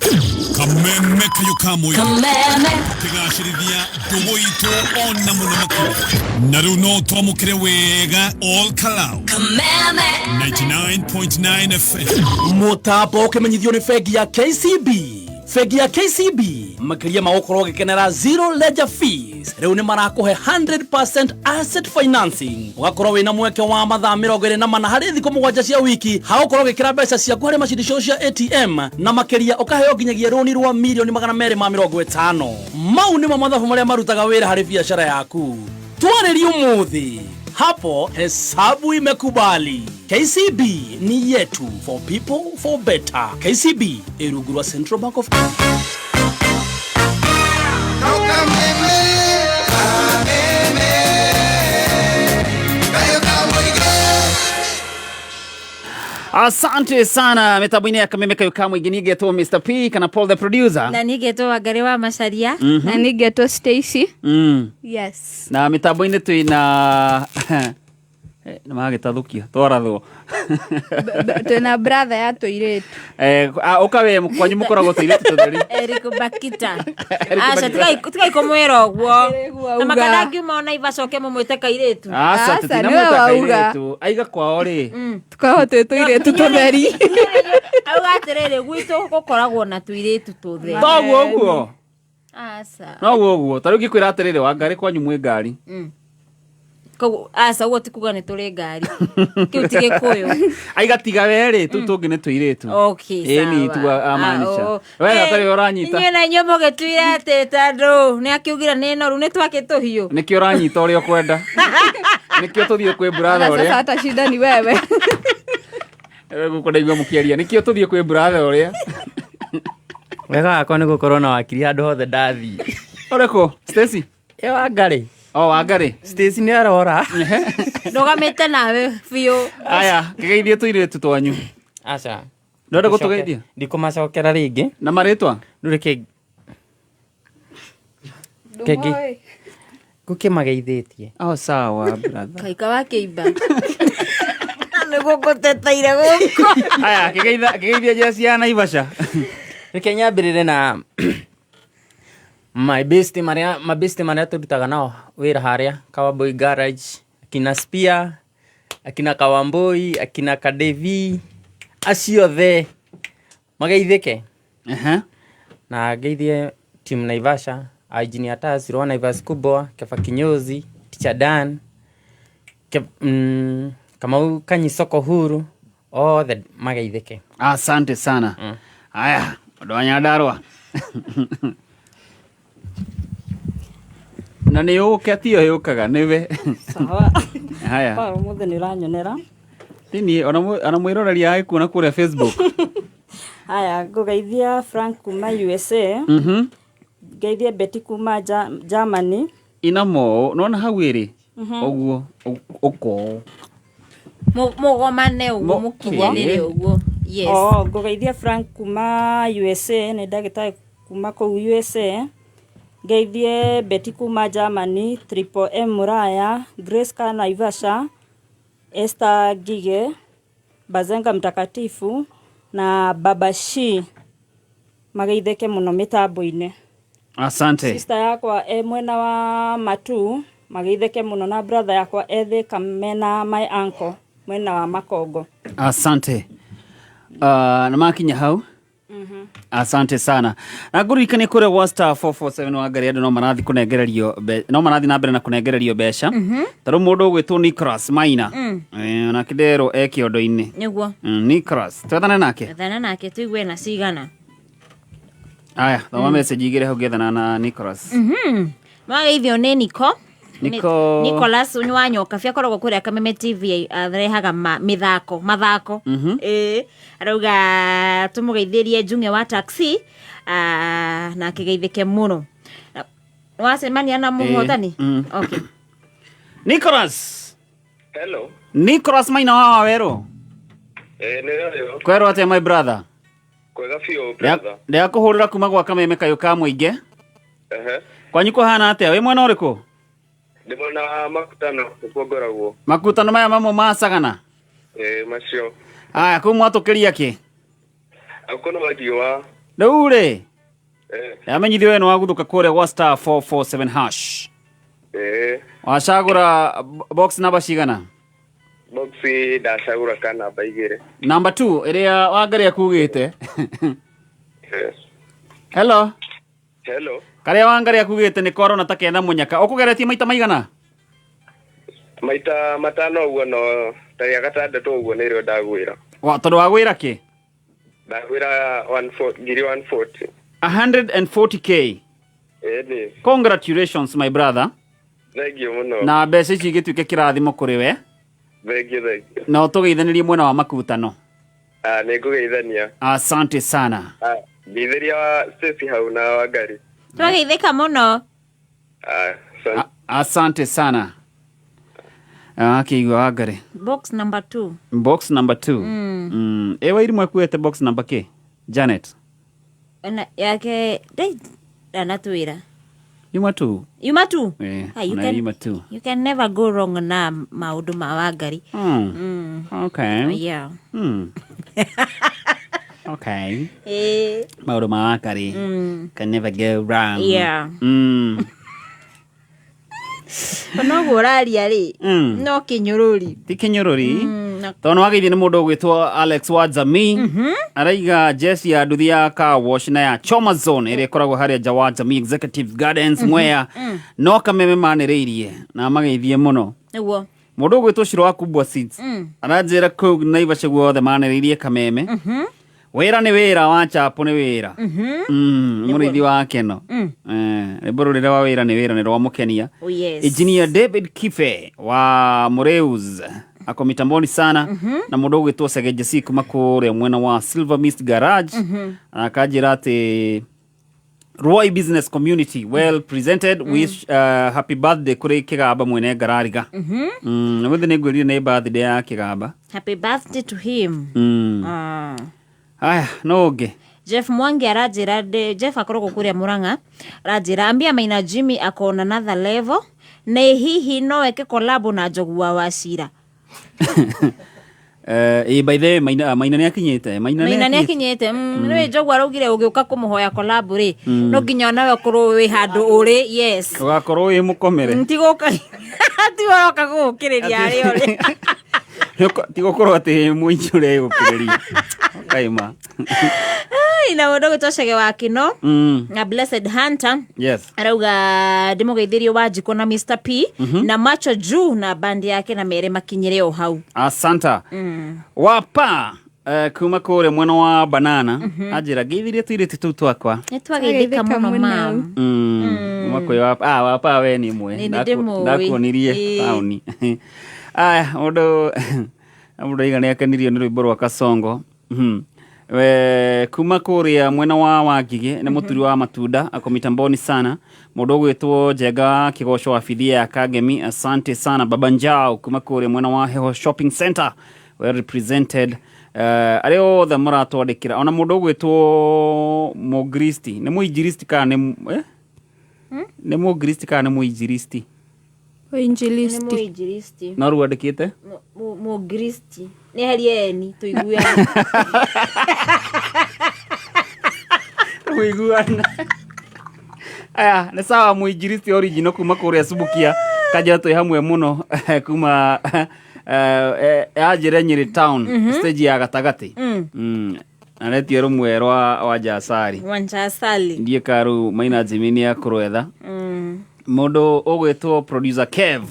Kameme kayo ka mũingĩ. Kameme. Kĩgacĩrithia ndũgũ itũ ona mũno makĩria. Na rĩu no twamũkĩre wega all Kalau. Kameme. 99.9 FM. Mũtambo ũkĩmenyithio nĩ bengi ya KCB. Bengi ya KCB makĩria ma gũkorwo ũgĩkenera zero ledger fees, rĩu nĩ marakũhe 100% asset financing, ũgakorwo wĩna mweke wa mathaa 24 harĩ thikũ 7 cia wiki hagũkorwo ũgĩkĩra mbeca ciaku harĩ macini ciao cia ATM, na makĩria ũkaheo nginyagia rũni rwa mirioni 250. Mau nĩmo mathabu marĩa marutaga wĩra harĩ biacara yaku. Twarĩrie ũmũthĩ, hapo hesabu imekubali. KCB ni yetu, for people, for better. KCB ĩrungu rwa Central Bank of Asante sana mitambo-inĩ ya Kameme kayo ka mũingĩ. Nigetwo Mr P kana Paul the producer. Na nigetwo Wangari wa Macaria. Na nigetwo Stacy. Yes. Na mitambo-inĩ twĩna nĩ magĩtathũkia twarathwo. Twĩna brother ya tũirĩtu. Ũka we kwanyu mũkoragwo tũirĩtu tũtheri. Eric Bakita. Eric Aca Bakita. tigai kũmwĩra ũguo. Nĩguo Na auga. makandangiuma ona ivacoke mũmwĩte kairĩtu. Aca Aca, tũtinamwĩta nĩwe wauga. kairĩtu aiga kwao rĩ. Tũkoragwo twĩ tũirĩtu tũtheri. Auga atĩrĩrĩ, gwitũ gũkoragwo na tũirĩtu tũtheri. Toguo ũguo. Aca. Noguo ũguo ta rĩu ngĩkwĩra atĩrĩrĩ Wangari kwanyu mwĩ ngari. Koguo aca ũguo ti kuga nĩ tũrĩ ngari. Kĩu ti Gĩkũyũ. Aiga tiga we rĩ tũu tũngĩ nĩ tũirĩtu. Okay, Ĩni sawa. tu amaanisha. Ah, oh. We Eh, gatarĩ ũranyita. Inyuĩ na inyuĩ mũgĩtuire atĩ tondũ nĩ akiugire nĩ noru nĩ twakĩtũhiũ. Nĩkĩo ũranyita ũrĩa ũkwenda. Nĩkĩo tũthiĩ kwĩ brother Sasa ũrĩa. hata shida ni wewe. Ewe gũkũ ndaigua mũkĩaria. Nĩkĩo tũthiĩ kwĩ brother ũrĩa. Wega wakwa nĩ gũkorwo na wakiri handũ hothe ndathiĩ. Ũrĩkũ? Stacy? Ĩ Wangari. O Wangari. Stacy nĩ arora. Ndũgamĩte nawe biũ. Aya, kĩgeithie tũirĩtu twanyu. Aca. Ndũrenda gũtũgeithia? Ndikũmacokera rĩngĩ. Na marĩtwa? Ndũrĩ kĩ Kĩngĩ. Ngũkĩmageithĩtie. Oh, sawa brother. Kaika wa kĩimba. Nĩguo ngũteteire gũkũ. Aya, kĩgeithia kĩgeithia jeci ya Naivasha. Reke nyambĩrĩre na my best marĩa mabest marĩa tũrutaga nao wĩra harĩa Kawamboi garage, akina Spear, akina Kawamboi, akina Kadevi, acio othe mageithĩke. Na ngeithie team Naivasha, Engineer Taz, Rwa Naivas Kubwa, Kefa Kinyozi, Teacher Dan, Kamau Kanyisoko Huru, othe mageithĩke. Asante sana. Aya, ũndũ wa Nyandarũa. Na nĩ ũke tiyo yũkaga nĩwe. Sawa. Haya. Paul ũmũthĩ nĩ ũranyonera. Tini ona mwĩroreri agĩkuona kũrĩa Facebook. Haya, ngũgeithia Frank kuma USA, ngeithie Betty kuma Germany. Ina mo, nona hau ĩrĩ. Ũguo ũko. Mũgomane ũguo mũkinyanĩre ũguo. Yes. Oh, ngũgeithia Frank kuma USA, nĩ ndagĩtarĩ kuma kũu USA. Ngeithie Betty kuma Germany, Triple M Muraya, Grace ka Naivasha, Esther Ngige, Bazenga Mtakatifu na Baba Shi mageithĩke mũno mĩtambo-inĩ. Asante. Sister yakwa e mwena wa Matu mageithĩke mũno na brother yakwa e Thika mena my uncle mwena wa Makongo. Asante. Na makinya hau. Asante sana. Na ngũririkanie kũrĩa gwa star 447 wa Ngarĩ andũ no marathiĩ kũnengererio no marathiĩ na mbere na kũnengererio mbeca. Ta rĩu mũndũ ũgwĩtwo Nicholas Maina. Onake nderwo e kĩondo-inĩ. Nĩguo. Nicholas, twethane nake. Ethana nake tũigue na cigana. Aya, thoma message igĩrĩ hau ngĩethana na Nicholas. Mageithio nĩ Niko. Niko. Nicholas nĩ wa Nyokabi akoragwo kũrĩa Kameme TV arehaga mĩthako mathako. Ĩĩ arauga tũmũgeithĩrie Njung'e wa taxi na akĩgeithĩke mũno. Wacemania na mũhotani? Okay. Nicholas. Hello. Nicholas Maina wa Wawerũ. Nĩ rĩo. Kwerwo atĩa my brother? Kwega biũ brother. Ndĩrakũhũrĩra kuma gwa Kameme kayũ ka mũingĩ. Kwanyu kũhana atĩa? Wĩ mwena ũrĩkũ? Ndĩ mwena wa Makutano nĩkuo ngoragwo. Makutano maya mamwe ma Sagana? Macio. Aya, kũu mwatũkĩria kĩ? Akũ no riũa. Rĩu rĩ, ndamenyithio we nĩ waguthũka kũrĩa gwa star 447 hash. Wacagũra box namba cigana? Box ndacagũra ka namba igĩrĩ. Namba 2 ĩrĩa Wangari akugĩte. Hello. Hello. Karĩa Wangari akugĩte nĩ korona ta kena mũnyaka. Ũkũgeretie maita maigana? Maita matano ũguo no ta rĩa gatandatũ ũguo nĩrĩo ndagwĩra. Wa tondũ wagwĩra kĩ? Ndagwĩra ngiri 140. 140k. Ĩni. Congratulations my brother. Thank you mũno. Na mbeca ici igĩtuĩke kĩrathimo kũrĩ we. Thank you, thank you. Na ũtũgeithanĩrie mwena wa makutano. Nĩ ngũgeithania. Asante sana. Ngeithĩria Stacy hau na Wangari. Twageithĩka mũno. Asante sana. Akĩigua Wangari. Box number 2. Box number 2. Ĩ Wairimũ akuĩte box number kĩ? Janet. Ona yake ndanatwĩra. Yuma 2. Yuma 2? Ona yuma 2. You can never go wrong na maũndũ ma Wangari. Okay. Yeah. Okay. Maũndũ ma Wangari. Can never go wrong. Yeah. Onoguo ũraria rĩ, no kĩnyũrũri. Ti kĩnyũrũri. Na- Tondũ wageithio nĩ mũndũ ũgwĩtwo Alex wa Jamii. Araiga jeci ya nduthi ya car wash na ya Choma Zone ĩrĩa ĩkoragwo harĩa nja wa Jamii Executive Gardens Mwea. No kameme manĩrĩirie na mageithie mũno. Nĩguo. Mũndũ ũgwĩtwo Shiro wa Kubwa Seeds aranjĩra kũu Naivasha guothe manĩrĩirie kameme. Wĩra nĩ wĩra wa chapo nĩ wĩra. Mũrĩithi wa keno. Rwĩmbo rũrĩrĩ wa wĩra nĩ wĩra nĩ rwamũkenia. Oh, yes. Engineer David Kife wa Mureus ako mitamboni sana na mũndũ ũgwĩtwo Segenjesi kuma kũrĩa mwena wa Silver Mist Garage. Na akanjĩra atĩ Roy Business Community well presented. Wish happy birthday kũrĩ Kĩgamba mwene ngarariga. Ũmũthĩ nĩ ngwĩrire nĩ birthday ya Kĩgamba. Happy birthday to him. Aya, no ũngĩ. Jeff Mwangi aranjĩra Jeff akoragwo kũrĩa Murang'a, aranjĩra ambia Maina Jimmy ako on another level, nĩ hihi no eke collab na Njogu wa Wachira? Ĩ, by the way, Maina Maina nĩ akinyĩte. Maina Maina nĩ akinyĩte. Nĩ Njogu araugire ũgĩũka kũmũhoya collab rĩ, no nginya onawe ũkorwo wĩ handũ ũrĩ, yes. Ũgakorwo wĩ mũkomere. Ti gũka ti ũroka gũgũkĩrĩria harĩa ũrĩ. Ti gũkorwo atĩ mũingĩ ũrĩa ĩgũkĩrĩria kaima. Ai, na mũndũ ũgwĩtwo Chege wa Kino na Blessed Hunter arauga ndĩmũgeithĩrie Wanjikũ na Mr P na Macho Juu na band yake na mere makinyĩre o hau. Asanta. Wapa kuma kũrĩa mwena wa banana anjĩra ngeithirie tũirĩtu tũu twakwa. Nĩ twageithĩka mũno mam. Kuma kwĩ wapa, wapa we nĩ mwe. Nĩ ndĩmũĩ. Ndakuonirie taũni. Aya, mũndũ mũndũ aiga nĩ akenirio nĩ rwĩmbo rwa Kasongo. We, kuma kũrĩa mwena wa Wangigĩ nĩ mũturi wa matunda ako mitamboni sana. Mũndũ ũgwĩtwo Njenga wa Kĩgoco wa Bithia ya Kangemi, asante sana. Baba Njao kuma kũrĩa mwena wa Heho Shopping Center, well represented. Arĩa othe mũratwandĩkĩra, ona mũndũ ũgwĩtwo Mũngristi, nĩ mũinjiristi kana nĩ nĩ Mũngristi kana nĩ mũinjiristi? Nĩ Injilisti. mũinjilisti. No rĩu andĩkĩte Mũngristi nĩ herie eni tũiguane. Mũiguana. Aya, nĩ sawa. Mũinjiristi original kuma kũrĩa Subukia kanjĩra twĩ hamwe mũno kuma anjĩre Nyĩrĩ town stage ya gatagatĩ. Aretio rũmwe rwa Wanjacari. Wanjasali. Ndiĩ karu Maina Jimmy nĩ akũrwetha. Mũndũ ũgwĩtwo producer Kev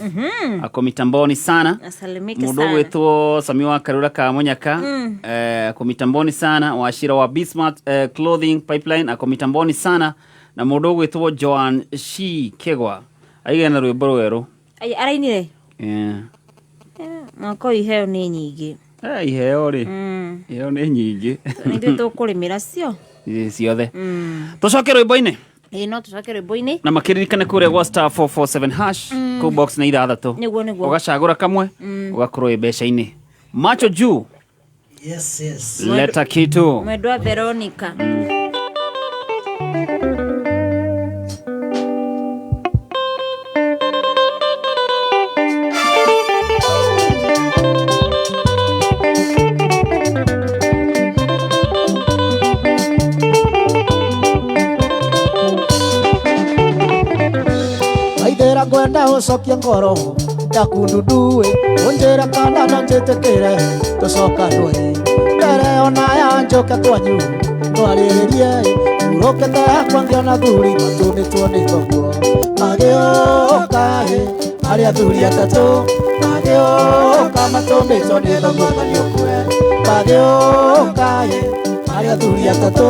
ako mitamboni sana. Asalimike Mũndũ sana. ũgwĩtwo Sami wa Karura ka Munyaka ako mitamboni sana. Wachira wa Bismart Clothing Pipeline ako mitamboni sana, na mũndũ ũgwĩtwo Joan Shi Kegwa aigana na rwĩmbo rwerũ. Ai, arainire. Yeah. Mwaka ũyũ iheo nĩ nyingĩ. Iheo rĩ, iheo nĩ nyingĩ. Nĩ ithuĩ tũkũrĩmĩra cio. Ĩ, ciothe tũcoke rwĩmbo-inĩ. Ĩ, no tũcoke rwĩmbo-inĩ. Na makĩririkane kũrĩa gwa star 447 hash kũu box nĩ ithathatũ. Nĩguo, nĩguo. Ũgacagũra kamwe ũgakorwo wĩ mbeca-inĩ. Macho juu. Yes, yes. Leta kitu. Mwendwa Veronica. Waithĩra ngwenda ũcokie ngoro yaku ndundu ũnjĩre kana no njĩtĩkĩre tũcokanwe mbere ona ya njoke kwanyu twarĩrĩrie urũkĩte hakwa ngĩona thuri matumĩtwo nĩ thoguo magĩũka ĩ arĩ athuri atatũ magĩũka matũmĩtwo nĩ thoguo thoni ũkue magĩũka ĩ arĩ athuri atatũ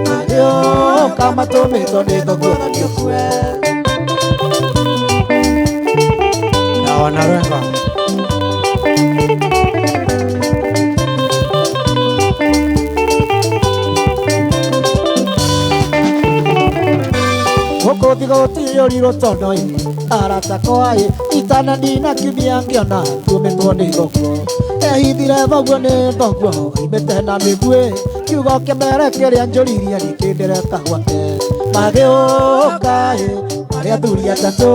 magĩũka matũmĩtwo nĩ thoguo thoni ũkue na wanarenga. Gũkũ thigũtiyũrirwo tondũ ĩ arata kwa ĩ itana ndina kiumia ngĩona tumĩtwo nĩ thoguo ehithire thoguo nĩ thoguo imĩte na mĩguĩ kiugo kĩmere kĩrĩa njũririe nĩkĩndĩreka gwake magĩũka ĩ marĩ athuri atatũ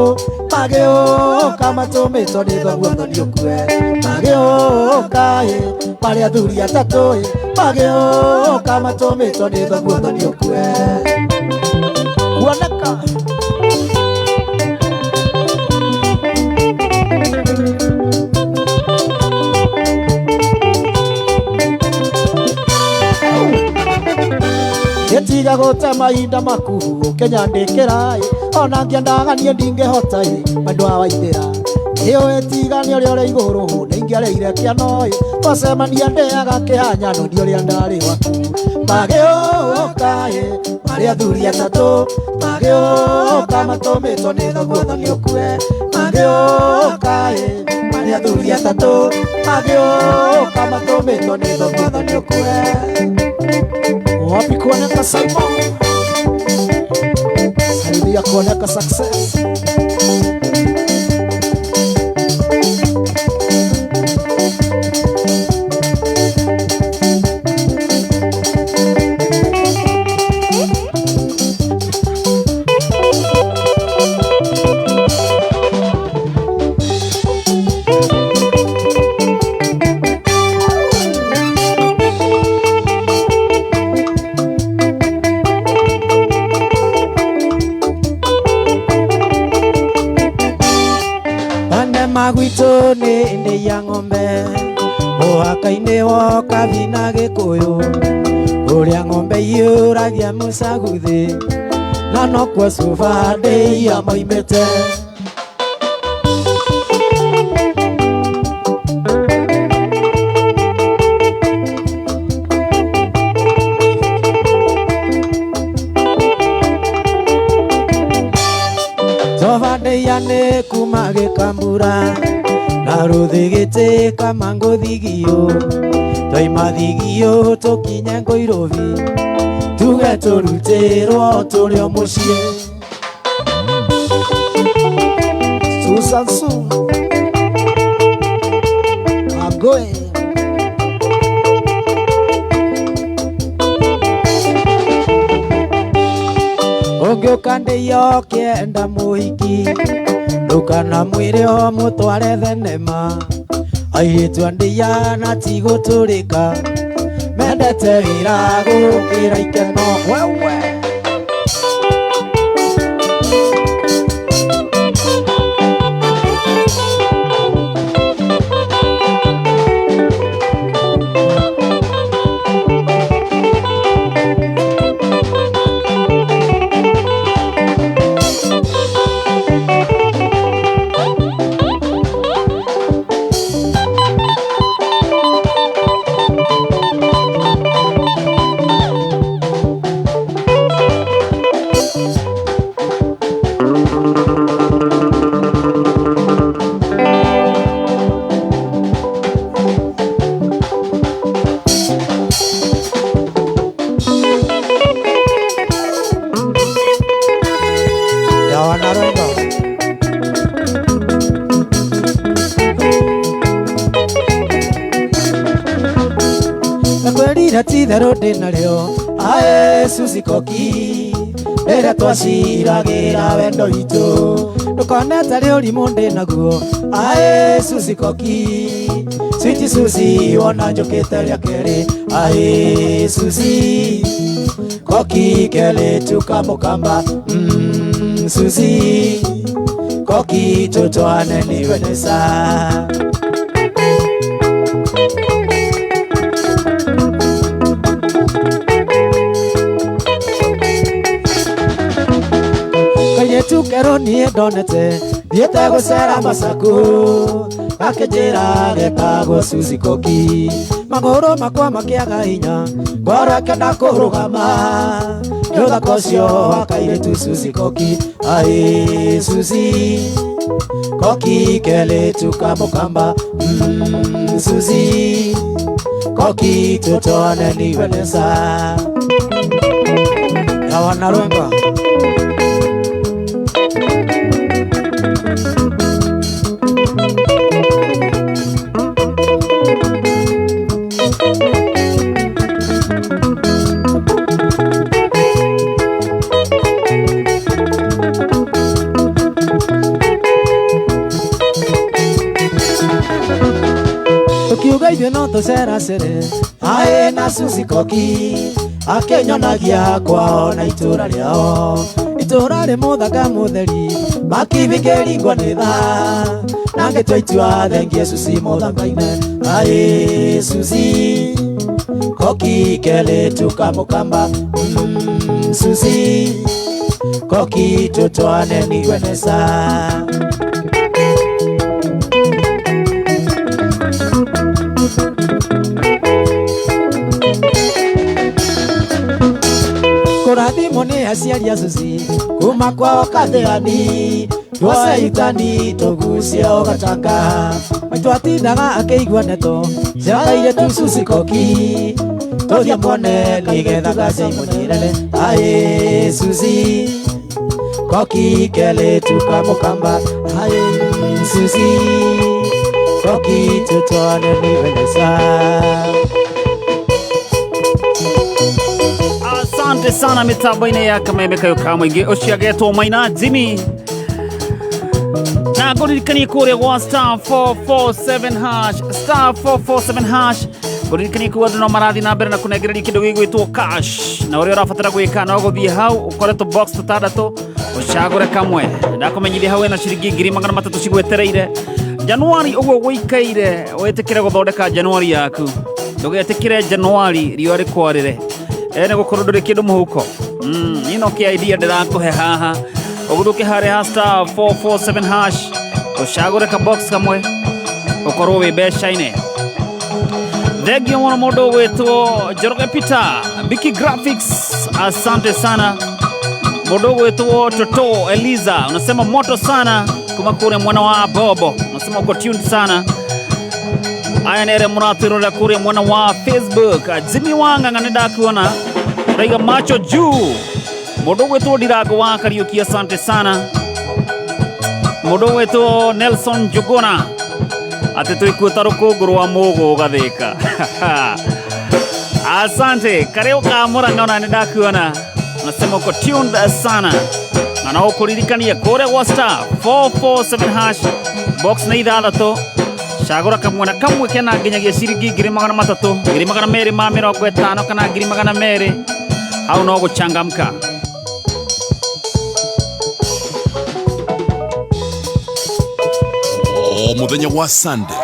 magĩũka matũmĩtwo nĩ thoguo thoni ũkue magĩũka ĩ marĩ athuri atatũ ĩ magĩũka matũmĩtwo nĩ thoguo thoni ũkue kuoneka. Gũte mahinda maku ũkĩnyandĩkĩra ona ngĩendaga niĩ ndingĩhota mwendwa wa waithĩra ĩyo ĩtigane ũrĩa ũrĩ igũrũ nĩingĩarĩire kĩano twacemania ndĩaga kĩhanyano nĩ ũrĩa ndarĩ waku magĩũka marĩ athuri atatũ magĩũka matũmĩtwo nĩ thoguo thoni ũkue magĩũka marĩ athuri atatũ magĩũka matũmĩtwo nĩ thoguo thoni ũkue. Wapi kuoneka Simon? Salimia kuoneka success. Magwitũ nĩ ndĩ ya ng'ombe mũhaka-inĩ woka na Gĩkũyũ kũrĩa ng'ombe iyũragia mũcaguthĩ na nokuo cuba ndĩia moimĩte. Cuba ndĩia nĩ kuma Gĩkambura na rũthigĩtĩ kama ngũthigio twaima thigio tũkinye Ngũirobi tuge tũrutĩrwo tũrĩ o mũciĩ. Susan Su Agoe ũngĩũka ndĩia ũkĩenda mũhiki ndũkana mwĩre o mũtware thenema airĩtu a ndĩia na ti gũtũrĩka mendete wĩra gũkĩra ikeno wewe. Titherũ ndĩ narĩo ae Susi Koki rĩrĩa twaciragĩra wendo witũ ndũkone tarĩ ũrimũ ndĩ naguo ae Susi Koki Sweet Susi wona njũkĩte rĩa kerĩ ae Susi Koki kelĩtu ka mũkamba Susi Koki tũtwane niwe nesa. Kairĩtu kerũ niĩ ndonete thiĩte gũcera Masaku gakĩnjĩra getagwo Susi Koki magũrũ makwa makĩaga hinya ngoro ĩkĩenda kũrũgama nĩ ũthaka ũcio wa kairĩtu Susi Koki aĩ Susi Koki kelĩtu ka mũkamba Susi Koki tũtwane niwe nesa. Ya wanarwemba tukiuga ithuĩ no tũceracere aĩ na Susi Koki akĩnyonagia kwao na itũra rĩao itũra rĩ mũthanga mũtheri makibikĩringwo nĩ thaa na ngĩtua itua thengie Susi mũthanga-inĩ aĩ Susi Koki keletu kamukamba Susi koki tutwane niwenesa. Kũrathimwo nĩ aciari a Susi kuma kwao katheani twacaitani tũgucie o gatanga maitũ atindaga akĩigua ndeto cia kairĩtu Susi koki tũthiĩ muone nĩgetha gacaimũnyirere aĩ Susi koki keletu kamũkamba aĩ Susi koki tũtwane niwenesa. Asante sana mitambo-inĩ ya Kameme Kayo ka Mũingĩ ũcio agetwo Maina Jimmy na ngũririkanie kũrĩa gwa star 447 hash star 447 hash ngũririkanie kuga andũ no marathiĩ na mbere na kũnengereria kĩndũ gĩgwĩtwo cash na ũrĩa ũrabatara gwĩka no gũthiĩ hau ũkore tũ box tũtandatũ ũcagũre kamwe ndakũmenyithia hau wĩna ciringi 300,000 cigwetereire Januari ũguo gũikaire wĩtĩkĩre gũthondeka Januari yaku ndũgetĩkĩre Januari riũa rĩkwarĩre ene gukorwo nduri kindu muhuko ino kia idea ndirakuhe haha uguruke hari ha star 447 hash ucagure ka box kamwe ukorwo wi mbeca-inĩ. Thengio muno mundu ugwitwo Njoroge Peter Biki Graphics, asante sana. Mundu ugwitwo Toto Eliza unasema moto sana kuma kure mwana wa Bobo, unasema uko tuned sana. Aya nere muratwirorera kuria mwena wa Facebook Jimmy Wanga ng'ane ndakuona raiga macho juu. Mundu ugwitwo Ndirango wa Kariuki, asante sana. Mundu ugwitwo Nelson Njuguna ati twikuo ta rukungu rwa mugu gathika asante. Kariu ka Murang'a ona nĩ ndakuona unasema uko tuned sana na no ũkũririkania kũrĩa gwa star 447 hash box na ithathatũ cagũra kamwe na kamwe kena nginyagia ciringi 300,000 250 kana 200,000 hau no gũchangamka. O muthenya wa Sunday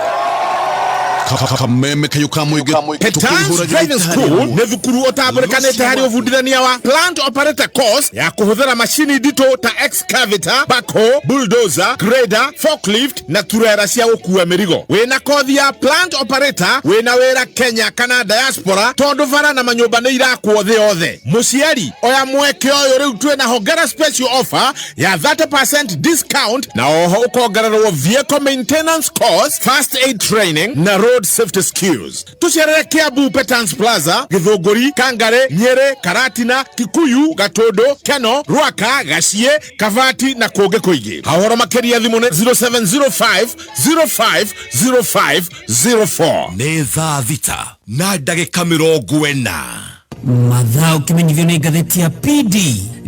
Kameme Kayo ka Mũingĩ Petans Driving School nĩ thukuru ũtambũrĩkanĩte harĩ ũbundithania wa plant operator course ya kũhũthĩra macini nditũ ta excavator, backhoe, bulldozer, grader, forklift na turera cia gũkua mĩrigo. Wĩna kothi ya plant operator, wĩna wĩra Kenya kana diaspora tondũ bara na manyũmba nĩ irakwo thĩ yothe. Mũciari oya mweke ũyũ rĩu twĩna hongera special offer ya 30% discount na oho ũkongererwo vehicle maintenance course, first aid training na road safety skills. Tucerere Kiambu Petans Plaza, Githunguri, Kangare, Nyeri, Karatina, Kikuyu, Gatundu, Keno, Ruaka, Gachie, Kavati na kũngĩ kũingĩ. Hahoro makĩria thimũ nĩ 0705 05 05 04. Nĩ thaa 6 na ndagĩka 40. Mathaa ũkĩmenyithio nĩ ngathĩti ya PD.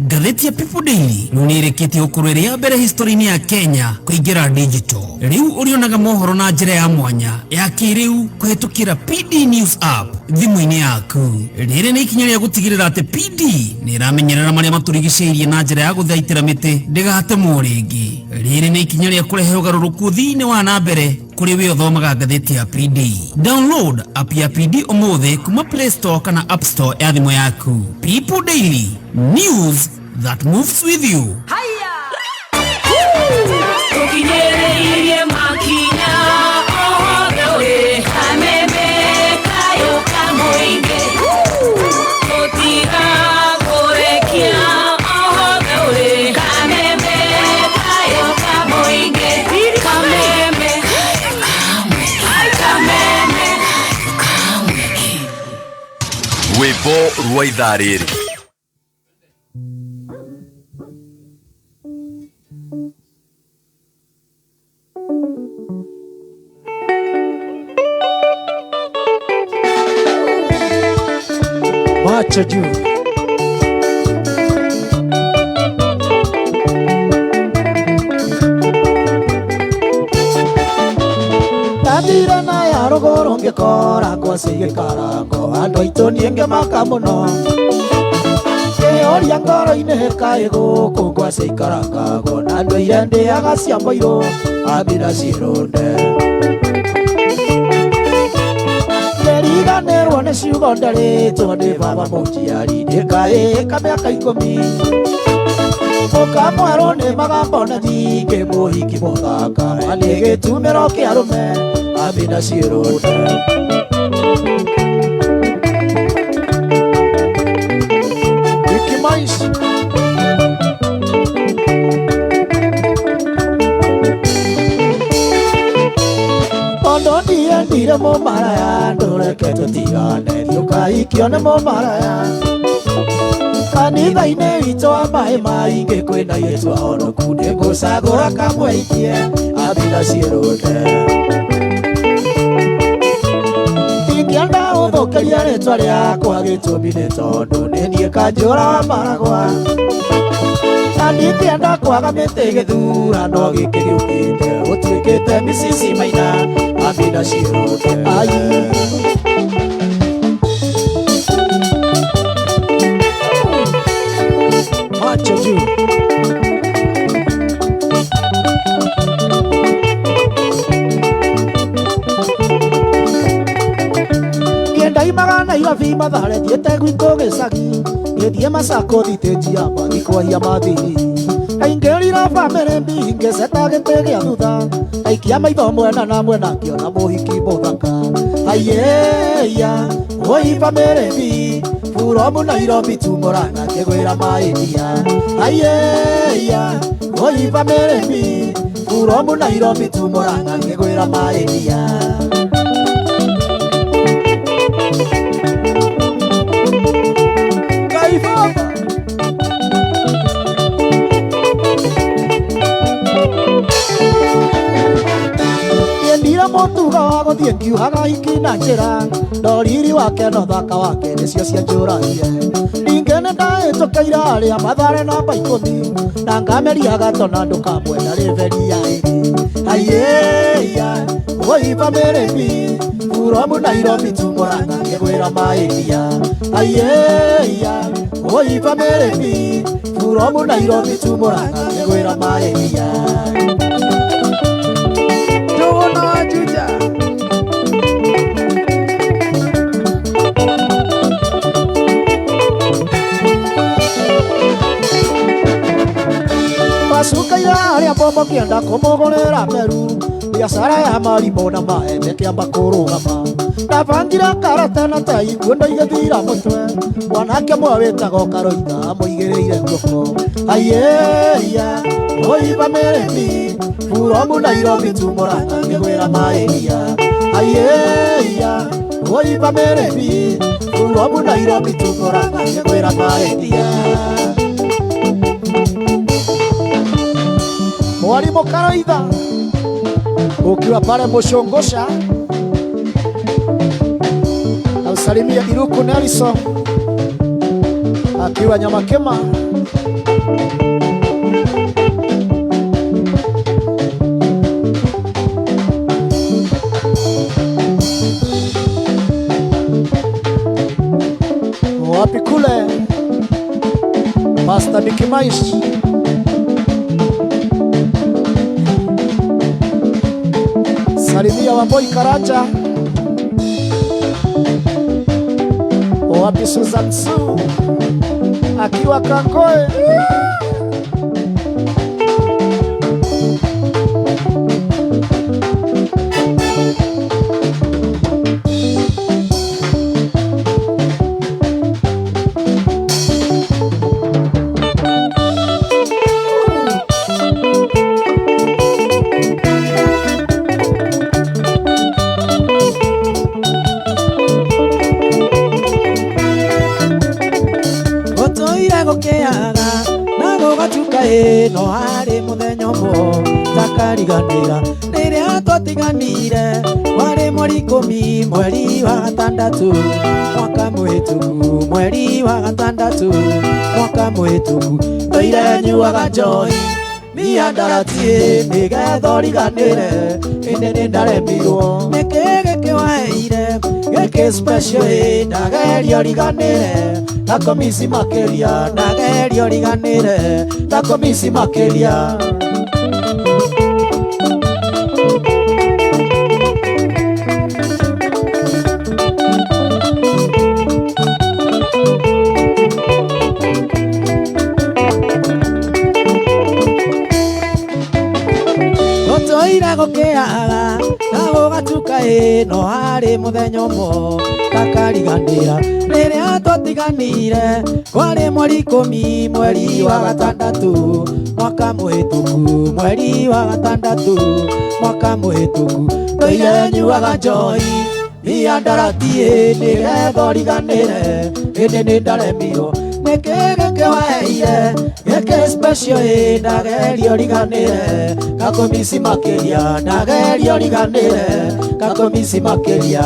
Ngathĩti ya People Daily rĩu nĩ ĩrĩkĩtie gũkorwo ĩrĩ ya mbere history-inĩ ya Kenya kũingĩra digital. Rĩu ũrĩonaga mohoro na njĩra ya mwanya ya kĩrĩu kũhetũkĩra PD News app thimũ-inĩ yaku. Rĩrĩ nĩ ikinya rĩa gũtigĩrĩra atĩ PD nĩ ĩramenyerera marĩa matũrigicĩirie na njĩra ya gũthaitĩra mĩtĩ ndĩgatemwo rĩngĩ. Rĩrĩ nĩ ikinya rĩa kũrehe ũgarũrũku thĩinĩ wa na mbere kũrĩ we ũthomaga ngathĩti ya PD. Download app ya PD ũmũthĩ kuma Play Store kana App Store ya thimũ yaku. People Daily, news that moves with you. Tukinyerere makinya othe Kameme Kayo ka Mũingĩ tũtigakũrekia othe Kameme Kayo ka Mũingĩ Kameme Kameme Rwĩmbo rwa ithaa rĩrĩ. Macho juu. Ndathire na ya rũgũrũ ngĩkora ngwacĩ igĩkarangwo andũ aitũ niĩ ngĩmaka mũno ngĩũria ngoro-inĩ kaĩ gũkũ ngwacĩ ikarangagwo na andũ aire ndĩaga cia mũirũ ambira cirũnde. Ndariganĩrwo nĩ ciugo nderĩtwo nĩ baba mũnjiari ndĩkaĩka mĩaka ikũmi Mũkamwerwo nĩ magambo na nyingĩ mũhiki mũthaka nĩ gĩtumĩro kĩa arũme amina ciĩrũnde Ikimaishi Tondo ndiendire mũmaraya ndũreke tũtigane thiũkaikio nĩ mũmaraya Kanitha-inĩ witũ wa maĩ maingĩ kwĩna airĩtu ahonoku nĩngũcagũra kamwe ikie amina ciĩrũnde Ingĩenda ũthũkĩrie rĩtwa rĩakwa gĩtũmi nĩ tondũ nĩ niĩ kanjũra wa maragwa Na ndingĩenda kwaga mĩtĩ gĩthurano gĩkĩ gĩũkĩte ũtuĩkĩte micici maina amina ciĩrũnde Ai Macho juu Ngĩendaimaga Nairobi Mathare thiĩte gwitũ gĩcagi ngĩthiĩ Masako thitĩnji ya mathi kwahia mathiri Ndaingĩrire bamĩrĩ ngĩceta gĩtĩ gĩa thutha ndaikia maitho mwena na mwena ngĩona mũhiki mũthaka Aiyeya oi bamĩrĩ mbi Furomu Nairobi tu Murang'a ngĩgwĩra maĩndia Aiyeya oi bamĩrĩ mbi Furomu Nairobi tu Murang'a ngĩgwĩra maĩndia Kaibaba Nyendire mũtugo wa gũthiĩ ngiuhaga hiki na njĩra no riri wake no thaka wake nĩcio cianjũragie Ningĩ nĩndahĩtũkĩire arĩa Mathare namba ikũmi na ngameria gatona ndũkamwenda rĩberi ya ĩrĩ Aiyeya oi bamĩrĩ mbi Furomu Nairobi tu Murang'a ngĩgwĩra maĩndia Aiyeya oi bamĩrĩ mbi Furomu Nairobi tu Murang'a ngĩgwĩra maĩndia Njũgũna wa Juja Macukaire arĩa mbombo ngĩenda kũmũgũrĩra meru biacara ya marimũ na maembe kĩamba kũrũgama Ndabangire karate na tai kuondo igĩthira mũtwe mwanake ũmwe wĩtagwo Karoitha amũigĩrĩire guoko Aiyeya oi bamĩrĩ mbi Furomu Nairobi tu Murang'a ngĩgwĩra maĩndia Aiyeya oi bamĩrĩ mbi Furomu Nairobi tu Murang'a ngĩgwĩra maĩndia Mwalimu Karoitha ukiwa pale Mushongosha nausalimia Iruku Nelson akiwa Nyamakema. Wapi kule Pastor Dikimaish Salimia Wamboi Karaja. Wapi Susan Su akiwa Kangoe. No harĩ mũthenya ũmwe takariganĩra rĩrĩa twatiganire warĩ mweri ikũmi mweri wa gatandatũ mwaka mũhĩtũku mweri wa gatandatũ mwaka mũhĩtũku tũire nyuaga njohi miandarati nĩgetha ũriganĩre ĩndĩ nĩndaremirwo nĩkĩ gĩkĩ waheire gĩkĩ special ĩ ndageria ũriganĩre ndakomisi makĩria ndageria ũriganĩre ndakomisi makĩria. Gũgatuka ĩ no harĩ mũthenya ũmwe takariganĩra rĩrĩa twatiganire kwarĩ mweri ikũmi mweri wa gatandatũ mwaka mũhĩtũku mweri wa gatandatũ mwaka mũhĩtũku ndũire nyuaga njohi miandarati ĩ nĩgetha ũriganĩre ĩndĩ nĩ ndaremirwo nĩkĩ gĩkĩ waheire gĩkĩ special ĩ ndageria ũriganĩre gakũmici makĩria ndageria ũriganĩre gakũmici makĩria.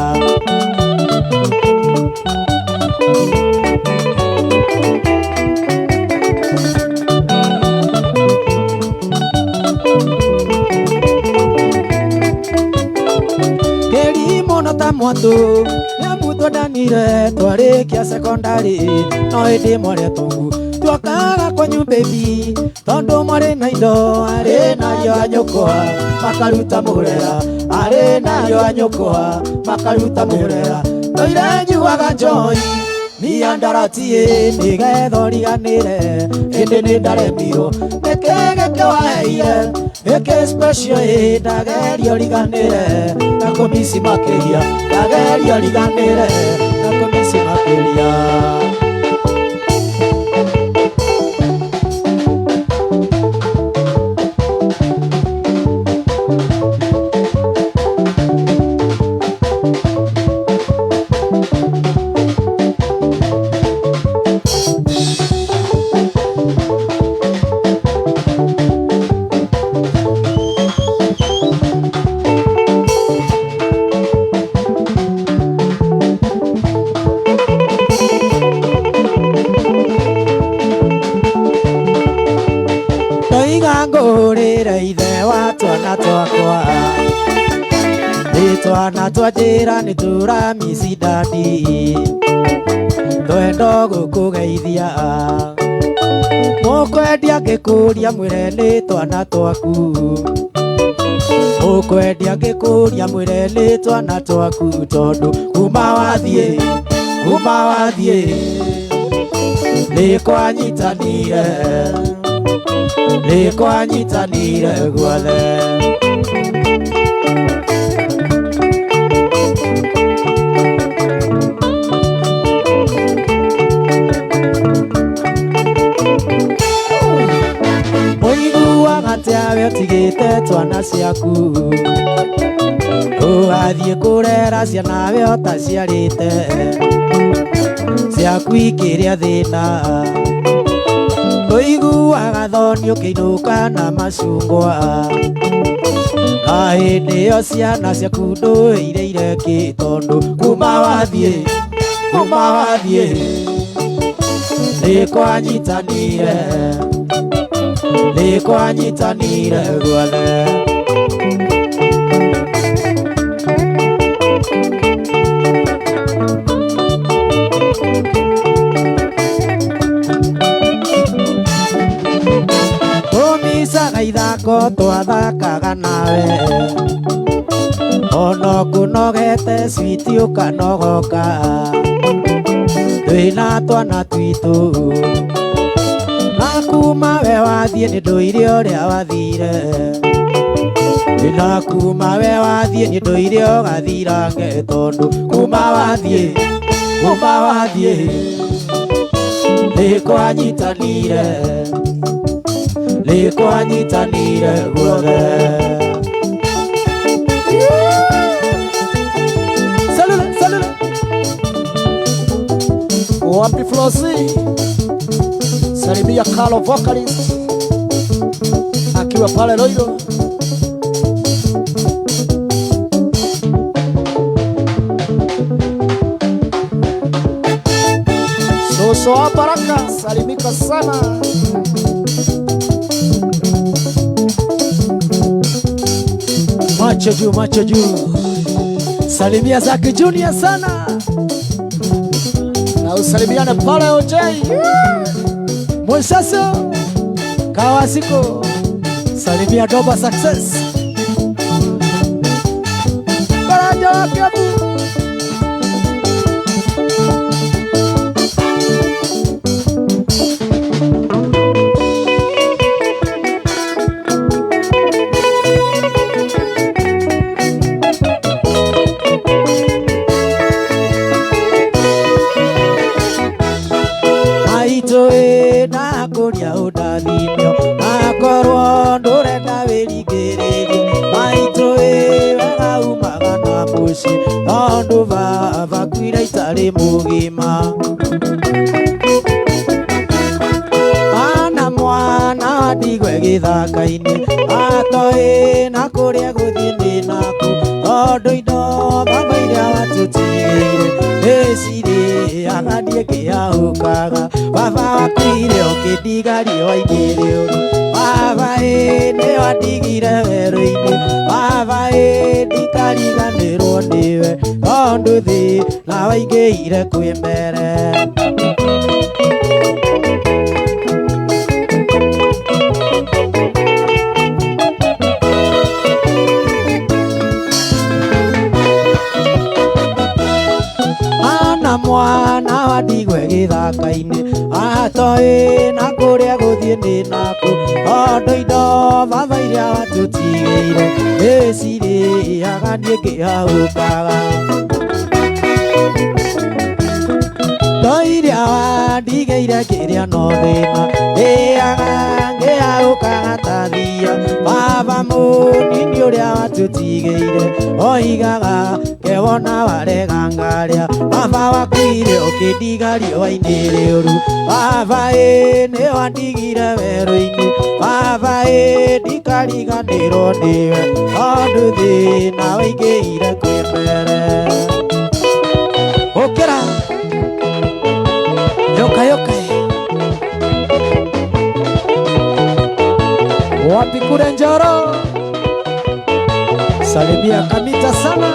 Kĩrimũ ta mwatũ nĩamu twendanire twarĩkia sekondari no ĩndĩ mwarĩ atongu twakaga kwanyu baby tondũ mwarĩ na indo arĩ na ariũ a nyũkwa makaruta mũrera arĩ na ariũ a nyũkwa makaruta mũrera ndũire nyuaga njohi miandarati ĩ nĩgetha ũriganĩre ĩndĩ nĩ ndaremirwo nĩkĩ gĩkĩ waheire gĩkĩ special ĩ ndageria ũriganĩre gakũmici makĩria ndageria ũriganĩre gakũmici makĩria. Twana twa njĩra nĩ tũramici ndadi twendo gũkũgeithia mũkwendia ngĩkũria mwĩre nĩ twana twaku mũkwendia ngĩkũria mwĩre nĩ twana twaku tondũ kuma wathiĩ nĩ kwanyitanire guothe. Ũiguaga atĩa we ũtigĩte twana ciaku ũgathiĩ kũrera ciana we ũtaciarĩte ciaku ikĩrĩa thĩna ũiguaga thoni ũkĩinũka na macungwa na hĩndĩ ĩyo ciana ciaku ndũĩrĩire kĩ tondũ kuma wathiĩ nĩ kwanyitanire guothe. Tũmicaga ithako twathakaga nawe ona kũnogete switi ũkanogoka twĩna twana twitũ na kuma we wathiĩ nĩ ndũire ũrĩa wathire na kuma we wathiĩ nĩ ndũire ũgathirange tondũ kuma wathiĩ nĩ kwanyitanire guothe. Salule, salule. Wapi Flosi? Salimia Carlo vocalist akiwa pale Roiro. Soso wa Baraka, salimika sana. Macho juu, macho juu. Salimia Zaki Junior sana. Na usalimiane pale OJ. Mwensaso Kawasiko. Salimia Doba Success. Baraja Wakebu. mũciĩ tondũ baba akuire itarĩ mũgima ana mwana ndigwe gĩthaka-inĩ atoĩ na kũrĩa gũthiĩ nĩ naku tondũ indo baba iria watũtigĩire nĩcirĩaga niĩ ngĩahũkaga baba wakuire ũkĩndiga riũa-inĩ rĩũru baba ĩ nĩwandigire werũ-inĩ baba ĩ ndikariganĩrwo nĩwe tondũ thĩna waingĩire kwĩ mbere. Ana mwana wa ndigwe gĩthaka-inĩ atoĩ na kũrĩa gũthiĩ nĩ naku tondũ indo baba iria watũtigĩire nĩcirĩaga niĩ ngĩahũkaga indo iria wandigĩire ngĩrĩa no thĩna ndĩaga ngĩahũkaga ta thia baba mũnini ũrĩa watũtigĩire oigaga kewona warega ngarĩa baba wakuire ũkĩndiga riũa-inĩ rĩũru baba ĩ nĩwandigire werũ-inĩ baba ĩ ndikariganĩrwo nĩwe tondũ thĩna waingĩire kwĩ mbere. Ũkĩra yoka yoka wapi kule Njoro, salimia Kamita sana.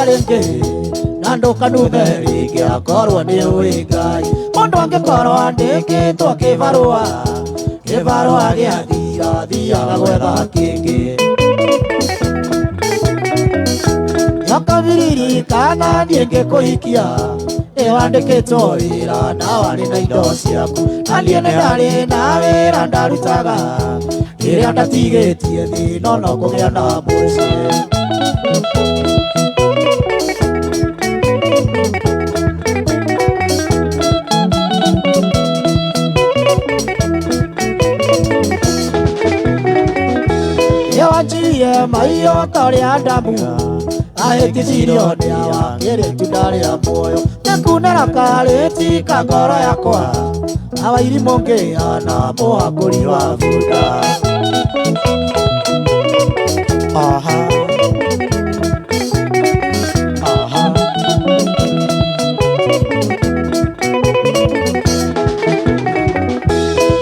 Rĩngĩ na ndũkanume rĩngĩ akorwo nĩ ũĩ Ngai mũndũ angĩkorwo andĩkĩtwo kĩbarũa kĩbarũa gĩathira thiaga gwetha kĩngĩ nyoka kana niĩ ngĩkũhikia ĩwandĩkĩtwo wĩra na warĩ na indo ciaku na niĩ nĩ ndarĩ na wĩra ndarutaga ĩrĩa ndatigĩtie thĩ no kũgĩa na mũciĩ. Wanjirie maiyo ta ũrĩa Adamu ahĩtithirio nĩ Hawa akĩrĩ itunda rĩa muoyo nĩkunĩra karĩti ka ngoro yakwa Hawa irimũ ngĩhana mũhakũri wa bunda. Aha. Aha.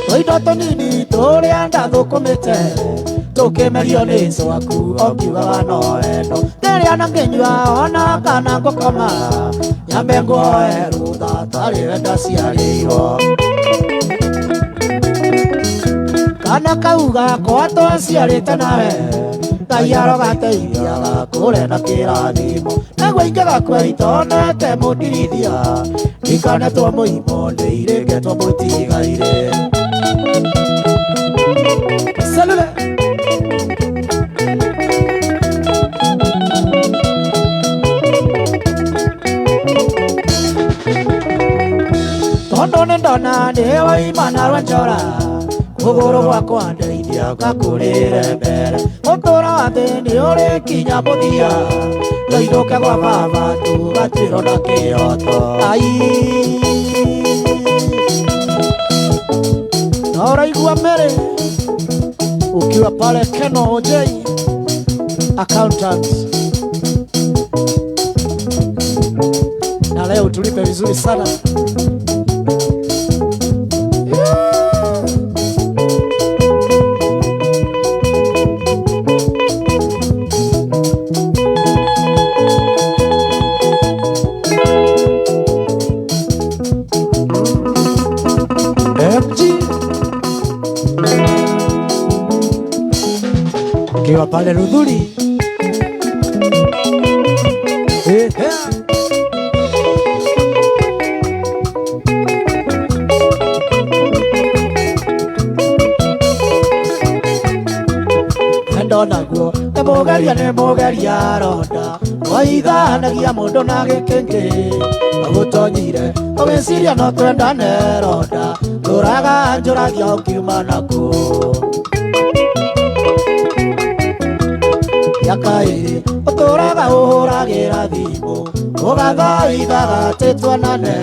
Tũindo tũnini tũrĩa ndathũkũmĩte tũkĩmerio nĩ cwaku ũkiugaga no wendo ngĩrĩa na ngĩnyua ona kana ngũkoma nyambe nguoe rũtha tarĩ we ndaciarĩirwo kana kauga kwa twaciarĩte nawe Ngai arogateithia gakũre na kĩrathimo nĩguo ingĩgakua itonete mũndirithia ndikanetwo mũimũ nĩ irĩngetwo mũtigaire. Salule. Tondũ nĩ ndona nĩ waima na rwa njora kũgũrũ gwakwa ndeithia ngakũrĩre mbere ũtũũro wa thĩ nĩ ũrĩ kinya mũthia ndoinũke gwa baba tũgatuĩrwo na kĩhoto. Ai na ũraigua Mary ukiwa pale Keno OJ accountant, na leo tulipe vizuri sana. MG Akiwa pale Luthuli. Eh, eh. Naguo nĩ mũgeria nĩ mũgeria ronda waithanagia mũndũ na gĩkĩngĩ agũtonyire ũgĩciria no twendane ronda ndũraga njũragia ũkiuma naku mĩaka ĩrĩ ũtũraga ũhũragĩra thimũ ũgathaithaga atĩ tuonane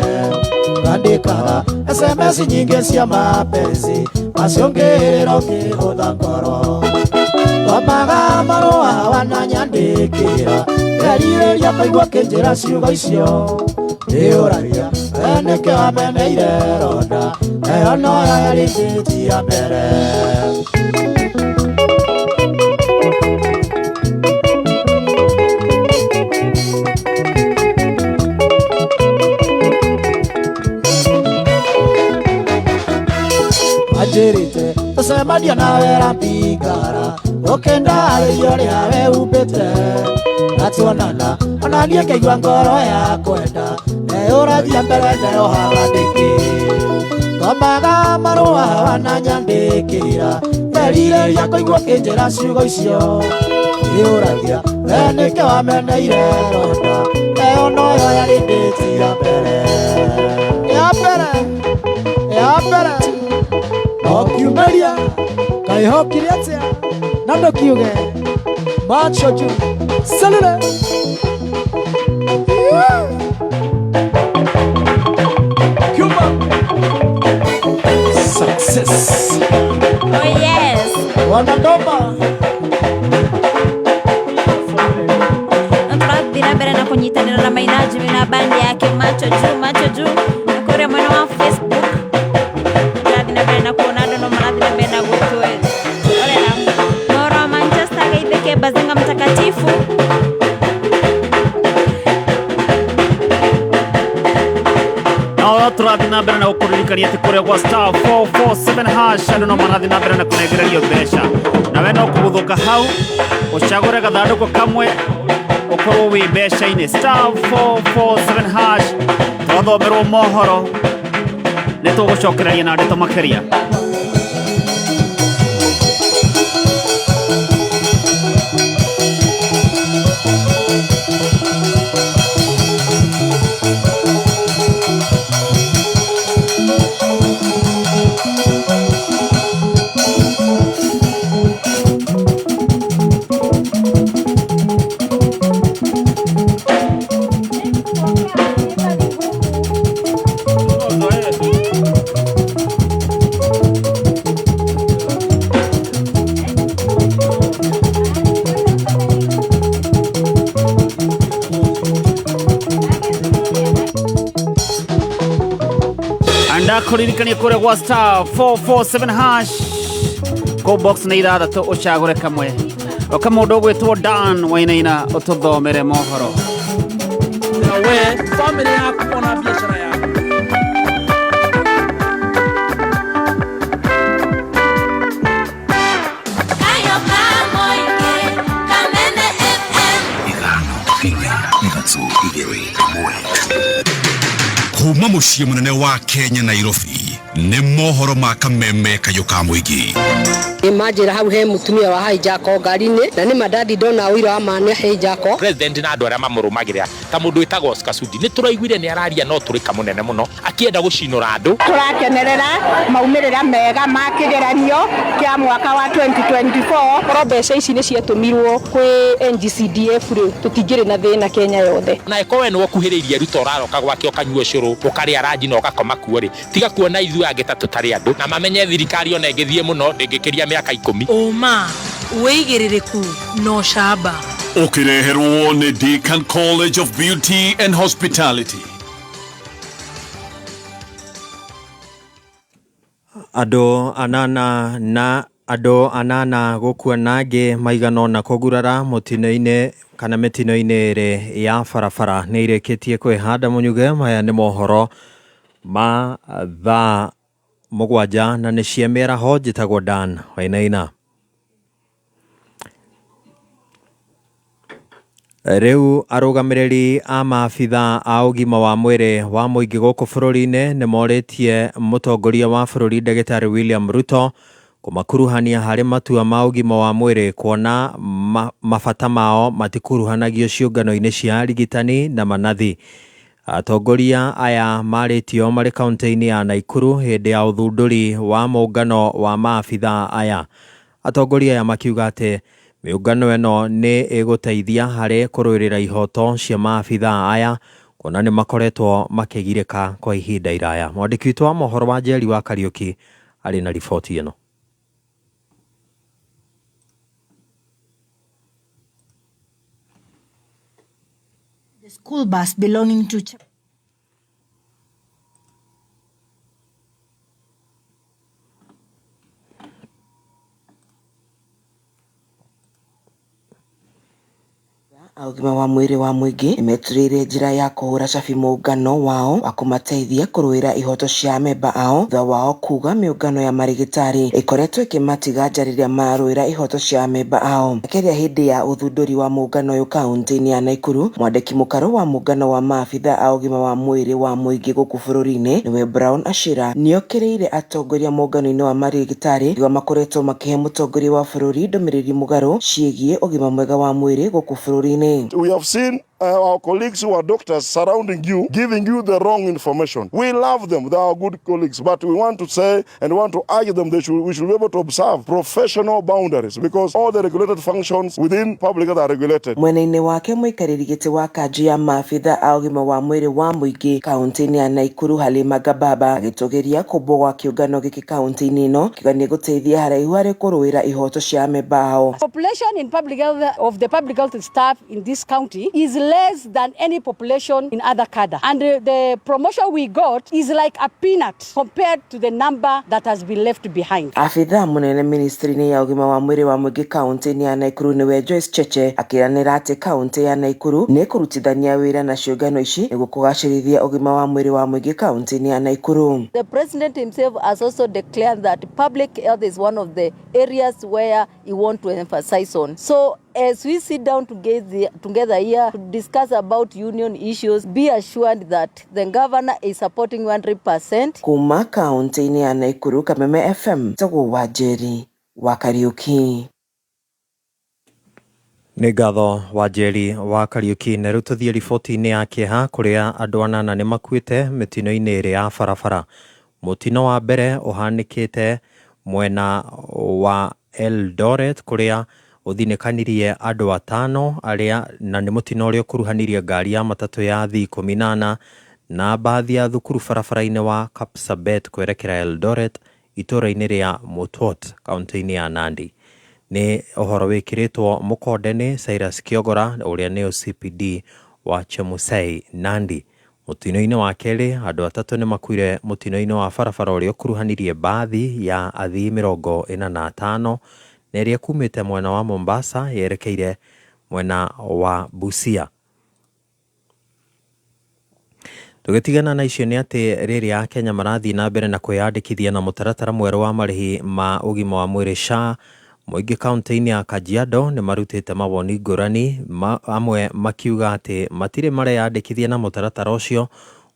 ũkandĩkaga SMS nyingĩ cia mapenzi maciũngĩrĩra ũkĩhũtha ngoro Thomaga marũa wananyandĩkĩra Erirĩria kũigua kĩnjĩra ciugo icio Ndĩũragia we nĩkĩ wameneire ronda Ĩyo noyo yarĩ ndĩti ya mbere. Anjĩrĩte tũcemania nawe Rambingara ũkĩndarĩria ũrĩa weumbĩte na tuonana ona niĩ ngĩigua ngoro ya kwenda neyũragia mbere ndeyohaga nĩkĩ thomaga marũa wananyandĩkĩra nderirĩria kũigua ũkĩnjĩra ciugo icio ndĩũragia we nĩkĩ wameneire ronda ĩyo noyo yarĩ ndĩti ya mbere ya mbere ya mbere okiumĩria kaĩ hokire atĩa na ndũkiuge macho juu selule. Yeah. Cuba success. Oh yes. Wanadoma tũrathiĩ na mbere na kũnyitanĩra na Maina Jimmy na bandi yake macho juu macho juu na kũrĩa mwena wa Facebook tũrathiĩ na mbere na kuona andũ no marathiĩ na mbere na gũtwĩrorera Moro wa Manchester geithĩke Bazenga mtakatifu. No tũrathiĩ na mbere na gũkũririkania atĩ kũrĩa gwa star 447 hash andũ no marathiĩ na mbere na kũnengererio mbeca nawe no kũgũthũka hau ũcagũre gathandũkũ kamwe ũkorwo wĩ mbeca-inĩ star 447 hash twathomerwo mohoro nĩ tũgũcokereria na ndeto makĩria. Ndakuririkania kũrĩa gwa star 447 hash ko box nĩ ithathatũ ũcagũre kamwe oka mũndũ ũgwĩtwo Dan Wainaina ũtũthomere mohoro. Na we family yaku ona biashara yaku. Kayo Kamoike, Kameme FM. Ithano inya ithatũ igĩrĩ ĩmwe. Kuma mũciĩ mũnene wa Kenya Nairobi nĩ mohoro ma Kameme kayũ ka mũingĩ. Imagine hau he mutumia wa hijack ngari-inĩ na nĩ madadi ndona ũira wa ma nĩ hijack. President na andũ arĩa mamũrũmagĩrĩra ta mũndũ wĩtagwo Oscar Sudi nĩ tũraiguire nĩ araria no tũrĩka mũnene mũno akĩenda gũcinũra andũ. Tũrakenerera maumĩrĩra mega ma kĩgeranio kĩa mwaka wa 2024. Korwo mbeca ici nĩ ciatũmirwo kwĩ NGCDF rĩ tũtingĩrĩ na thĩna Kenya yothe. Na ĩkorwo we nĩ ũkuhĩrĩirie Ruto ũraroka gwake ũkanyua ũcũrũ ũkarĩa ranji na ũgakoma kuo rĩ tiga kuona ithuĩ angĩ ta tũtarĩ andũ na mamenye thirikari ona ĩngĩthiĩ mũno ndĩngĩkĩria mĩaka 10. Ũma wĩigĩrĩrĩku na ũcamba. Ũkĩreherwo nĩ Deakin College of Beauty and Hospitality. Andũ anana na andũ anana gũkua na angĩ maigana ũna kũgurara mũtino-inĩ kana mĩtino-inĩ ĩrĩ ya barabara nĩ irĩkĩtie kwĩhanda mũnyuge. Maya nĩ mohoro ma thaa 7 na nĩ cia mĩaraho. Njĩtagwo Dan Wainaina. Rĩu arũgamĩrĩri a maabitha a ũgima wa mwĩrĩ wa mũingĩ gũkũ bũrũri-inĩ nĩ morĩtie mũtongoria wa bũrũri ndagĩtarĩ William Ruto kũmakuruhania harĩ matua ma ũgima wa mwĩrĩ kuona mabata mao matikuruhanagio ciũngano-inĩ cia arigitani na manathi. Atongoria aya marĩtio marĩ kaunti-inĩ ya Naikuru hĩndĩ ya ũthundũri wa mũngano wa maabitha aya. Atongoria aya makiuga atĩ mĩũngano ĩno nĩ ĩgũteithia harĩ kũrũĩrĩra ihoto cia maabitha aya kuona nĩ makoretwo makĩgirĩka kwa ihinda iraya. Mwandĩki witũ wa mohoro wa Njeri wa Kariũki arĩ na riboti ĩno. The school bus belonging to a ũgima wa mwĩrĩ wa mũingĩ nĩmeturĩire njĩra ya kũhũra cabi mũngano wao wa kũmateithia kũrũĩra ihoto cia amemba ao thutha wao kuga mĩũngano ya marĩgĩtarĩ ĩkoretwo ĩkĩmatiga nja rĩrĩa mararũĩra ihoto cia amemba ao. Akĩaria hĩndĩ ya ũthundũri wa mũngano ũyũ kaunti-inĩ ya Naikuru, mwandĩki mũkarũ wa mũngano wa maabitha a ũgima wa mwĩrĩ wa mũingĩ gũkũ bũrũri-inĩ nĩwe Brown Ashira nĩokĩrĩire atongoria mũngano-inĩ wa marĩgĩtarĩ akiuga makoretwo makĩhe mũtongoria wa bũrũri ndũmĩrĩri mũgarũ ciĩgiĩ ũgima mwega wa mwĩrĩ gũkũ bũrũri-inĩ. We have seen our colleagues who are doctors surrounding you, giving you the wrong information. We love them, they are good colleagues, but we want to say and want to urge them they we should be able to observe professional boundaries because all the regulated functions within public health are regulated. Mwena-inĩ wake mũikarĩri gĩtĩ wa kanjũ ya maabitha a ũgima wa mwĩrĩ wa mũingĩ kaunti-inĩ ya Naikuru Halima Gababa agĩtũgĩria kũmbwo gwa kĩũngano gĩkĩ kaunti-inĩ ĩno kiuga nĩ gũteithia haraihu harĩ kũrũĩra ihoto cia amemba ao. Population in public health of the public health staff in this county is less than any population in other cadre, and the promotion we got is like a peanut compared to the number that has been left behind. Abitha munene ministry-inĩ ya ũgima wa mwĩrĩ wa mũingĩ kaunti-inĩ ya Naikuru nĩwe Joyce Cheche akĩranĩra atĩ kaunti ya Naikuru nĩ kũrutithania wĩra na ciũngano ici nĩguo kũgacĩrithia ũgima wa mwĩrĩ wa mũingĩ kaunti-inĩ ya Naikuru. The president himself has also declared that public health is one of the areas where he wants to emphasize on. So as we sit down together here to discuss about union issues, be assured that the governor is supporting 100%. Kuma kaunti-inĩ ya Naikuru, Kameme FM, tagwo wa Njeri wa Kariuki. Nĩ ngatho wa Njeri wa Kariuki. Na rĩu tũthiĩ riboti-inĩ ya kĩeha kũrĩa andũ anana nĩ makuĩte mĩtino-inĩ ĩrĩ ya barabara. Mũtino wa mbere ũhanĩkĩte mwena wa Eldoret kũrĩa ũthinĩkanirie andũ atano arĩa na nĩ mũtino ũrĩa ũkuruhanirie ngari ya matatũ ya athii 14 na mbathi ya thukuru barabara-inĩ wa Kapsabet kwerekera Eldoret itũũra-inĩ rĩa Mutwot kaunti-inĩ ya Nandi. Nĩ ũhoro wĩkĩrĩtwo mũkonde nĩ Cyrus Kiogora ũrĩa nĩ OCPD wa Chemusei Nandi. Mũtino-inĩ wa kerĩ andũ atatũ nĩ makuire mũtino-inĩ wa barabara ũrĩa ũkuruhanirie mbathi ya athii 45 na ĩrĩa kumĩte mwena wa Mombasa yerekeire mwena wa Busia. Tũgĩtigana na icio nĩ atĩ rĩrĩa Akenya marathiĩ na mbere na kwĩyandĩkithia na mũtaratara mwerũ wa marĩhi ma ũgima wa mwĩrĩ SHA, mũingĩ kaunti-inĩ ya Kajiado nĩ marutĩte mawoni ngũrani, amwe makiuga atĩ matirĩ mareyandĩkithia na mũtaratara ũcio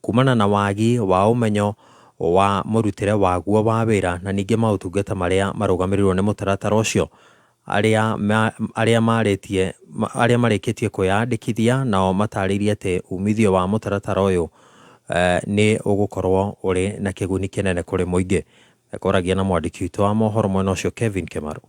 kumana na wagi wa ũmenyo wa mũrutĩre waguo wa wĩra na ningĩ maũtungata marĩa marũgamĩrĩirwo nĩ mũtaratara ũcio. Arĩa marĩkĩtie kwĩyandĩkithia nao matarĩirie atĩ umithio wa mũtaratara ũyũ nĩ ũgũkorwo ũrĩ na kĩguni kĩnene kũrĩ mũingĩ. Ekoragia na mwandĩki witũ wa mohoro mwena ũcio Kevin Kemaru.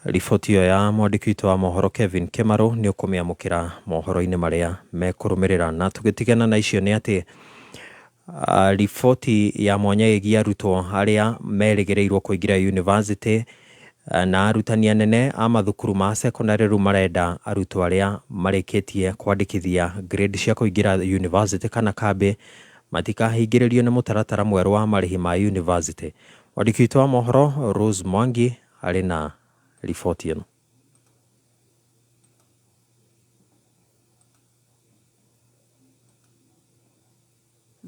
Riboti ĩyo ya mwandĩki witũ wa mohoro Kevin Kemaru nĩ ũkũmĩamũkĩra mohoro-inĩ marĩa mekũrũmĩrĩra. Na tũgĩtigana na icio nĩ atĩ riboti ya mwanya ĩgiĩ arutwo arĩa merĩgĩrĩirwo kũingĩra university na arutani anene a mathukuru ma secondary rĩu marenda arutwo arĩa marĩkĩtie kwandĩkithia grade cia kũingĩra university kana kambĩ matikahingĩrĩrio nĩ mũtaratara mwerũ wa marĩhi ma university. Mwandĩki witũ wa mohoro Rose Mwangi arĩ na riboti ĩno.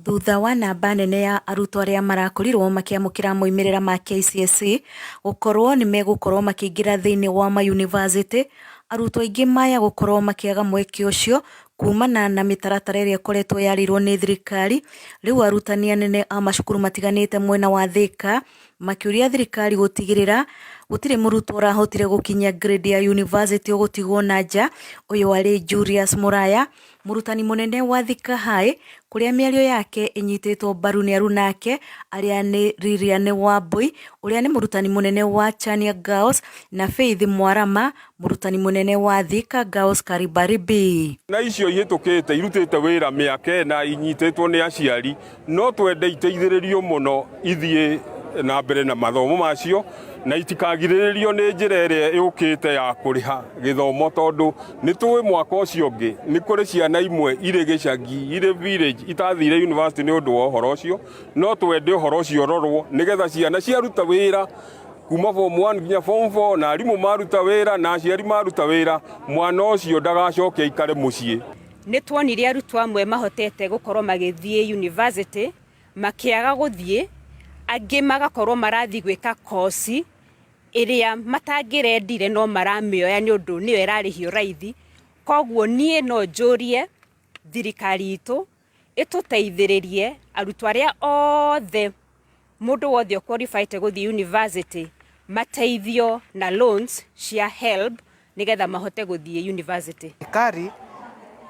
Thutha wa namba nene ya arutwo arĩa marakorirwo makĩamũkĩra moimĩrĩra ma KCSE gũkorwo nĩ megũkorwo makĩingĩra thĩinĩ wa mayunivasĩtĩ, arutwo aingĩ maya gũkorwo makĩaga mweke ũcio kumana na mĩtaratara ĩrĩa ĩkoretwo yarĩirwo nĩ thirikari. Rĩu arutani anene a macukuru matiganĩte mwena wa Thika makĩũria thirikari gũtigĩrĩra gũtirĩ mũrutwo ũrahotire gũkinyia grade ya yunivasĩtĩ ũgũtigwo na nja. Ũyũ arĩ Julius Mũraya, mũrutani mũnene wa Thika High, kũrĩa mĩario yake ĩnyitĩtwo mbaru nĩ aruna ake arĩa nĩ Lilian Wambui, ũrĩa nĩ mũrutani mũnene wa Chania Girls, na Faith Mwarama, mũrutani mũnene wa Thika Girls Karibaribi. Na icio ihĩtũkĩte irutĩte wĩra mĩaka ĩna inyitĩtwo nĩ aciari, no twende iteithĩrĩrio mũno ithiĩ na mbere na mathomo macio na itikagirĩrĩrio nĩ njĩra ĩrĩa yũkĩte ya kũrĩha gĩthomo, tondũ nĩ tũĩ mwaka ũcio ũngĩ nĩ kũrĩ ciana imwe irĩ gĩcagi, irĩ village itathire university nĩ ũndũ wa ũhoro ũcio. No twende ũhoro ũcio ũrorwo nĩgetha ciana ciaruta wĩra kuma form 1 nginya form 4, na arimũ maruta wĩra na aciari maruta wĩra, mwana ũcio ndagacoke aikare mũciĩ. Nĩ tuonire arutwo amwe mahotete gũkorwo magĩthiĩ university makĩaga gũthiĩ, angĩ magakorwo marathiĩ gwĩka kosi ĩrĩa matangĩrendire no maramĩoya nĩ ũndũ nĩyo ĩrarĩhio raithi. Koguo niĩ no njũrie thirikari itũ ĩtũteithĩrĩrie arutwo arĩa othe, mũndũ wothe ũqualifyte gũthiĩ university mateithio na loans cia HELB nĩgetha mahote gũthiĩ university. Thirikari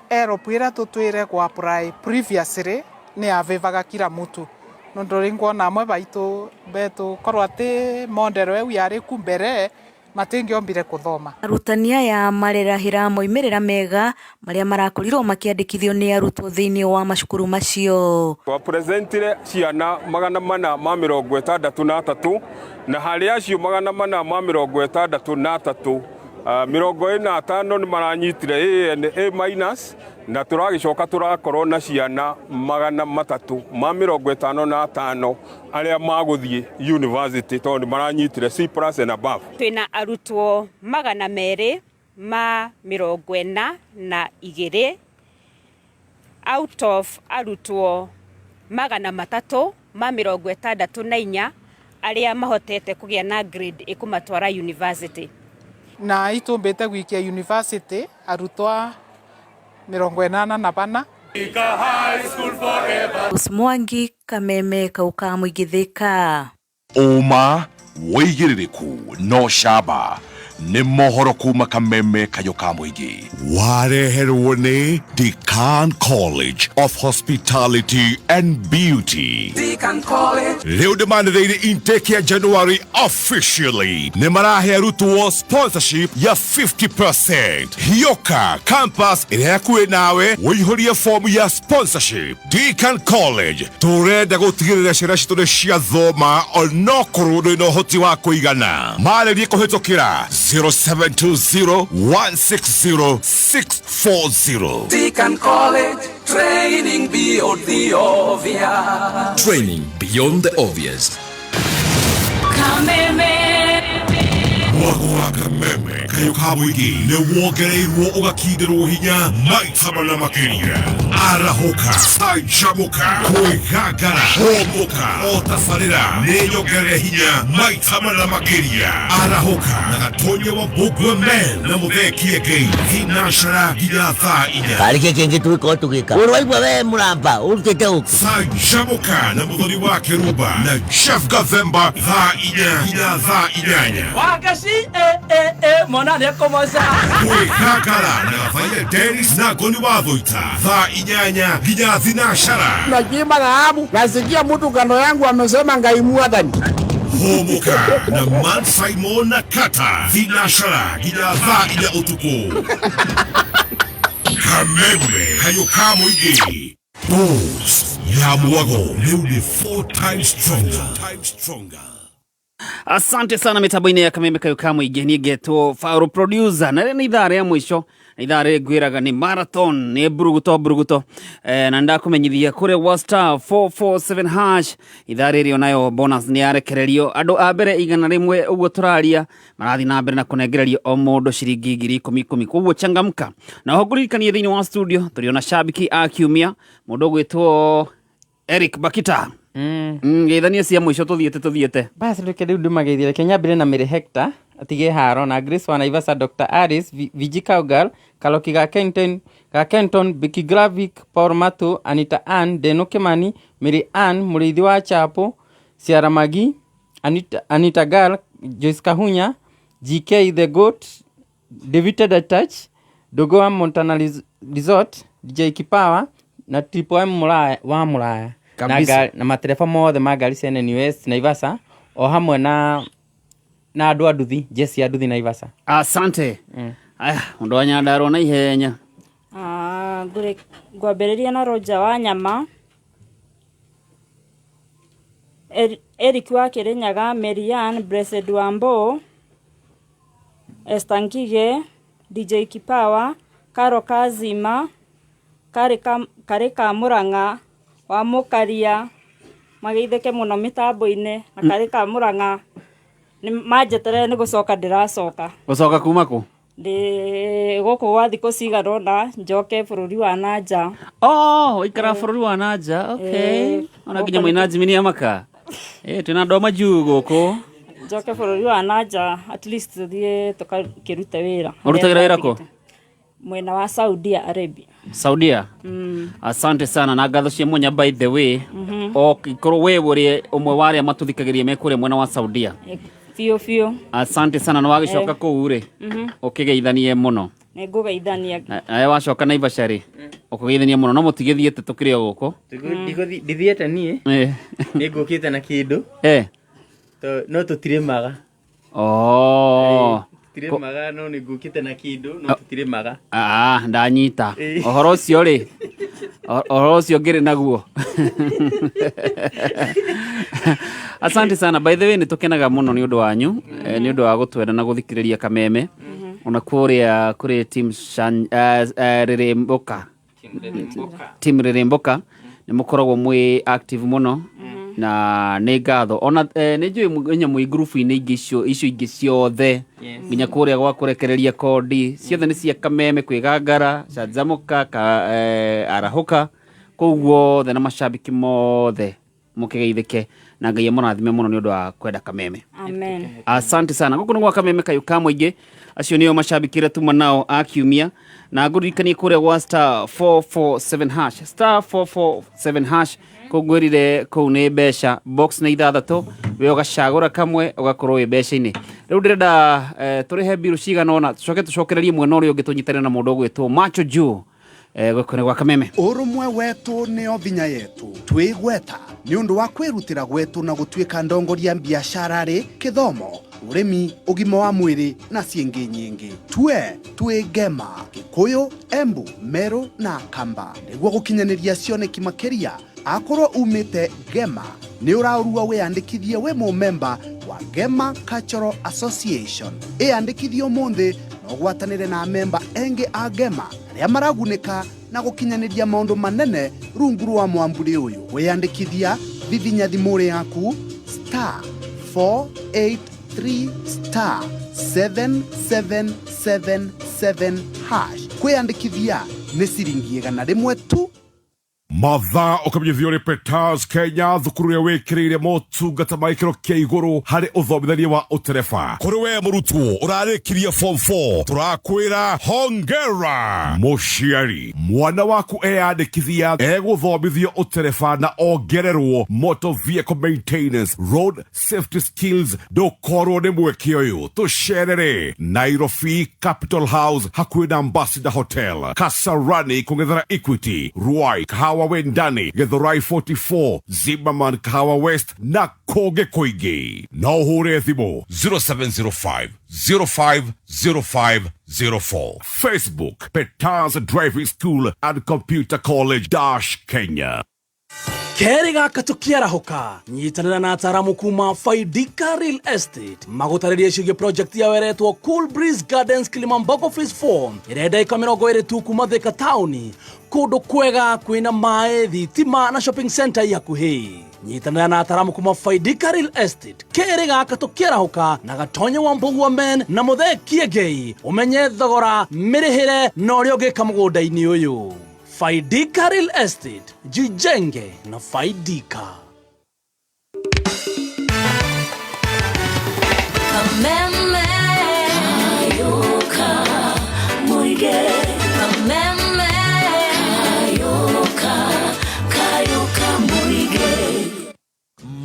HELB ĩrĩa tũtwĩre gũ apply previously nĩ yavĩvaga kila mtu, nũndũ rĩngĩ amwe baitũ betu korwo atĩ model ĩu yarĩ ku mbere matingĩombire kũthoma. Arutani aya marerahĩra moimĩrĩra mega marĩa marakorirwo makĩandĩkithio nĩ arutwo thĩinĩ wa macukuru macio. Twapresentire ciana 463, na harĩ acio 463, 45 nĩ maranyitire A and A minus, na tũragĩcoka tũrakorwo na ciana 355 arĩa magũthiĩ university tondũ nĩ maranyitire C plus and above. Twĩna arutwo 242 out of arutwo 364 arĩa mahotete kũgĩa na grade ĩkũmatwara university. Na itumbĩte gwikia university arutwo 84. Mwangi, Kameme kauka mũingĩ Thika. Ũma wĩigĩrĩrĩku no camba nĩ mohoro kuma Kameme kayũ ka mũingĩ, wareherwo nĩ Decan College of Hospitality and Beauty. Rĩu ndĩmanĩrĩire intake ya January officially nĩ marahe arutwo sponsorship ya 50%. Hioka campus ĩrĩa hakuhĩ nawe ũihũrie fomu ya sponsorship. Decan College, tũrenda gũtigĩrĩra ciana citũ nĩ ciathoma onokorwo ndũrĩ na ũhoti wa kũigana. Marĩrie kũhĩtũkĩra 0720 160 640. Deacon College, training beyond the obvious. Training beyond the obvious. Kameme. Mwago wa Kameme kayũ ka mũingĩ nĩ wongereirwo ũgakindĩrwo hinya maita mana makĩria. Arahũka, canjamũka, kwĩgangara, hũmũka, o tabarĩra nĩ nyongerere hinya maita mana makĩria. Arahũka na Gatonya wa Mbũngwe Men na Mũthee Kĩengei, thinacara nginya thaa 4. Karĩ kĩ kĩngĩ tũgĩkorwo tũgĩka ũrwaigua we mũramba ũrutĩte ũkũ. Canjamũka na Mũthoni wa Kĩrumba na Jeff Gathemba, thaa 4 nginya thaa 8. Wagaci e e e mwana nĩ ekũmoca. Kwĩgangara na Gabaia Dennis na Ngoni wa Thũita, thaa 8 nginya thinacara. Nakiimba dhahabu, nasikia mtu kando yangu amesema Ngai mwathani. Hũmũka na Man Simon na Kata, thinacara nginya thaa 4 ũtukũ. Kameme kayũ ka mũingĩ. Boost ya mwago rĩu nĩ 4 times stronger. Asante sana mitambo-inĩ ya Kameme kayũ ka mũingĩ. Niĩ ngetwo Faru Producer, na rĩrĩ nĩ ithaa rĩa mũico, na ithaa rĩrĩ ngwĩraga nĩ marathon, nĩ mburuguto mburuguto, na ndakumenyithia kũrĩa wa star 447 hash ithaa rĩrĩ onayo bonus nĩ yarekererio andũ a mbere 100. Ũguo tũraria marathiĩ na mbere na kũnengererio o mũndũ ciringi 10,000 10,000, koguo changamka. Na oho ngũririkanie thĩinĩ wa studio tũrĩ ona shabiki a kiumia, mũndũ ũgwĩtwo Eric Bakita. Geithania cia mũico tũthiĩte tũthiĩte. Basi reke rĩu ndĩmageithie, reke nyambĩre na Mary Hector atige haro na Grace wa Naivasha, Dr. Aris, VG Cowgirl, Kaloki ga Kenton, ga Kenton, Vicky Gravik, Paul Matu, Anita Ann, Deno Kimani, Mary Ann, Mũrĩithi wa Chapo, Ciara Magi, Anita, Anita Girl, Joyce Kahunya, GK The Goat, David Touch, Dogo wa Montana Resort, DJ Kipawa na Triple M Mũraya wa Mũraya na, Kabisa. na matereba mothe ma ngari cia NNUS Naivasha o hamwe na andũ a nduthi, jeshi ya nduthi Naivasha. Asante. Aya, mũndũ wa Nyandarua na ihenya. Ah, ngwambĩrĩria na Roger wa Nyama, Eric wa Kĩrĩnyaga, Marianne, Blessed Wambo, Esther Ngige, DJ Kipawa, Karo Kazima, Karĩ ka Mũrang'a wa Mũkaria, mageithĩke mũno mĩtambo-inĩ, na Karĩ ka Mũrang'a nĩ manjeterere nĩ gũcoka ndĩracoka. Gũcoka kuma kũ? Ndĩ gũkũ gwa thikũ cigana ũna njoke bũrũri wa nanja. Oh, ũikaraga bũrũri wa nanja. Okay. Ona nginya mũina Jimmy nĩ amaka. Eh, twĩna andũ a majuu gũkũ. Njoke bũrũri wa nanja at least tũthiĩ tũkakĩrute wĩra. Ũrutagĩra wĩra kũ? Mwena wa Saudi Arabia. Saudia. Asante sana na ngatho cia mwanya by the way. O korwo we ũrĩ ũmwe wa arĩa matũthikagĩrĩria me kũrĩa mwena wa Saudia. Biũ biũ. Asante sana na wagĩcoka kũu rĩ, ũkĩgeithanie mũno. Nĩ ngũgeithania. Nawe wacoka Naivasha rĩ, ũkũgeithania mũno no mũtigĩthiĩte tũkĩrĩ o gũkũ. Ndithiĩte niĩ, nĩ ngũkĩte na kĩndũ no tũtirĩmaga. Oh. Tũtirĩmaga no nĩ ngũkĩte na kĩndũ no tũtirĩmaga. Ah, ndanyita. Ũhoro ũcio rĩ, ũhoro ũcio ngĩrĩ naguo. Asante sana. By the way, nĩ tũkenaga mũno nĩ ũndũ wanyu, nĩ ũndũ wa gũtwenda na gũthikĩrĩria Kameme. Ona kũrĩa kũrĩ team Rĩrĩmbũka. Team Rĩrĩmbũka nĩ mũkoragwo mwĩ active mũno na nĩ ngatho ona nĩ njũĩ nginya mwĩ ngurubu-inĩ ingĩ icio ingĩ ciothe nginya kũrĩa gwa kũrekereria kondi ciothe nĩ cia Kameme kwĩgangara canjamũka ka, arahũka kũu guothe na macambĩki mothe mũkĩgeithĩke na Ngai amũrathime mũno nĩ ũndũ wa kwenda Kameme. Amen. Asante sana. Gũkũ nĩ gwa Kameme kayũ ka mũingĩ. Acio nĩo macambĩki arĩa tuma nao a kiumia na ngũririkanie kũrĩa gwa star 447 hash, star 447 hash kũu ngwĩrire kũu nĩ mbeca box nĩ ithathatũ, we ũgacagũra kamwe ũgakorwo wĩ mbeca-inĩ. Rĩu ndĩrenda tũrĩhe mbirũ cigana ũna tũcoke tũcokererie mwena ũrĩa ũngĩ tũnyitane na mũndũ ũgwĩtwo Macho Juu. Gũkũ nĩ gwa Kameme. Ũrũmwe wetũ nĩo vinya yetu twĩgweta nĩ ũndũ wa kwĩrutĩra gwetũ na gũtuĩka ndongoria biacara rĩ kĩthomo ũrĩmi ũgima wa mwĩrĩ na ciĩngĩ nyingĩ tue twĩ Ngema Gĩkũyũ Embu Meru na Kamba nĩguo gũkinyanĩria cioneki makĩria akorwo umĩte Ngema nĩ ũraũrua wĩyandĩkithie wĩ mũmemba wa Ngema Cultural Association ĩyandĩkithie ũmũthĩ na ũgwatanĩre na memba engĩ a Ngema arĩa maragunĩka na gũkinyanĩria maũndũ manene rungu rwa mwamburi ũyũ wĩyandĩkithia vivinya thimũ yaku star 483 star 7777 hash kwĩyandĩkithia nĩ ciringi 100 tu. Mathaa ũkamenyithio nĩ Peters Kenya thukuru ĩrĩa wĩkĩrĩire motungata ma gĩkĩro kĩa igũrũ harĩ ũthomithania wa ũtereba. Kũrĩ we mũrutwo ũrarĩkirie form 4 tũrakwĩra hongera. Mũciari mwana waku eyandĩkithia egũthomithio ũtereba na ongererwo motor vehicle maintenance, road safety skills. Ndũkorwo nĩ mweke ũyũ, tũcerere Nairobi Capital House hakuhĩ na Ambassador Hotel, Kasarani kũng'ethera Equity, Ruai Kahawa Wendani, Githurai 44, Zimmerman Kahawa West na kũngĩ kũingĩ. No ũhũre thimũ 0705 050504. Facebook Peters Driving School and Computer College dash Kenya. Kerĩ gaka tũkĩarahũka nyitanĩra na ataramu kuma Faidika Real Estate magũtarĩrie ciĩgiĩ project yao ĩretwo Cool Breeze Gardens Kilimambogo Phase 4 ĩrĩa ndagĩka 20 tu kuma Thika taũni kũndũ kwega kwĩna maĩ thitima na shopping center i hakuhĩ. Nyitanĩra na ataramu kuma Faidika Real Estate kerĩ gaka tũkĩarahũka na Gatonye wa Mbũgua men na Mũthee Kiengei ũmenye thogora mĩrĩhĩre na ũrĩa ũngĩka mũgũnda-inĩ ũyũ. Faidika Real Estate, jijenge na faidika. Kameme Kayuka Muige Kameme Kayuka Kayuka Muige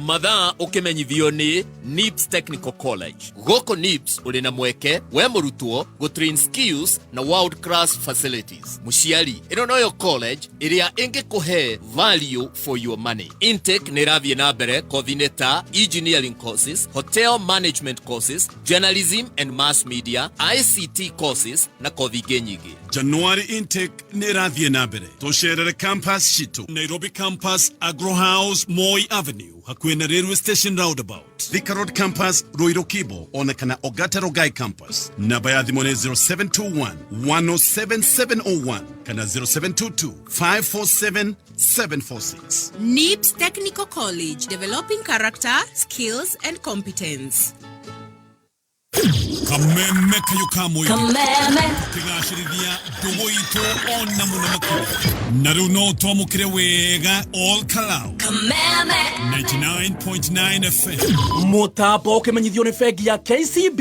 Mathaa ũkĩmenyithio nĩ NIPS Technical College. Gũkũ NIPS ũrĩ na mweke we mũrutwo gũ train skills na world class facilities. Mũciari, ĩno noyo college ĩrĩa ĩngĩkũhe value for your money. Intake nĩ ĩrathiĩ na mbere kothi-inĩ ta engineering courses, hotel management courses, journalism and mass media, ICT courses na kothi ingĩ nyingĩ. January intake nĩ ĩrathiĩ na mbere. Tũcerere campus citũ Nairobi campus, Agro House, Moi Avenue, hakuhĩ na railway station roundabout, Thika Road campus, Ruiru Kibo, ona kana Ogata Rogai campus. Namba ya thimũ nĩ 0721 107701 kana 0722 547 746. NIPS Technical College, developing character, skills, and competence. Kameme kayo ka mũingĩ. Kameme. Tũkĩgacĩrithia ndũgũ itũ ona mũno makĩria. Na rĩu no twamũkĩre wega all Kalau. Kameme 99.9 FM. Mũtambo ũkĩmenyithio nĩ bengi ya KCB.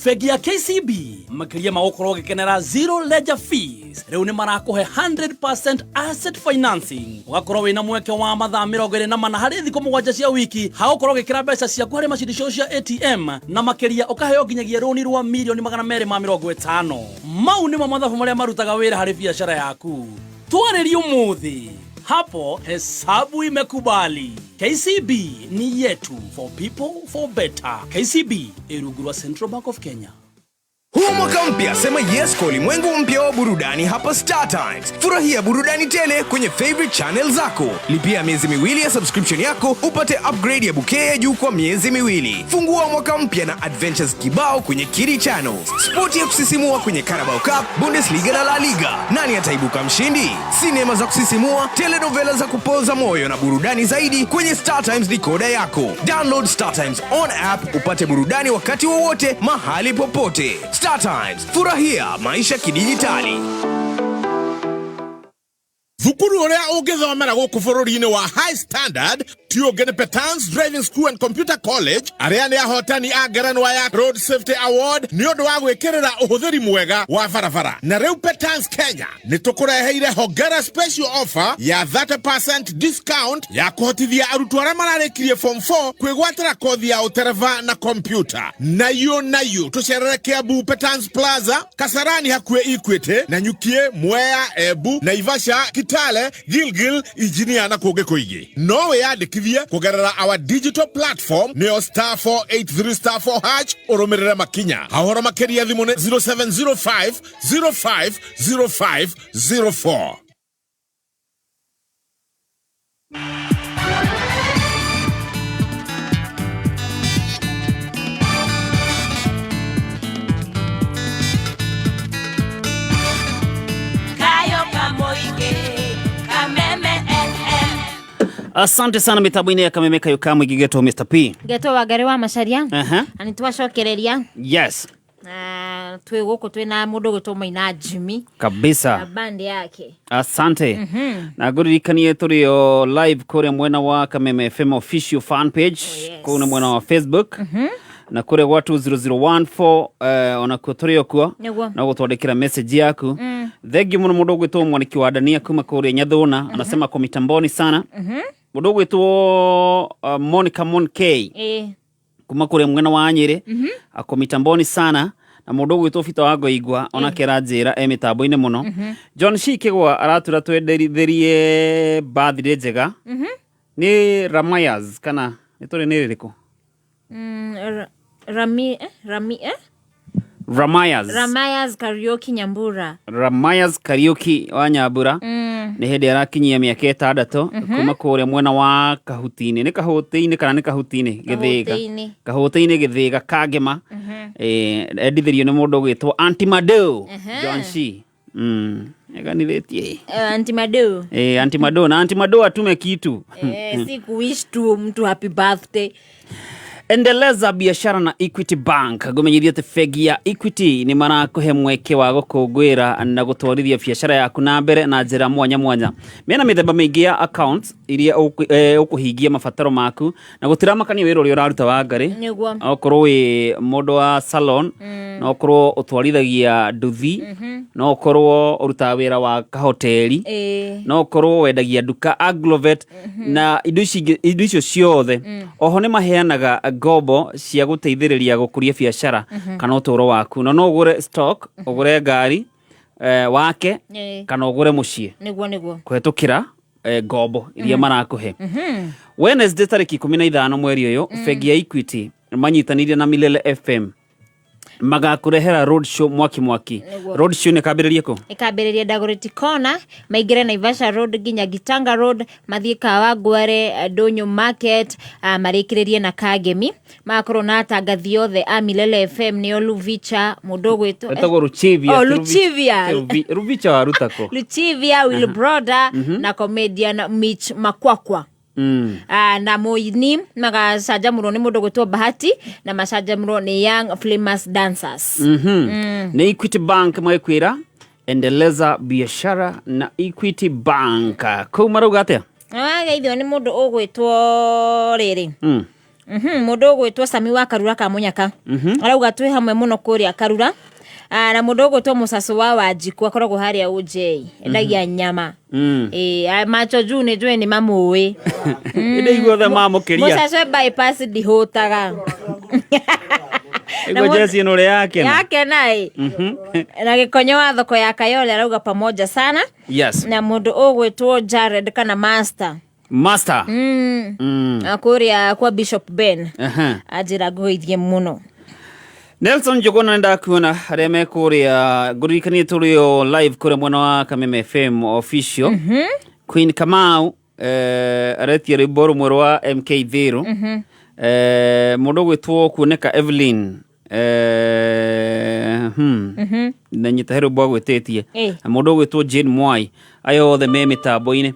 Bengi ya KCB makĩria ma gũkorwo ũgĩkenera zero ledger fees, rĩu nĩ marakũhe 100% asset financing, ũgakorwo wĩna mweke wa mathaa 24 harĩ thikũ 7 cia wiki hagũkorwo ũgĩkĩra mbeca ciaku harĩ macini ciao cia ATM, na makĩria ũkaheo nginyagia rũni rwa mirioni 250. Mau nĩmo mathabu marĩa marutaga wĩra harĩ biacara yaku. Twarĩrie ũmũthĩ hapo hesabu imekubali. KCB ni yetu, for people, for better. KCB ĩrungu rwa Central Bank of Kenya. Huu mwaka mpya, sema yes kwa ulimwengu mpya wa burudani hapa Star Times. Furahia burudani tele kwenye favorite channel zako. Lipia miezi 2 ya subscription yako upate upgrade ya bouquet ya juu kwa miezi 2. Fungua mwaka mpya na adventures kibao kwenye Kidi Channels. Sport ya kusisimua kwenye Carabao Cup, Bundesliga na La Liga. Nani ataibuka mshindi? Sinema za kusisimua, telenovela za kupoza moyo na burudani zaidi kwenye Star Times decoder yako. Download Star Times on app upate burudani wakati wowote mahali popote. Star Times, furahia maisha kidijitali. Thukuru uria ungithomera guku bururi-ini wa high standard ti ungi ni Petans Driving School and Computer College, aria ni ahotani a ngerenwa ya Road Safety Award ni undu wa gwikirira uhuthiri mwega wa barabara. Na riu Petans Kenya ni tukureheire hongera special offer ya 30% discount ya kuhotithia arutwo aria mararikirie form 4 kwigwatira kothi ya utereva na kompyuta. Nayo nayo tucerere Kiambu Petans Plaza, Kasarani hakuhĩ Equity, Nanyukie, Mwea, Embu, Naivasha, Kitale, Gilgil, Engineer na kũngĩ kũingĩ. No wĩyandĩkithie kũgerera our digital platform nĩyo star 483 star 4 hash, ũrũmĩrĩre makinya. Ahoro makĩria thimũ nĩ 0705 05 05 04. Kayoka Moige Kameme FM. Asante sana mitambo-inĩ ya Kameme kayo ka mũingĩ getwo Mr P. Ngetwo Wangari wa Macharia. Aha. Na nĩ twacokereria. Yes. Na twĩ gũkũ twĩ na mũndũ ũgwĩtwo Maina Jimmy na Kabisa. band yake. Asante. Mhm. Na ngũririkanie tũrĩ o live kũrĩa mwena wa Kameme FM official fan page. Oh, yes. Kũu nĩ mwena wa Facebook. Na kũrĩa gwa 20014 onakuo tũrĩ o kuo. Nĩguo. No gũtwandĩkĩra message yaku. Thengiũ mũno mũndũ ũgwĩtwo Mwaniki wa Dania kuma kũrĩa Nyathũna, anasema kwa mitamboni sana. Mũndũ ũgwĩtwo Monica Monkey kuma kũrĩa mwena wa Nyĩrĩ, ako mitamboni sana. Na mũndũ ũgwĩtwo Bita wa Ngoigwa onake aranjĩra e mĩtambo-inĩ mũno. John C Kĩgwa aratwĩra twenderithirie birthday njega. Nĩ Ramayas kana nĩ tũrĩ nĩ rĩrĩkũ? Rami, Rami, Ramayas. Ramayas Karaoke Nyambura. Ramayas Kariuki wa Nyambura. Nĩ hĩndĩ arakinyia mĩaka 6 kuma kũrĩa mwena wa Kahuti-inĩ. Nĩ Kahũti-inĩ kana nĩ Kahuti-inĩ? Gĩthĩga. Kahũti-inĩ. Kahũti-inĩ Gĩthĩga Kangema. Endithirio nĩ mũndũ ũgwĩtwo Aunty Mado. John C. Eganithĩtie. Aunty Mado. Aunty Mado na Aunty Mado atume kitu. Si kuwish tu mtu happy birthday. Endeleza biashara na Equity Bank. Ngũmenyithie atĩ bengi ya Equity nĩ marakũhe mweke wa gũkũngũĩra na gũtwarithia biashara yaku na mbere na njĩra mwanya mwanya. Mena mĩthemba mĩingĩ ya accounts iria ũkũhingia mabataro maku na gũtiramakania wĩra ũrĩa ũraruta wa ngarĩ. Nĩguo. Okorwo wĩ mũndũ wa salon, no ũkorwo ũtwarithagia nduthi, no ũkorwo ũrutaga wĩra wa kahoteri, no ũkorwo wendagia nduka Agrovet na indo ici indo icio ciothe. Oho nĩ maheanaga ngombo cia gũteithĩrĩria gũkũria biacara kana ũtũũro waku, na no ũgũre stock, ũgũre ngari, wake kana ũgũre mũciĩ Nĩguo, nĩguo. kũhetũkĩra ngombo iria marakũhe. Wednesday tarĩki 15 mweri ũyũ, bengi ya Equity manyitanĩire na Milele FM magakũrehera road show mwaki mwaki. Nĩguo. Road show nĩ kambĩrĩrie kũ? Ĩkambĩrĩria Dagoretti Corner, maingĩre Naivasha Road nginya Gitanga Road, mathiĩ Kawangware, Ndũnyũ Market, marĩkĩrĩrie na Kangemi. Magakorwo na atangathi othe a Milele FM, nĩo Luvicha, mũndũ ũgwĩtwo Etagwo Ruchivia. Oh, ti Luchivia. Ruvicha waruta kũ? Luchivia Wilbroda na comedian Mitch Makwakwa. Na mũini magacanjamũrwo nĩ mũndũ gwĩtwo Bahati na macanjamũrwo nĩ Young Flamers Dancers. Nĩ Equity Bank magĩkwĩra endeleza biashara na Equity Bank. Kũu marauga atĩa? Wageithio nĩ mũndũ ũgwĩtwo rĩrĩ. Mũndũ ũgwĩtwo Sami wa Karura ka Mũnyaka arauga twĩ hamwe mũno kũrĩa Karura. Na mũndũ ũgwĩtwo Mũcacũ wa Wanjikũ akoragwo harĩa Ũnjei, endagia nyama. Ĩ, macho juu nĩ njũĩ nĩ mamũĩ. Ĩndĩ iguothe mamũkĩria. Mũcacũ e bypass ndihũtaga. Iguo jeci ĩno ũrĩa yakena. Yakena ĩ. Na gĩkonyo wa thoko ya Kayole arauga pamoja sana. Na mũndũ ũgwĩtwo Jared kana Master. Master. Kũrĩa kwa Bishop Ben. Anjĩra ngũgeithie mũno. Nelson Njuguna nĩ ndakuona arĩa me kũrĩa, ngũririkanie tũrĩ o live kũrĩa mwena wa Kameme FM official. Queen Kamau aretia rwĩmbo rũmwe rwa MK Thiru. Mũndũ ũgwĩtwo kuoneka Evelyn, na nyita he rwĩmbo agwĩtĩtie. Na mũndũ ũgwĩtwo Jane Mwai, aya othe me mĩtambo-inĩ.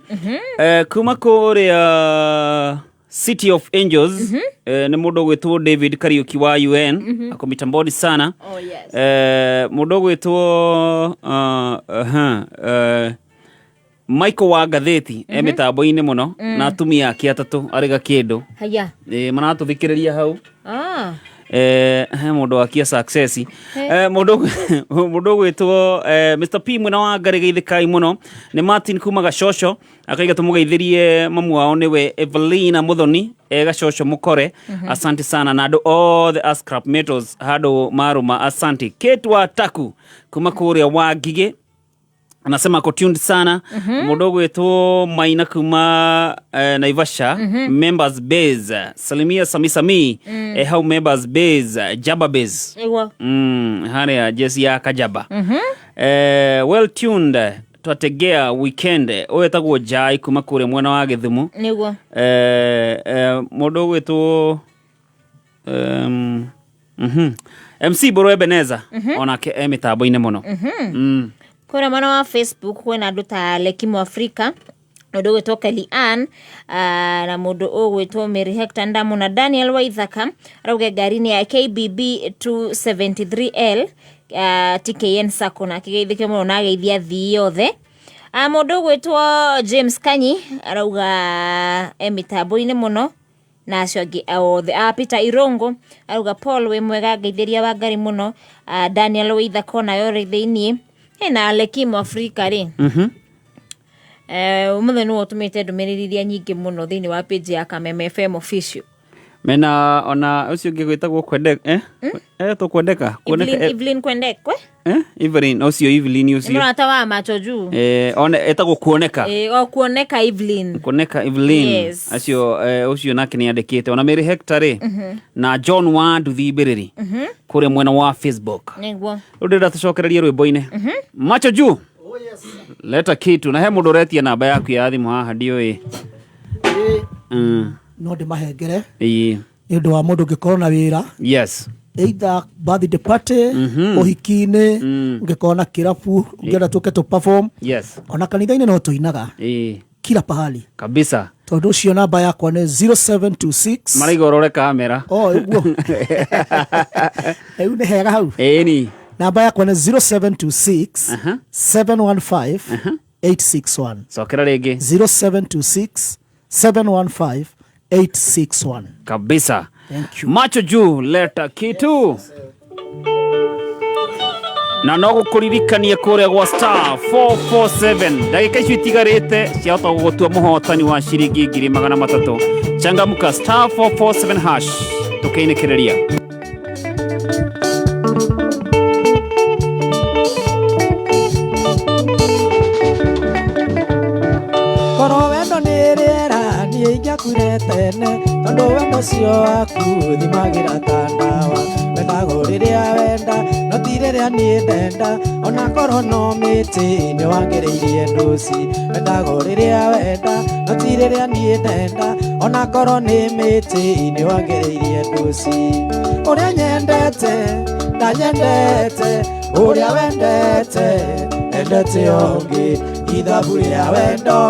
Kuma kũrĩa City of Angels, nĩ mũndũ ũgwĩtwo David Kariuki wa UN, ako mitamboni sana. Oh, yes. Mũndũ ũgwĩtwo Michael wa ngathĩti e mĩtambo-inĩ mũno na atumia ake atatũ arĩ gakĩndũ. Haya. Maratũthikĩrĩria hau. He mũndũ wakia success. Mũndũ ũgwĩtwo Mr P mwena wa Ngarĩ, geithĩkai mũno. Nĩ Martin kuma Gacoco akaiga tũmũgeithĩrie mamu wao nĩwe Evelina Muthoni e Gacoco Mũkore. Asante sana na andũ othe a Scrap Metals handũ marũma, asante. Kate wa Taku kuma kũrĩa wa Ngigĩ anasema ako tuned sana. Mũndũ ũgwĩtwo Maina kuma Naivasha members base, salimia Sami Sami hau members base, Jaba base. Nĩguo. Harĩa jesi ya Kajaba. Well tuned, twategea weekend. Ũyũ etagwo Jai kuma kũrĩa mwena wa Gĩthumo. Nĩguo. Mũndũ ũgwĩtwo MC Mbũrũ Ebeneza onake e mĩtambo-inĩ mũno. Kũrĩa mwena wa Facebook kwĩna andũ ta Leki Mwafrika, mũndũ ũgwĩtwo Kelly Ann, na mũndũ ũgwĩtwo Mary Hector Ndamu na Daniel Waithaka arauga ngari-inĩ ya KBB 273L, TKN Sacco, na akĩgeithĩke mũno na ageithia athii othe. Mũndũ ũgwĩtwo James Kanyi arauga e mĩtambo-inĩ mũno na acio angĩ othe. Peter Irongo arauga Paul wĩ mwega, ngeithĩria wa Ngai mũno. Daniel Waithaka onawe ũrĩ thĩiniĩ. Hena Leki Mwafrika rĩ. Ũmũthĩ nĩwe ũtũmĩte ndũmĩrĩri iria nyingĩ mũno thĩinĩ wa page ya Kameme FM official. Mena ona ũcio ũngĩ gwĩtagwo Kwendeka, tũkwendeka kuoneka. Evelyn Kwendekwe. Evelyn ũcio, Evelyn Nĩ ũcio. mũrata wa macho juu. One etagwo kuoneka. O kuoneka Evelyn. Kuoneka Evelyn. Yes. Acio ũcio nake nĩ andĩkĩte ona Mary Hector rĩ na John wa Nduthi Mbĩrĩri kũrĩa mwena wa Facebook. Nĩguo. Rĩu ndĩrenda tũcokererie rwĩmbo-inĩ. Macho juu, leta kitu na he mũndũ ũretia namba yaku ya thimũ haha ndiũĩ. No ndĩmahengere nĩ ũndũ wa mũndũ ũngĩkorwo na wĩra, either birthday party, ũhiki-inĩ, ũngĩkorwo na kĩrabu ũngĩenda tũke tũ perform, ona kanitha-inĩ no tũinaga, kila pahali. Kabisa. Tondũ ũcio namba yakwa nĩ 0726 Maraiga ũrore kamera. Oh, ũguo. Rĩu nĩ hega hau. Ĩni. Namba yakwa nĩ 0726 715 861. Cokera rĩngĩ. 0726 715 861. Kabisa. Thank you. Macho juu leta kitu. Na no gũkũririkania kũrĩa gwa star 447 ndagĩka icio itigarĩte ciahota gũgũtua mũhotani wa ciringi 300,000. Changamka star 447 hash tũkĩinĩkĩrĩria. Korwo wendo nĩ rĩera niĩ ingĩakuire tene, tondũ wendo ũcio waku thimagĩra ta ndawa. Wendagwo rĩrĩa wenda, no ti rĩrĩa niĩ ndenda, ona korwo no mĩtĩ nĩ wangĩrĩirie ndũci. Wendagwo rĩrĩa wenda, no ti rĩrĩa niĩ ndenda, ona korwo nĩ mĩtĩ nĩ wangĩrĩirie ndũci. Ũrĩa nyendete, ndanyendete, ũrĩa wendete, endete ũngĩ. Ithabu rĩa wendo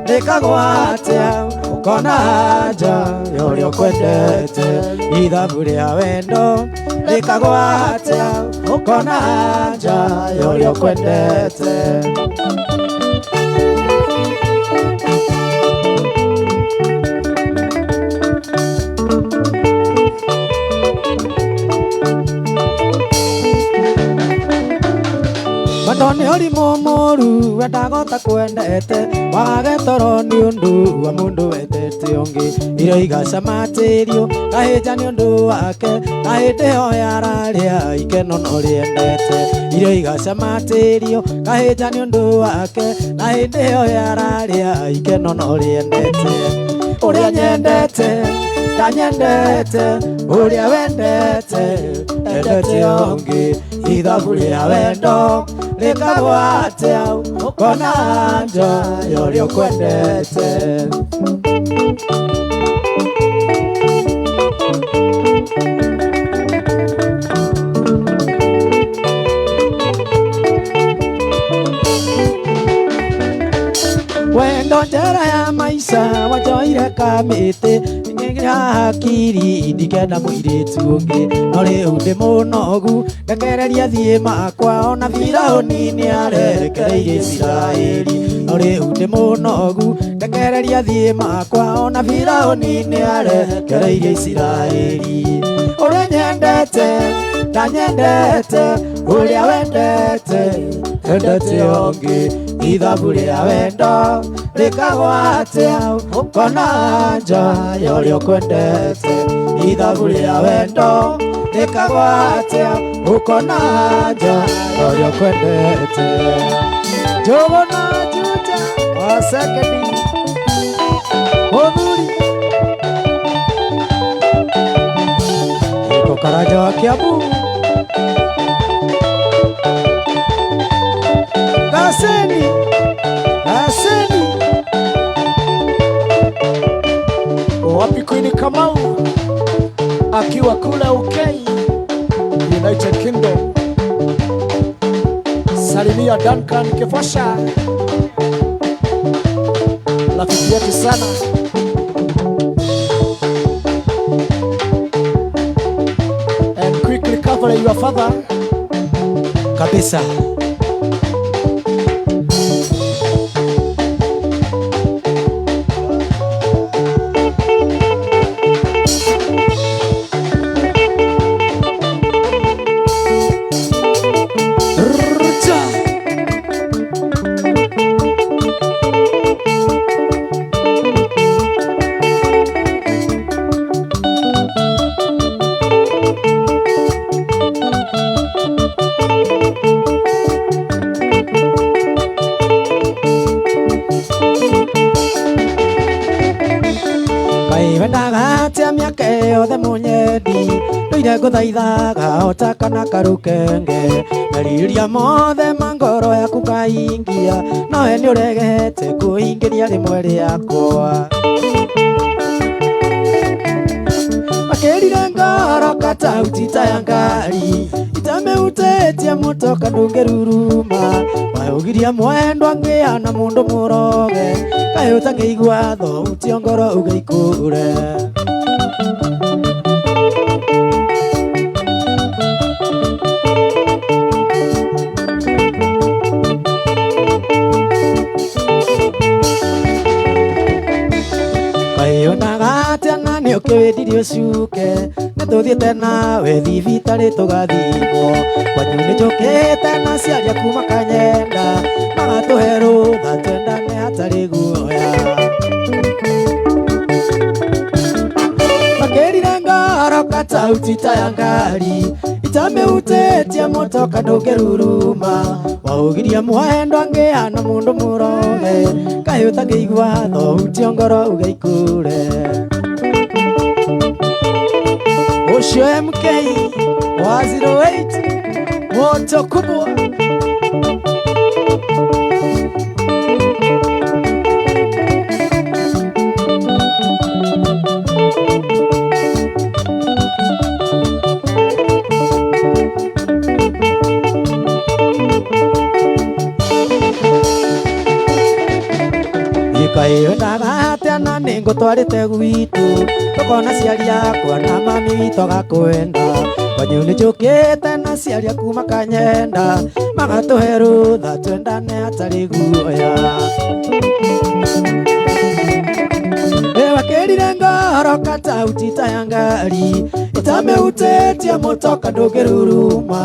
rĩkagwo atĩa, ũkona anja ya ũrĩa ũkwendete. Ithabu rĩa wendo rĩkagwo atĩa, ũkona anja ya ũrĩa ũkwendete. Wendo nĩ ũrimũ mũru, wendaga ũtakwendete, wage toro nĩ ũndũ wa mũndũ wendete ũngĩ. Irio igacamatĩrio, kahĩnja nĩ ũndũ wake, na hĩndĩ ĩyo yararĩa ikeno no rĩendete. Irio igacamatĩrio, kahĩnja nĩ ũndũ wake, na hĩndĩ ĩyo yararĩa ikeno no rĩendete. Ũrĩa nyendete, ndanyendete, ũrĩa wendete, endete ũngĩ. Ithabu rĩa wendo rĩkagwo atĩa, ũkona anja ya ũrĩa ũkwendete. Wendo njera ya maica wanjoire kamĩtĩ, ngĩgĩa hakiri ndikenda mũirĩtu ũngĩ. No rĩu ndĩ mũnogu, ndekereria thiĩ makwa, ona Firaũni nĩarekereirie Isiraeli. No rĩu ndĩ mũnogu, ndekereria thiĩ makwa, ona Firaũni nĩarekereirie Isiraeli. Ũrĩa nyendete, ndanyendete, ũrĩa wendete, endete ũngĩ. Ithabu rĩa wendo rĩkagwo atĩa, ũkona anja ya ũrĩa ũkwendete. Ithabu rĩa wendo rĩkagwo atĩa, ũkona anja ya ũrĩa ũkwendete. Njũgũna Juja wa Sekedi mũthuri Gĩko Karanja wa Kiambu Kaseni, Kaseni. Wapi Queen Kamau akiwa kule UK, United Kingdom. Salimia Duncan Kefosha, rafiki yetu sana. And quickly cover your father. Kabisa. Ngũthaithaga ota kana karũkenge, merirĩria mothe ma ngoro yaku kaingia, nowe nĩũregete kũingĩria rĩmwe rĩakwa. Makĩrire ngoro katauti ta ya ngari, itamĩhutĩtie Itamĩhutĩtie mũtoka ndũngĩruruma Waũgiria mwendwa ngĩa na mũndũ mũroge Kaĩ ũtangĩigua thauti ngoro ũgĩikũre. Kaĩonaga atĩa na nĩ ũkĩwĩndirie ũcuke nĩ tũthiĩte nawe thibitarĩ tũgathimwo kwanyu nĩ njũkĩte na aciari aku makanyenda magatũhe rũtha twendane hatarĩ guoya. Makĩrire ngoro katauti ta ya ngari itamĩhutĩtie mũtoka ndũngĩruruma waũgiria mwendwa ngĩa na mũndũ mũroge kaĩ ũtangĩigua thauti ngoro ũgĩikũre. Ũcio MK wa 08 moto kubwa. Ikaĩonaga atĩa na nĩ ngũtwarĩte gwitũ tũkona aciari akwa na mami witũ agakwenda kwanyu nĩ njũkĩte na aciari aku makanyenda magatũhe rũtha twendane hatarĩ guoya. Wakĩrire ngoro katauti ta ya ngari itamĩhutĩtie mũtoka ndũngĩruruma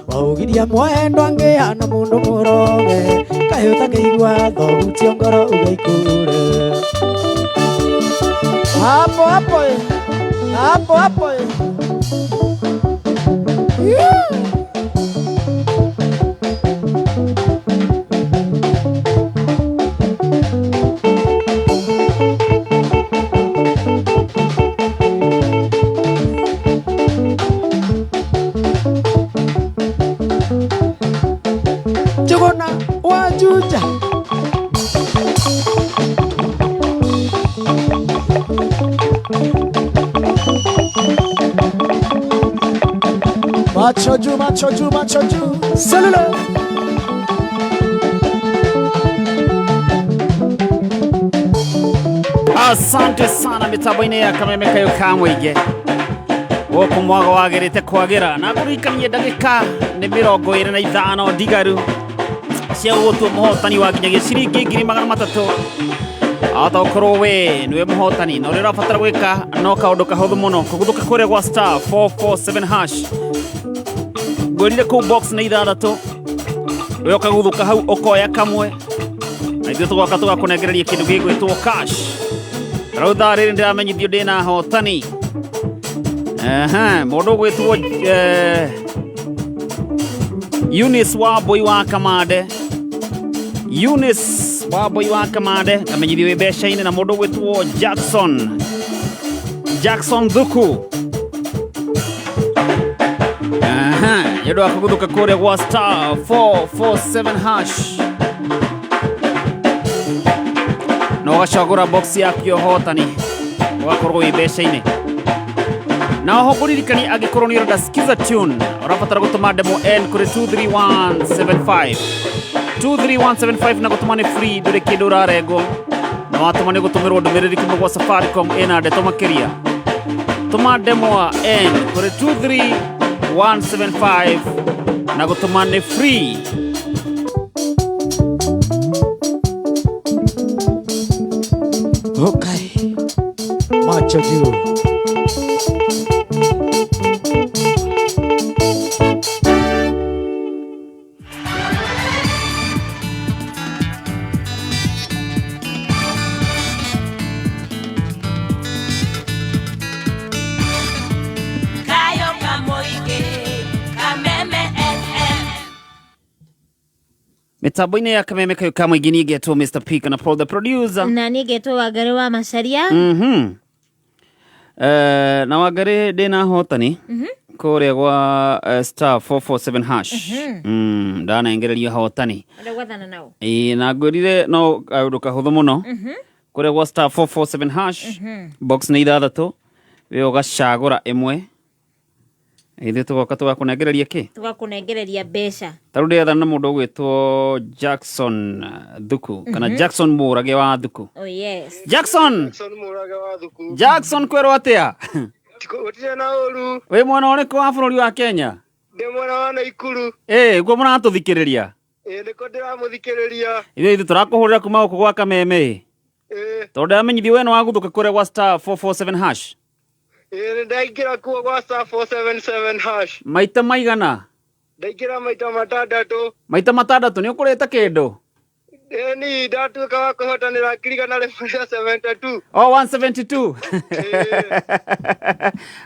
waũgiria mwendwa ngĩa na mũndũ mũroge kaĩ ũtangĩigua thauti ngoro ũgĩikũre. Hapo hapo hapo hapo. Yeah. Njuguna wa Juja. Macho juu, macho juu, macho juu. Cellular. Asante sana mitambo-inĩ ya Kameme Kayo ka Mũingĩ gũkũ mwago wagĩrĩte kwagĩra na ngũririkanie ndagĩka nĩ 25 ndigaru cia gũgũtua mũhotani wa nginyagia ciringi 300,000 ahota gũkorwo we nĩwe mũhotani na ũrĩa ũrabatara gwĩka no kaũndũ kahũthũ mũno kũguthũka kũrĩa gwa star 447 hash ngwĩrire kũu box nĩ ithathatũ we ũkaguthũka hau ũkoya kamwe na ithuĩ tũgoka tũgakũnengereria kĩndũ gĩgwĩtwo cash. Rĩu thaa rĩrĩ ndĩramenyithio ndĩna ahotani. Mũndũ ũgwĩtwo Eunice Wambui wa Kamande, Eunice Wambui wa Kamande ngamenyithio wĩ mbeca-inĩ, na mũndũ ũgwĩtwo Jackson Thuku. Nĩ ũndũ wa kũguthũka kũrĩa gwa star 447 hash na ũgacagũra box yaku ya ũhotani ũgakorwo wĩ mbeca-inĩ. Na oho ngũririkanie angĩkorwo nĩ ũrenda Skiza tune ũrabatara gũtũma demo N kũrĩ 23175 23175 na gũtũma nĩ free, ndũrĩ kĩndũ ũrarengwo na watũma nĩ gũtũmĩrwo ndũmĩrĩri kuma gwa Safaricom ĩna ndeto makĩria. Tũma demo N kũrĩ 23175 na gũtũma nĩ free. Okay. Macho juu. Kayo Kamoige, Kameme FM. Mitambo-inĩ ya Kameme Kayo ka Mũingĩ niĩ ngetwo Mr. P kana Paul the producer. Na niĩ ngetwo Wangari wa Macharia. Na Wangari ndĩna ahotani kũrĩa gwa star 447 hash. Ndanengereria ahotani. Ũrĩa gwathana nao. Ĩĩ na ngwĩrire no kaũndũ kahũthũ mũno. Kũrĩa gwa star 447 hash box nĩ ithathatũ we ũgacagũra ĩmwe. Ithuĩ tũgoka tũgakũnengereria kĩ? Tũgakũnengereria mbeca. Ta rĩu ndĩrethana na mũndũ ũgwĩtwo Jackson Thuku kana Jackson Mũrage wa Thuku. Oh yes. Jackson! Jackson Mũrage wa Thuku. Jackson kwĩrwo atĩa? Gũtirĩ na ũru. Wĩ mwena ũrĩkũ wa bũrũri wa Kenya? Ndĩ mwena wa Naikuru. Ĩĩ, guo mũratũthikĩrĩria. Ĩĩ nĩkũ ndĩramũthikĩrĩria. Ithuĩ ithuĩ tũrakũhũrĩra kuma gũkũ gwa Kameme. Ĩĩ. Tondũ ndĩramenyithio we nĩ waguthũka kũrĩa gwa star 447 hash. Ĩĩ nĩ ndaingĩra kuo gwa star 477 hash. Maita maigana? Ndaingĩra maita matandatũ. Maita matandatũ nĩ ũkũrĩte kĩndũ? Ĩĩ ni ndatuĩka wa kwĩhotanĩra ngiri igana rĩmwe rĩa 72. Oh, 172.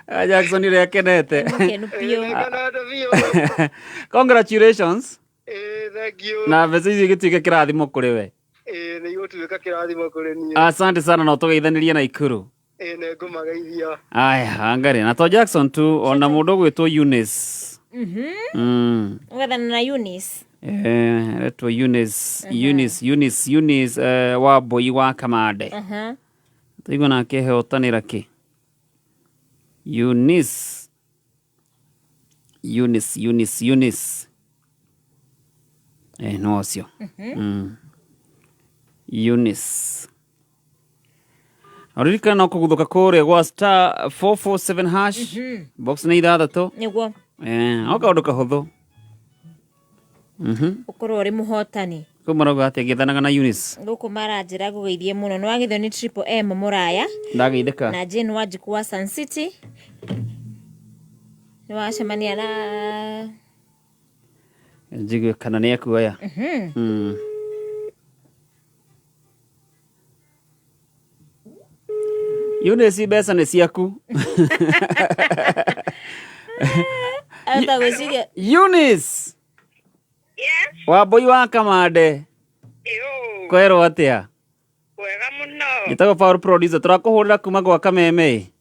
Ah, Jackson ũrĩa akenete. Mũkenu biũ. Nĩngenete biũ. Congratulations. Ĩĩ thank you. Na mbeca icio igĩtuĩke kĩrathimo kũrĩ we. Ĩĩ nĩ igũtuĩka kĩrathimo kũrĩ niĩ. Asante sana na ũtũgeithanĩrie na Ikuru. Ĩĩ nĩ ngũmageithia. Aya, angaria na to Jackson tu ona mũndũ ũgwĩtwo Eunice. Ũgethana na Eunice. Eh, aretwo Eunice, Eunice, Eunice, Eunice wa Mbui wa Kamande. Tũigua nake ehotanĩra kĩ? Eunice. Eunice, Eunice, Eunice. Eh, no ũcio. Eunice. Ũririkana no kũguthũka kũrĩa gwa star 447 hash box nĩ ithathatũ. Nĩguo. Eh, o kaũndũ kahũthũ. Ũkorwo ũrĩ mũhotani. Kũu marauga atĩ ngĩthanaga na Eunice. Gũkũ maranjĩra ngũgeithie mũno. Nĩ wageithio nĩ Triple M Mũraya. Ndageithĩka. Na Jane Wanjikũ wa Sun City. Nĩ wacemania na Njigue kana nĩ ekuoya. Eunice mbeca nĩ ciaku. Ahota gwĩciria Eunice. Yes. Wambui wa Kamande. Kwerwo atĩa? Wega mũno. Njĩtagwo Paul Producer tũrakũhũrĩra kuma gwa Kameme.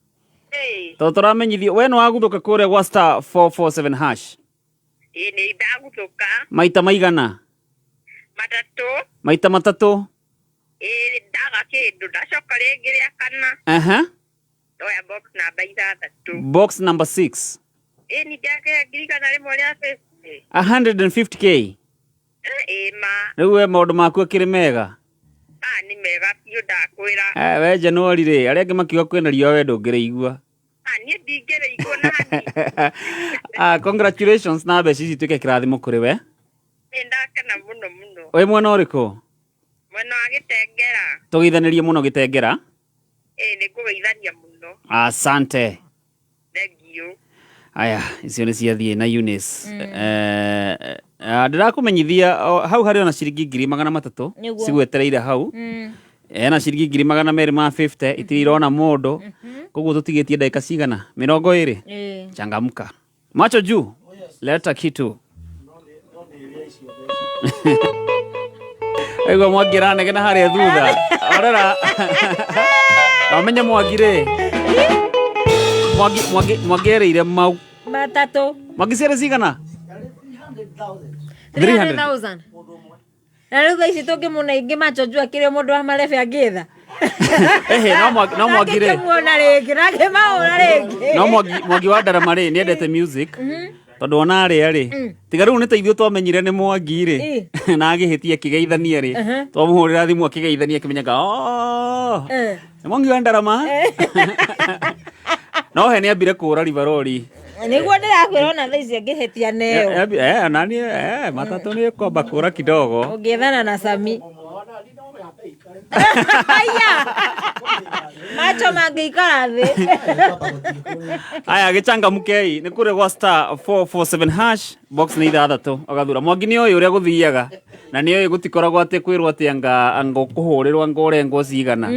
Tondũ tũramenyithio we nĩ waguthũka kũrĩa gwa star 447 hash. Ĩĩ nĩ ndaguthũka. Maita maigana? Matatũ. Maita matatũ. Ĩĩ ndaga kĩndũ ndacoka rĩngĩ rĩa kana. Aha. Ndoya box namba ithathatũ. Box number 6. Ĩĩ nĩ ndakĩhe ngiri igana rĩmwe rĩa 50. 150k. Ĩĩ ma. Rĩu we maũndũ maku akĩrĩ mega. Ah nĩ mega biũ ndakwĩra. Eh, we Januari rĩ, arĩa angĩ makiuga kwĩna riũa we ndũngĩrĩigua. Ah niĩ ndingĩrĩigua na hanini. Ah, congratulations na mbeca ici ituĩke kĩrathimo kũrĩ we. Nĩ ndakena mũno mũno. Wĩ mwena ũrĩkũ? Mwena wa Gĩtengera. Tũgeithanĩrie mũno Gĩtengera. Ĩĩ nĩ ngũgeithania mũno. Asante. Thank you. Aya, icio nĩ ciathiĩ na Eunice. Ndĩrakũmenyithia hau harĩ ona ciringi ngiri magana matatũ Nĩguo. cigwetereire hau. Ena ciringi ngiri magana merĩ ma 50 itirĩ irona mũndũ. Koguo tũtigĩtie ndagĩka cigana? Mĩrongo ĩrĩ. Changamka. Macho juu. Leta kitu. Aigua Mwangi aranegena harĩa thutha. Orera. Wamenya Mwangi rĩ. Mwangi Mwangi Mwangi erĩire mau. Matatũ. Mwangi ciarĩ cigana? 300,000. Na rĩu thaa ici tũngĩmũna ingĩ macho juu akĩrĩ mũndũ wa marebe angĩetha. Ehe, no Mwangi no Mwangi rĩ. Nakĩmuona rĩngĩ, nakĩmahũra rĩngĩ. No Mwangi Mwangi wa Ndarama rĩ nĩendete music. Tondũ ona arĩa rĩ tiga rĩu nĩ ta ithuĩ twamenyire nĩ Mwangi rĩ na agĩhĩtia akĩgeithania rĩ twamũhũrĩra thimũ akĩgeithania akĩmenyaga "Oh, nĩ Mwangi wa Ndarama." No he nĩambire kũra ribarori. Nĩguo ndĩrakwĩra ona thaa ici angĩhĩtia neo. Nani matatũ nĩ kwamba kũra kidogo. Ũngĩethana na Sami. Aya. Macho mangĩikara thĩ. Aya gĩchangamkei nĩ kũrĩa gwa star 447 hash box nĩ ithathatũ ũgathura. Mwangi nĩ oĩ ũrĩa gũthiaga na nĩ oĩ gũtikoragwo atĩ kwĩrwo atĩ anga anga ũkũhũrĩrwo anga ũrengwo cigana.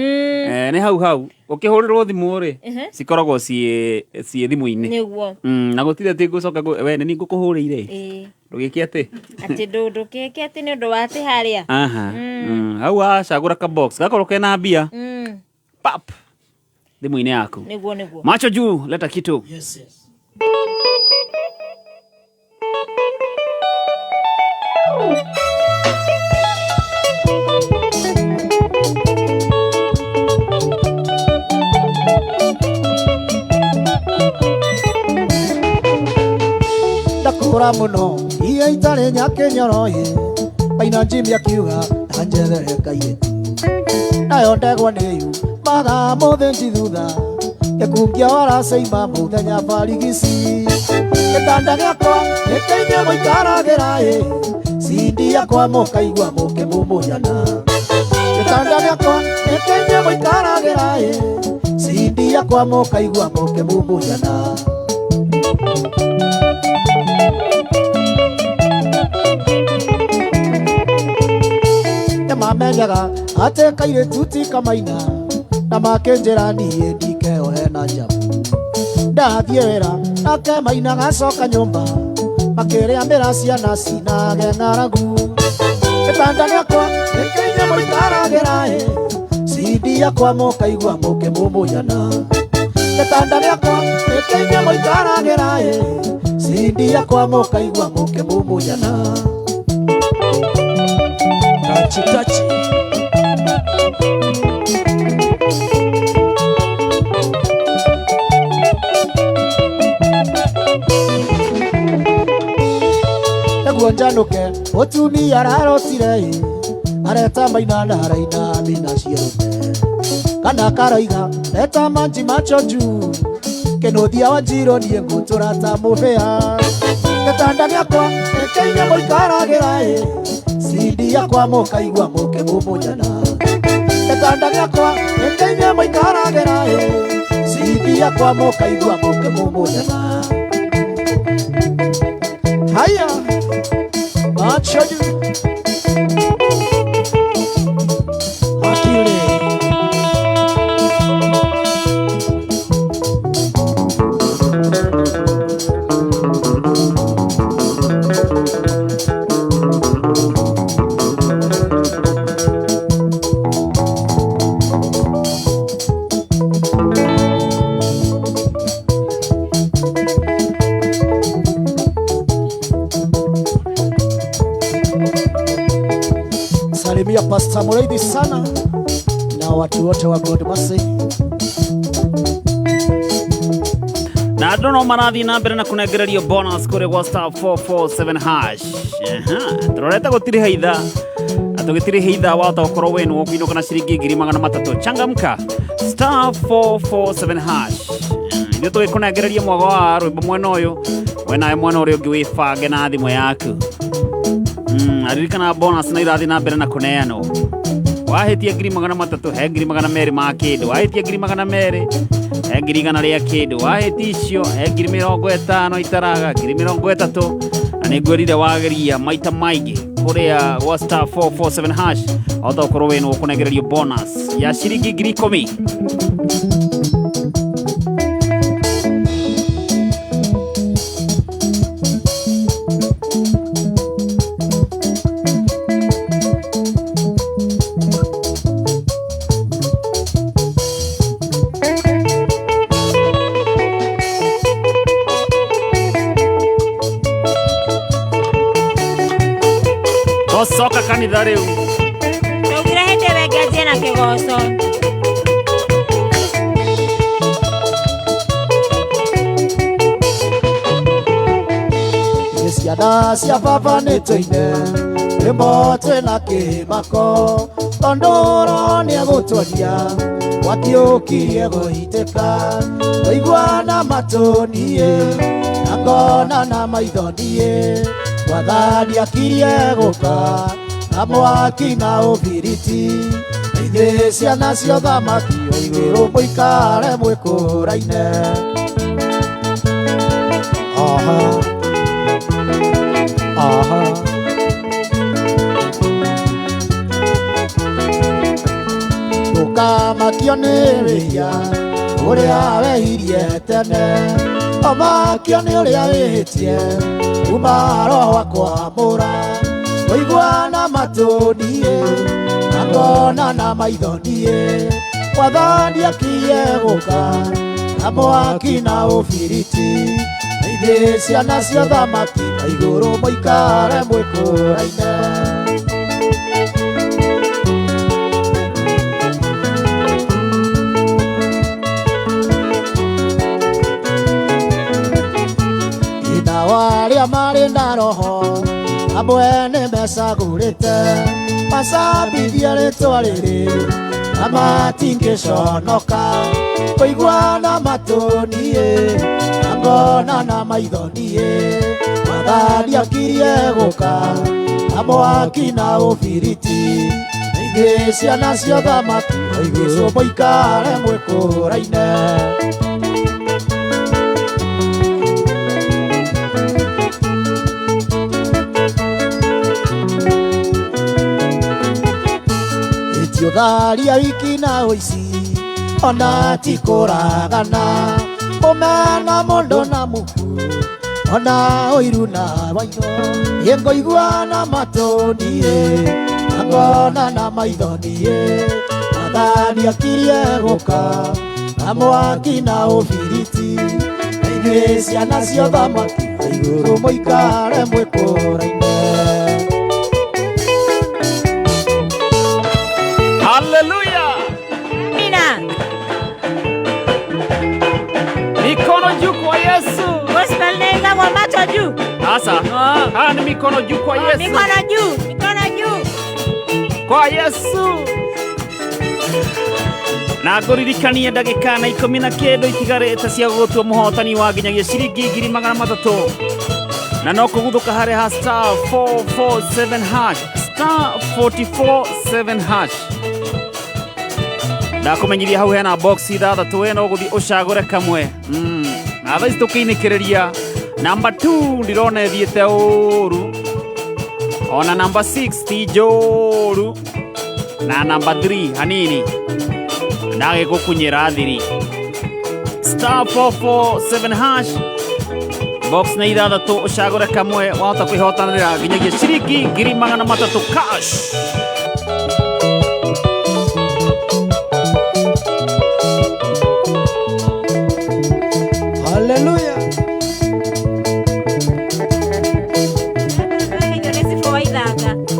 Nĩ hau hau ũkĩhũrĩrwo thimũ rĩ cikoragwo ciĩ ciĩ thimũ-inĩ. Nĩguo. Na gũtirĩ atĩ ngũcoka we nĩ niĩ ngũkũhũrĩire. Ndũgĩke atĩ. Atĩ ndũgĩke atĩ nĩ ũndũ wa atĩ harĩa. Aha. Hau wacagũra ka box gakorwo kena mbia. Pap. Thimũ-inĩ yaku. Nĩguo nĩguo. Macho juu leta kitu. Yes, yes. Ndakũra mũno iria itarĩ nyakĩnyoro ĩ Maina Jimmy akiuga anjethere kairĩtu nayo ndegwa nĩyu maga mũthĩnji thutha gĩkungia waraceima mũthenya barigici gĩtanda gĩakwa gĩkĩinyuĩ mũikaragĩra ĩ cindi yakwa mũkaigua mũkĩmumunyana gĩtanda gĩakwa gĩkĩinyuĩ mũikaragĩra ĩ cindi yakwa mũkaigua mũkĩmumunyana. Nĩmamenyaga atĩ kairĩtu ti kamaina na makĩnjĩra niĩ ndikeohe na njabu ndathiĩ wĩra nake maina gacoka nyũmba makĩrĩa mĩra ciana cinage ng'aragu gĩtanda gĩakwa gĩkĩinyuĩ mũikaragĩra ĩ cindi yakwa mũkaigua mũkĩmumunyana gĩtanda gĩakwa gĩkĩinyuĩ mũikaragĩra ĩ cindi yakwa mũkaigua mũkĩmumunyana. Tachi tachi. Nĩguo njanũke mũtumia ararotire ĩ areta maina na araina mina ciothe kana karoiga eta manji macho juu kĩnũthia wa njiro niĩ ngũtũra ta mũbĩa gĩtanda gĩakwa gĩkĩinyuĩ mũikaragĩra ĩ cindi yakwa mũkaigua mũkĩmumunyana gĩtanda gĩakwa gĩkĩinyuĩ mũikaragĩra ĩ cindi yakwa mũkaigua mũkĩmumunyana. Haya macho juu Akili. Salimia Pastor Mureithi sana na watu wote wa God Mercy. Na andå no marathiĩ na mbere na kũnengererio bonus kũrĩ gwa star 447 hash. Tũrorete gũtirĩha ithaa na tũgĩtirĩha ithaa wahota gũkorwo wĩ nĩwe ũkũinũka na ciringi 300,000. Changamka star 447 hash. Ithuĩ tũgĩkũnengereria mwago wa rwĩmbo mwena ũyũ we nawe mwena ũrĩa ũngĩ wĩbange na thimũ yaku. Aririkana bonus na irathiĩ na mbere na kũneanwo. Wahĩtia 300,000 he 200,000 ma kĩndũ, wahĩtia 200,000 he 100,000 rĩa kĩndũ, wahĩtia icio he 50,000 itaraga 30,000 na nĩngwĩrire wageria maita maingĩ kũrĩa gwa star 447 hash wahota gũkorwo wĩna ũkũnengererio bonus ya ciringi 10,000. Soka kanitha rĩu Tũugire hĩndĩ ĩyo ĩngĩ anjie na kĩgoco. Ciana cia baba nĩ tũine rwĩmbo twĩna kĩmako tondũ roho nĩegũtuonia gwatiũkirie gũitĩka twaigua na matũ niĩ na ngona na maitho niĩ Mwathani akirie gũka na mwaki na ũbiriti ithuĩ ciana cia ũthamaki o igũrũ mũikare mwĩkũraine. Aha aha Ndũkamakio nĩ wĩhia ũrĩa wehirie tene ũmakio nĩ ũrĩa wĩhĩtie kuma roho akwamũra kũigua na matũ niĩ na ngona na maitho niĩ Mwathani akirie gũka na mwaki na ũbiriti ithuĩ ciana cia ũthamaki na igũrũ mũikare mwĩkũraine. Arĩa marĩ na roho amwe nĩ mecagũrĩte macambithie rĩtwa rĩrĩ na matingĩconoka kũigua na matũ niĩ na ngona na maitho niĩ Mwathani akirie gũka na mwaki na ũbiriti ithuĩ ciana cia ũthamaki wa igũrũ mũikare mwĩkũraine. Ũtharia wiki na ũici ona ti kũragana ũmena mũndũ na muku ona ũiru na waino ĩngũigua na matũ niĩ na ngona na maitho niĩ Mwathani akirie gũka na mwaki na ũbiriti na ithuĩ ciana cia ũthamaki wa igũrũ mũikare mwĩkũraine. Hallelujah. Amina. Mikono juu kwa Yesu. Gospel nenda kwa macho juu. Sasa, haya ni mikono juu kwa Yesu. Mikono juu, mikono juu. Kwa Yesu. Na ngũririkanie ndagĩka na ikũmi na kĩndũ itigarĩte cia gũgũtua mũhotani wa nginyagia ciringi 300,000. Na no kũguthũka harĩ ha star 447 hash, star 447 hash. Ndakumenyiria hau hena box ithathatũ we no gũthiĩ ũcagũre kamwe. Na thaa ici tũkĩinĩkĩrĩria namba 2 ndirona ĩthiĩte ũru, ona namba 6 ti njũru, na namba 3 hanini ndagĩgũkunyĩra thiri. Star 447 hash box na ithathatũ ũcagũre kamwe wahota kwĩhotanĩra nginyagia ciringi 300,000 cash. Hallelujah.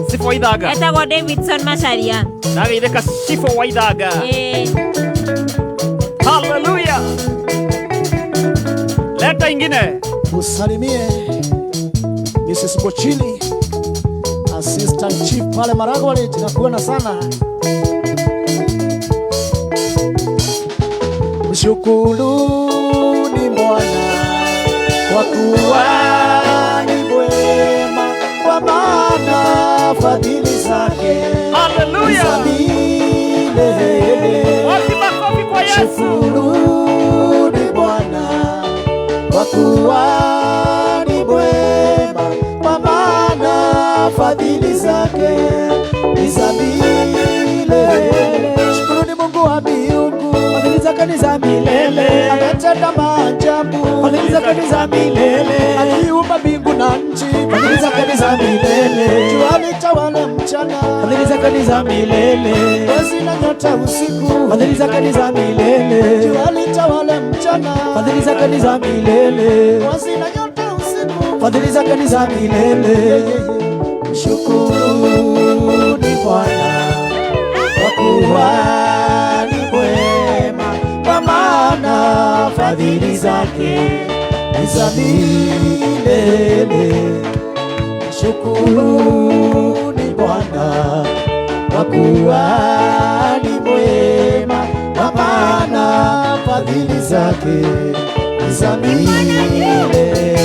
Sifo Waithaga. Etagwo Davidson Macharia. Ndageithĩka Sifo Waithaga. Hallelujah. Leta ingine. Usalimie Mrs. Bochili, Assistant Chief pale Maragoli, tunakuona sana. Mshukuruni Bwana kwa kuwa ni mwema, kwa maana fadhili zake. Hallelujah. Wapi makofi kwa Yesu. Mshukuruni Bwana kwa kuwa ni mwema, kwa maana fadhili zake ni za milele. Shukuruni Mungu wa miungu, fadhili zake ni za milele. Ametenda maajabu, fadhili zake ni za milele. Aliumba mbingu na nchi, fadhili zake ni za milele. Jua litawale mchana, fadhili zake ni za milele. Mwezi na nyota usiku, fadhili zake ni za milele. Jua litawale mchana, fadhili zake ni za milele. Mwezi na nyota usiku, fadhili zake ni za milele. Shukuruni Bwana kwa kuwa ni mwema, kwa maana fadhili zake ni za milele. Shukuruni Bwana kwa kuwa ni mwema, kwa maana fadhili zake ni za milele.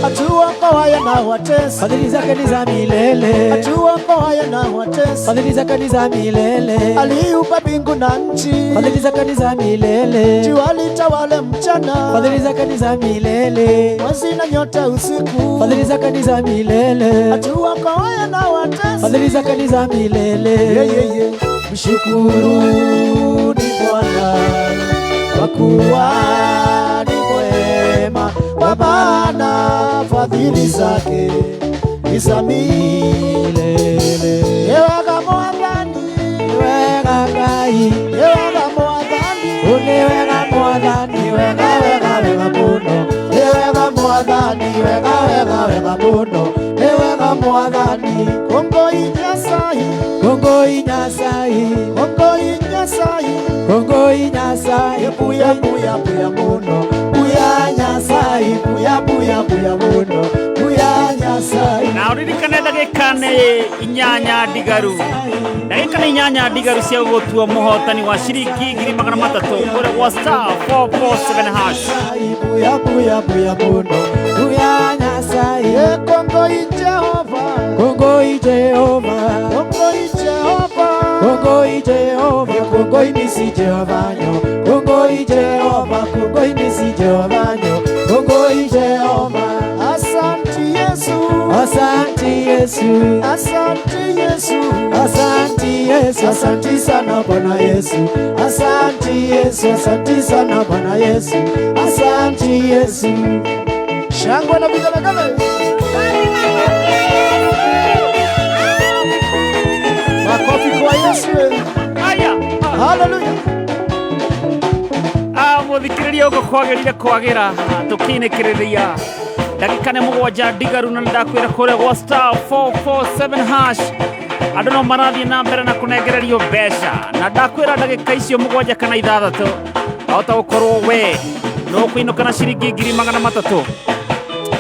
Atuokoaye na watesi, fadhili zake ni za milele. Atuokoaye na watesi, fadhili zake ni za milele. Aliumba mbingu na nchi, fadhili zake ni za milele. Jua litawale mchana, fadhili zake ni za milele. Mwezi na nyota usiku, fadhili zake ni za milele. Atuokoaye na watesi, fadhili zake ni za milele. Mshukuruni Bwana kwa kuwa ni mwema, kwa maana fadhili zake ni za milele. Wega Mwathani, wega Ngai, wega Mwathani, wega Mwathani, wega wega wega mũno, wega Mwathani, wega wega wega mũno, wega Mwathani. Kongoi Nyasaye, Kongoi Nyasaye, Kongoi Nyasaye, Kongoi Nyasaye, buya buya buya mũno, buya Nyasaye buya buya buya muno buya Nyasaye Na ũririkane ndagĩka nĩ inyanya ndigaru, ndagĩka nĩ inyanya ndigaru cia gũtua mũhotani wa ciringi 300,000 kũrĩa gwa star 447 hash. Buya buya buya muno buya Nyasaye. Kongoi Jehova, Kongoi Jehova, Kongoi Jehova, Kongoi Jehova, Kongoi nisi Jehova nyo, Kongoi Jehova, Kongoi nisi Jehova nyo, Kongoi Jehova. Asante Yesu, Asante Yesu, Asante Yesu, Asante Yesu, asante sana Bwana Yesu, asante Yesu, asante sana Bwana Yesu, asante Yesu. Shangwe na vigelegele. Makofi kwa Yesu. Aya. Hallelujah. Ah, muthikiriria uguo kwagirire kwagira tukiinikiria ndagika nĩ mũgwanja ndigaru na nĩndakwĩra kũrĩa gwa star 447 hash andũ no marathiĩ na mbere na kũnengererio mbeca na ndakwĩra ndagĩka icio mũgwanja kana ithathatũ wahota gũkorwo we no kũinũka na ciringi 300,000.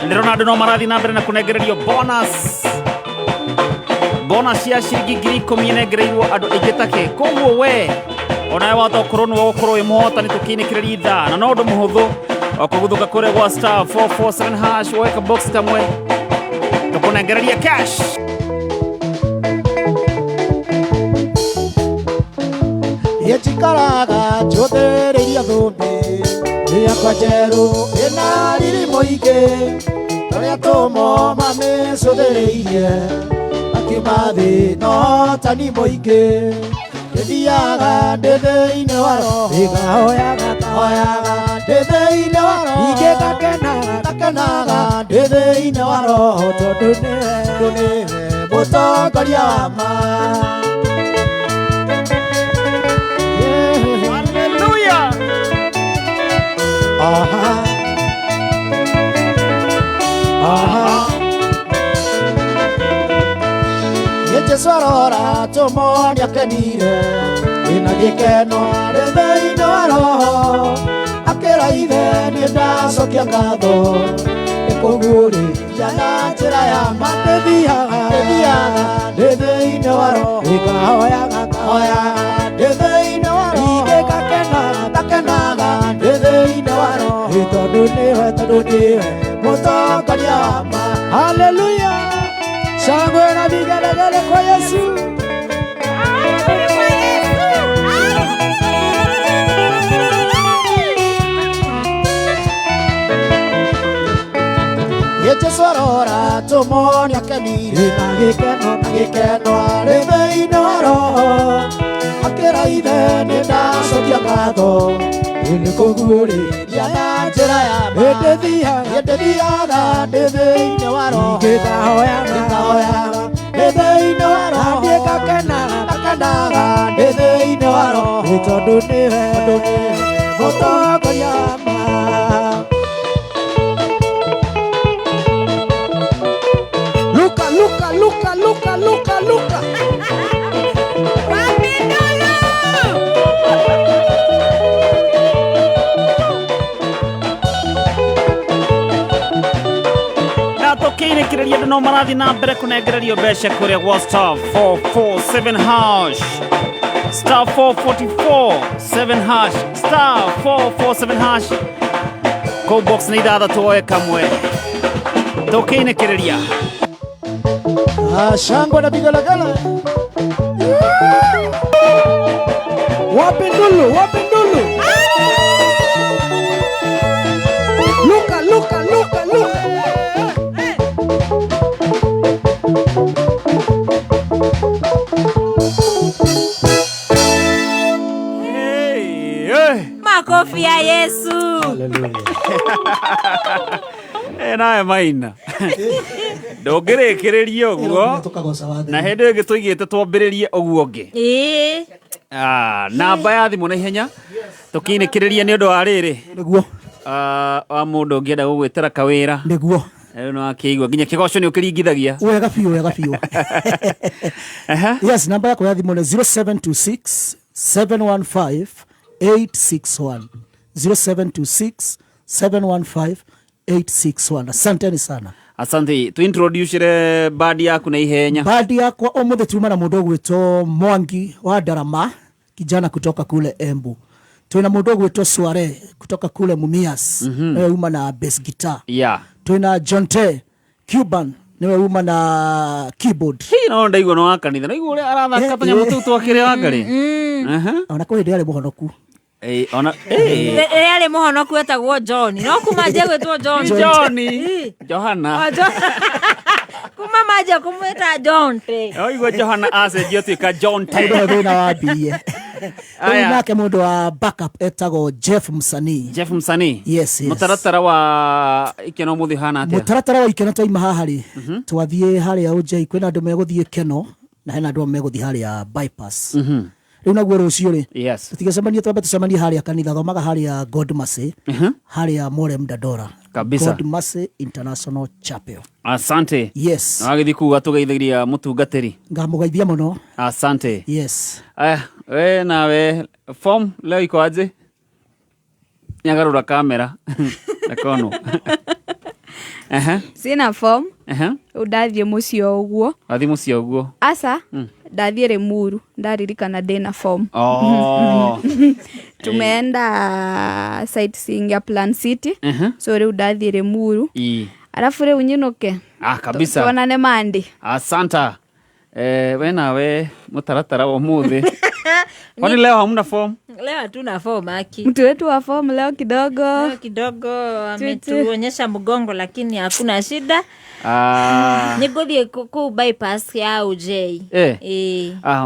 Ndĩrona andũ no marathiĩ na mbere na kũnengererio bonus bonus ya ciringi 10,000 ĩnengereirwo andũ aingĩ take. Koguo we onawe wahota gũkorwo nĩwe ũgũkorwo wĩ mũhotani tũkĩinĩkĩrĩria ithaa na no ũndũ mũhũthũ okũguthũka kũrĩa gwa star 447 hash woe box kamwe tũkũnengereria cash. Njikaraga njũthĩrĩirie thũmbĩ yakwa njerũ ĩna riri mũingĩ arĩa tũmo mamĩcũthĩrĩirie makiuma thĩ no tani mũingĩ. Ndĩthiaga ndĩ thĩinĩ wa roho, ngahoyaga ngahoyaga ndĩ thĩinĩ wa roho, ningĩ ngakenaga ngakenaga ndĩ thĩinĩ wa roho, tondũ nĩwe mũtongoria wa ma. Hallelujah. Aha. Aha. Ye Jesu arora tũmo nĩakenire ĩna gĩkeno arĩ thĩinĩ wa roho akĩra ithe niĩ ndacokia ngatho nĩkũguũrĩria na njĩra ya ma. Ndĩthiaga ndĩthiaga ndĩ thĩinĩ wa roho, ngahoyaga ngahoyaga ndĩ thĩinĩ wa roho, ningĩ ngakenaga ngakenaga ndĩ thĩinĩ wa roho, tondũ nĩwe mũtongoria wa ma. Haleluya. Shangwe na vigelegele kwa Yesu. Ye Jesu arora tũmo nĩakenire na gĩkeno na gĩkeno arĩ thĩinĩ wa roho akĩra ithe nĩ ndacokia ngatho nĩkũguũrĩria na njĩra ya ma. Ndĩthiaga ndĩ thĩinĩ wa roho, ningĩ ngahoyaga ngahoyaga ndĩ thĩinĩ wa roho, niĩ ngakenaga ngakenaga ndĩ thĩinĩ wa roho, tondũ nĩwe mũtongoria wa ma. Luka, Luka, Luka, Luka, Luka, Luka. Na tũkĩinĩkĩrĩria andũ no marathiĩ na mbere kũnengererio mbeca kũrĩa gwa star 447 hash star 444 7 hash star 447 hash kũu box nĩ ithathatũ woe kamwe tũkĩinĩkĩrĩria. Shangwe na vigelegele. Wapi ndulu, wapi ndulu. Luka, Luka, Luka, Luka. Hey, hey. Makofi ya Yesu. Hallelujah. Nawe maina ndũngĩrĩkĩrĩria ũguo na hĩndĩ ĩyo ĩngĩ tũigĩte twambĩrĩrie ũguo ũngĩ. Namba ya thimũ na ihenya tũkĩinĩkĩrĩria nĩ ũndũ wa rĩrĩ nĩguo wa mũndũ ũngĩenda gũgwĩtĩra kawĩra nĩguo rĩu nĩ wakĩigua nginya kĩgoco nĩ ũkĩringithagia wega biũ wega biũ. Yes, namba yakwa ya thimũ nĩ 0726 715 861 0726 715 861. Asanteni sana. Asante. Tu introduce bandi yaku na ihenya. Bandi yakwa umuthi tuma na mundu gwitwo Mwangi wa Ndarama, kijana kutoka kule Embu. Twina mundu gwitwo Suare kutoka kule Mumias, niwe uma na bass guitar. Twina Jonte Cuban, niwe uma na keyboard. Hii no ndaigua no wa kanitha. Naigua uria arathaka tũnyamũ tũu twakĩrĩ wa ngarĩ. Ona kwĩ hĩndĩ arĩ mũhonoku. Ona Rĩrĩa arĩ mũhonoku etagwo John. No kuma anjie gwĩtwo John. John. Johana. Kuma manjia kũmwĩta John te. Oigua Johana acenjio tuĩka John te. Mũndũ thĩna wa mbie. Rĩu nake mũndũ wa backup etagwo Jeff Msanii. Jeff Msanii. Yes, yes. Mũtaratara wa ikeno mũthĩ ũhana atĩa? Mũtaratara wa ikeno twaima haha rĩ, twathiĩ harĩa Ũnjei, kwĩna andũ megũthiĩ Keno na hena andũ megũthiĩ harĩa bypass. Rĩu naguo rũciũ rĩ, tũtigecemanie, twambe tũcemanie harĩa kanitha, thomaga harĩa God Mercy, harĩa Morem Dandora. Kabisa. God Mercy International Chapel. Asante. Yes. Na wagĩthiĩ kũu atũgeithagia mũtungatĩri. Ngamũgeithia mũno. Asante. Yes. Aya, we nawe form leo iko aje? Nyagarura kamera. Nakono. Sina form. Ndathiĩ mũciĩ o ũguo. Wathiĩ mũciĩ o ũguo. Aca, ndathiĩ Limuru, ndaririkana ndĩna form. Tumeenda sightseeing ya Plan City. So rĩu ndathiĩ Limuru. Alafu rĩu nyinũke. Ah, kabisa. Tuonane Monday. Asanta. We nawe mũtaratara wa ũmũthĩ. Kwani leo hamna form? Leo hatuna form aki. Mtu wetu wa form leo kidogo. Leo kidogo ametuonyesha mgongo lakini hakuna shida. Nĩngũthiĩ kũu bypass ya UJ.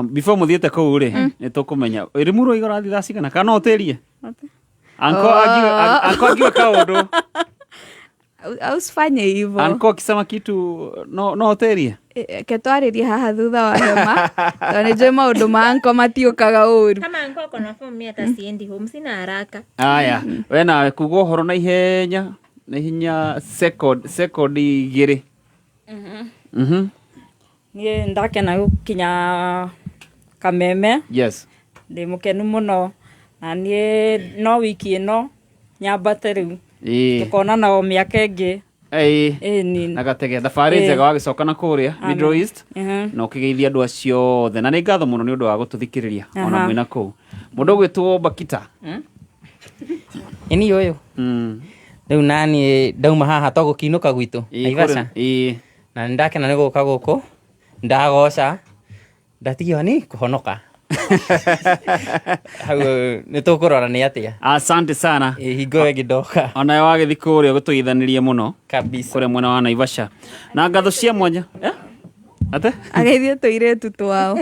Before mũthiĩte kũu rĩ, nĩtũkũmenya. Limuru igora thaa cigana kana no ũtĩrie? Anko anko agiwe kaũndũ. Usifanye hivyo. Anko akisema kitu no ũtĩrie? Ketwarĩrie haha thutha wa hema tondũ nĩnjũĩ maũndũ ma anko matiũkaga ũru. Kama anko ako na form mimi hata siendi home, sina haraka. Aya, we nawe kuga ũhoro na ihenya, na ihenya second igĩrĩ. Niĩ ndakena gũkinya Kameme. Yes. Ndĩ mũkenu mũno na niĩ no wiki ĩno nyambate rĩu. Tũkonana o mĩaka ĩngĩ. Na gatege thabarĩ njega wagĩcoka na kũrĩa Middle East na ũkĩgeithia andũ acio othe na nĩ ngatho mũno nĩ ũndũ wa gũtũthikĩrĩria ona mwĩna kũu. Mũndũ ũgwĩtwo Bakita. Ĩni ũyũ. Rĩu naniĩ ndauma haha to gũkinũka gwitũ Naivasha. Na nĩ ndakena nĩ gũka gũkũ, ndagoca, ndatigio ni kũhonoka. Hau nĩ tũkũrora nĩ atĩa. Asante sana. Hingo ĩngĩ ndoka. Onawe wagĩthiĩ kũrĩa gũtũgeithanĩria mũno. Kabisa. Kũrĩa mwena wa Naivasha. Na ngatho cia mwanya. Ate? Ageithie tũirĩtu twao.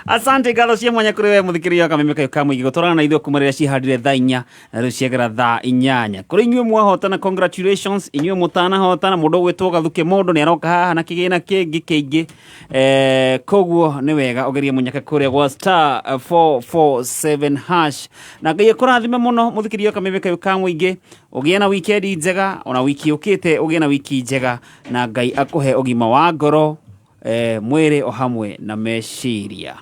Asante ngatho cia mwanya kũrĩ we mũthikĩrĩria wa Kameme Kayũ ka Mũingĩ gũtwarana na ithuĩ kuma rĩrĩa cihandire thaa 4 na rĩu ciagera thaa 8. Kũrĩ inyuĩ mwahotana congratulations, inyuĩ mũtanahotana mũndũ ũgwĩtwo Gathuke mũndũ nĩ aroka haha na kĩgĩna kĩngĩ kĩingĩ. Koguo nĩ wega ũgerie mũnyaka kũrĩa gwa star 447 hash. Na Ngai akũrathime mũno mũthikĩrĩria wa Kameme Kayũ ka Mũingĩ, ũgĩe na weekend njega ona wiki yũkĩte ũgĩe na wiki njega na Ngai akũhe ũgima wa ngoro, mwĩrĩ o hamwe na meciria.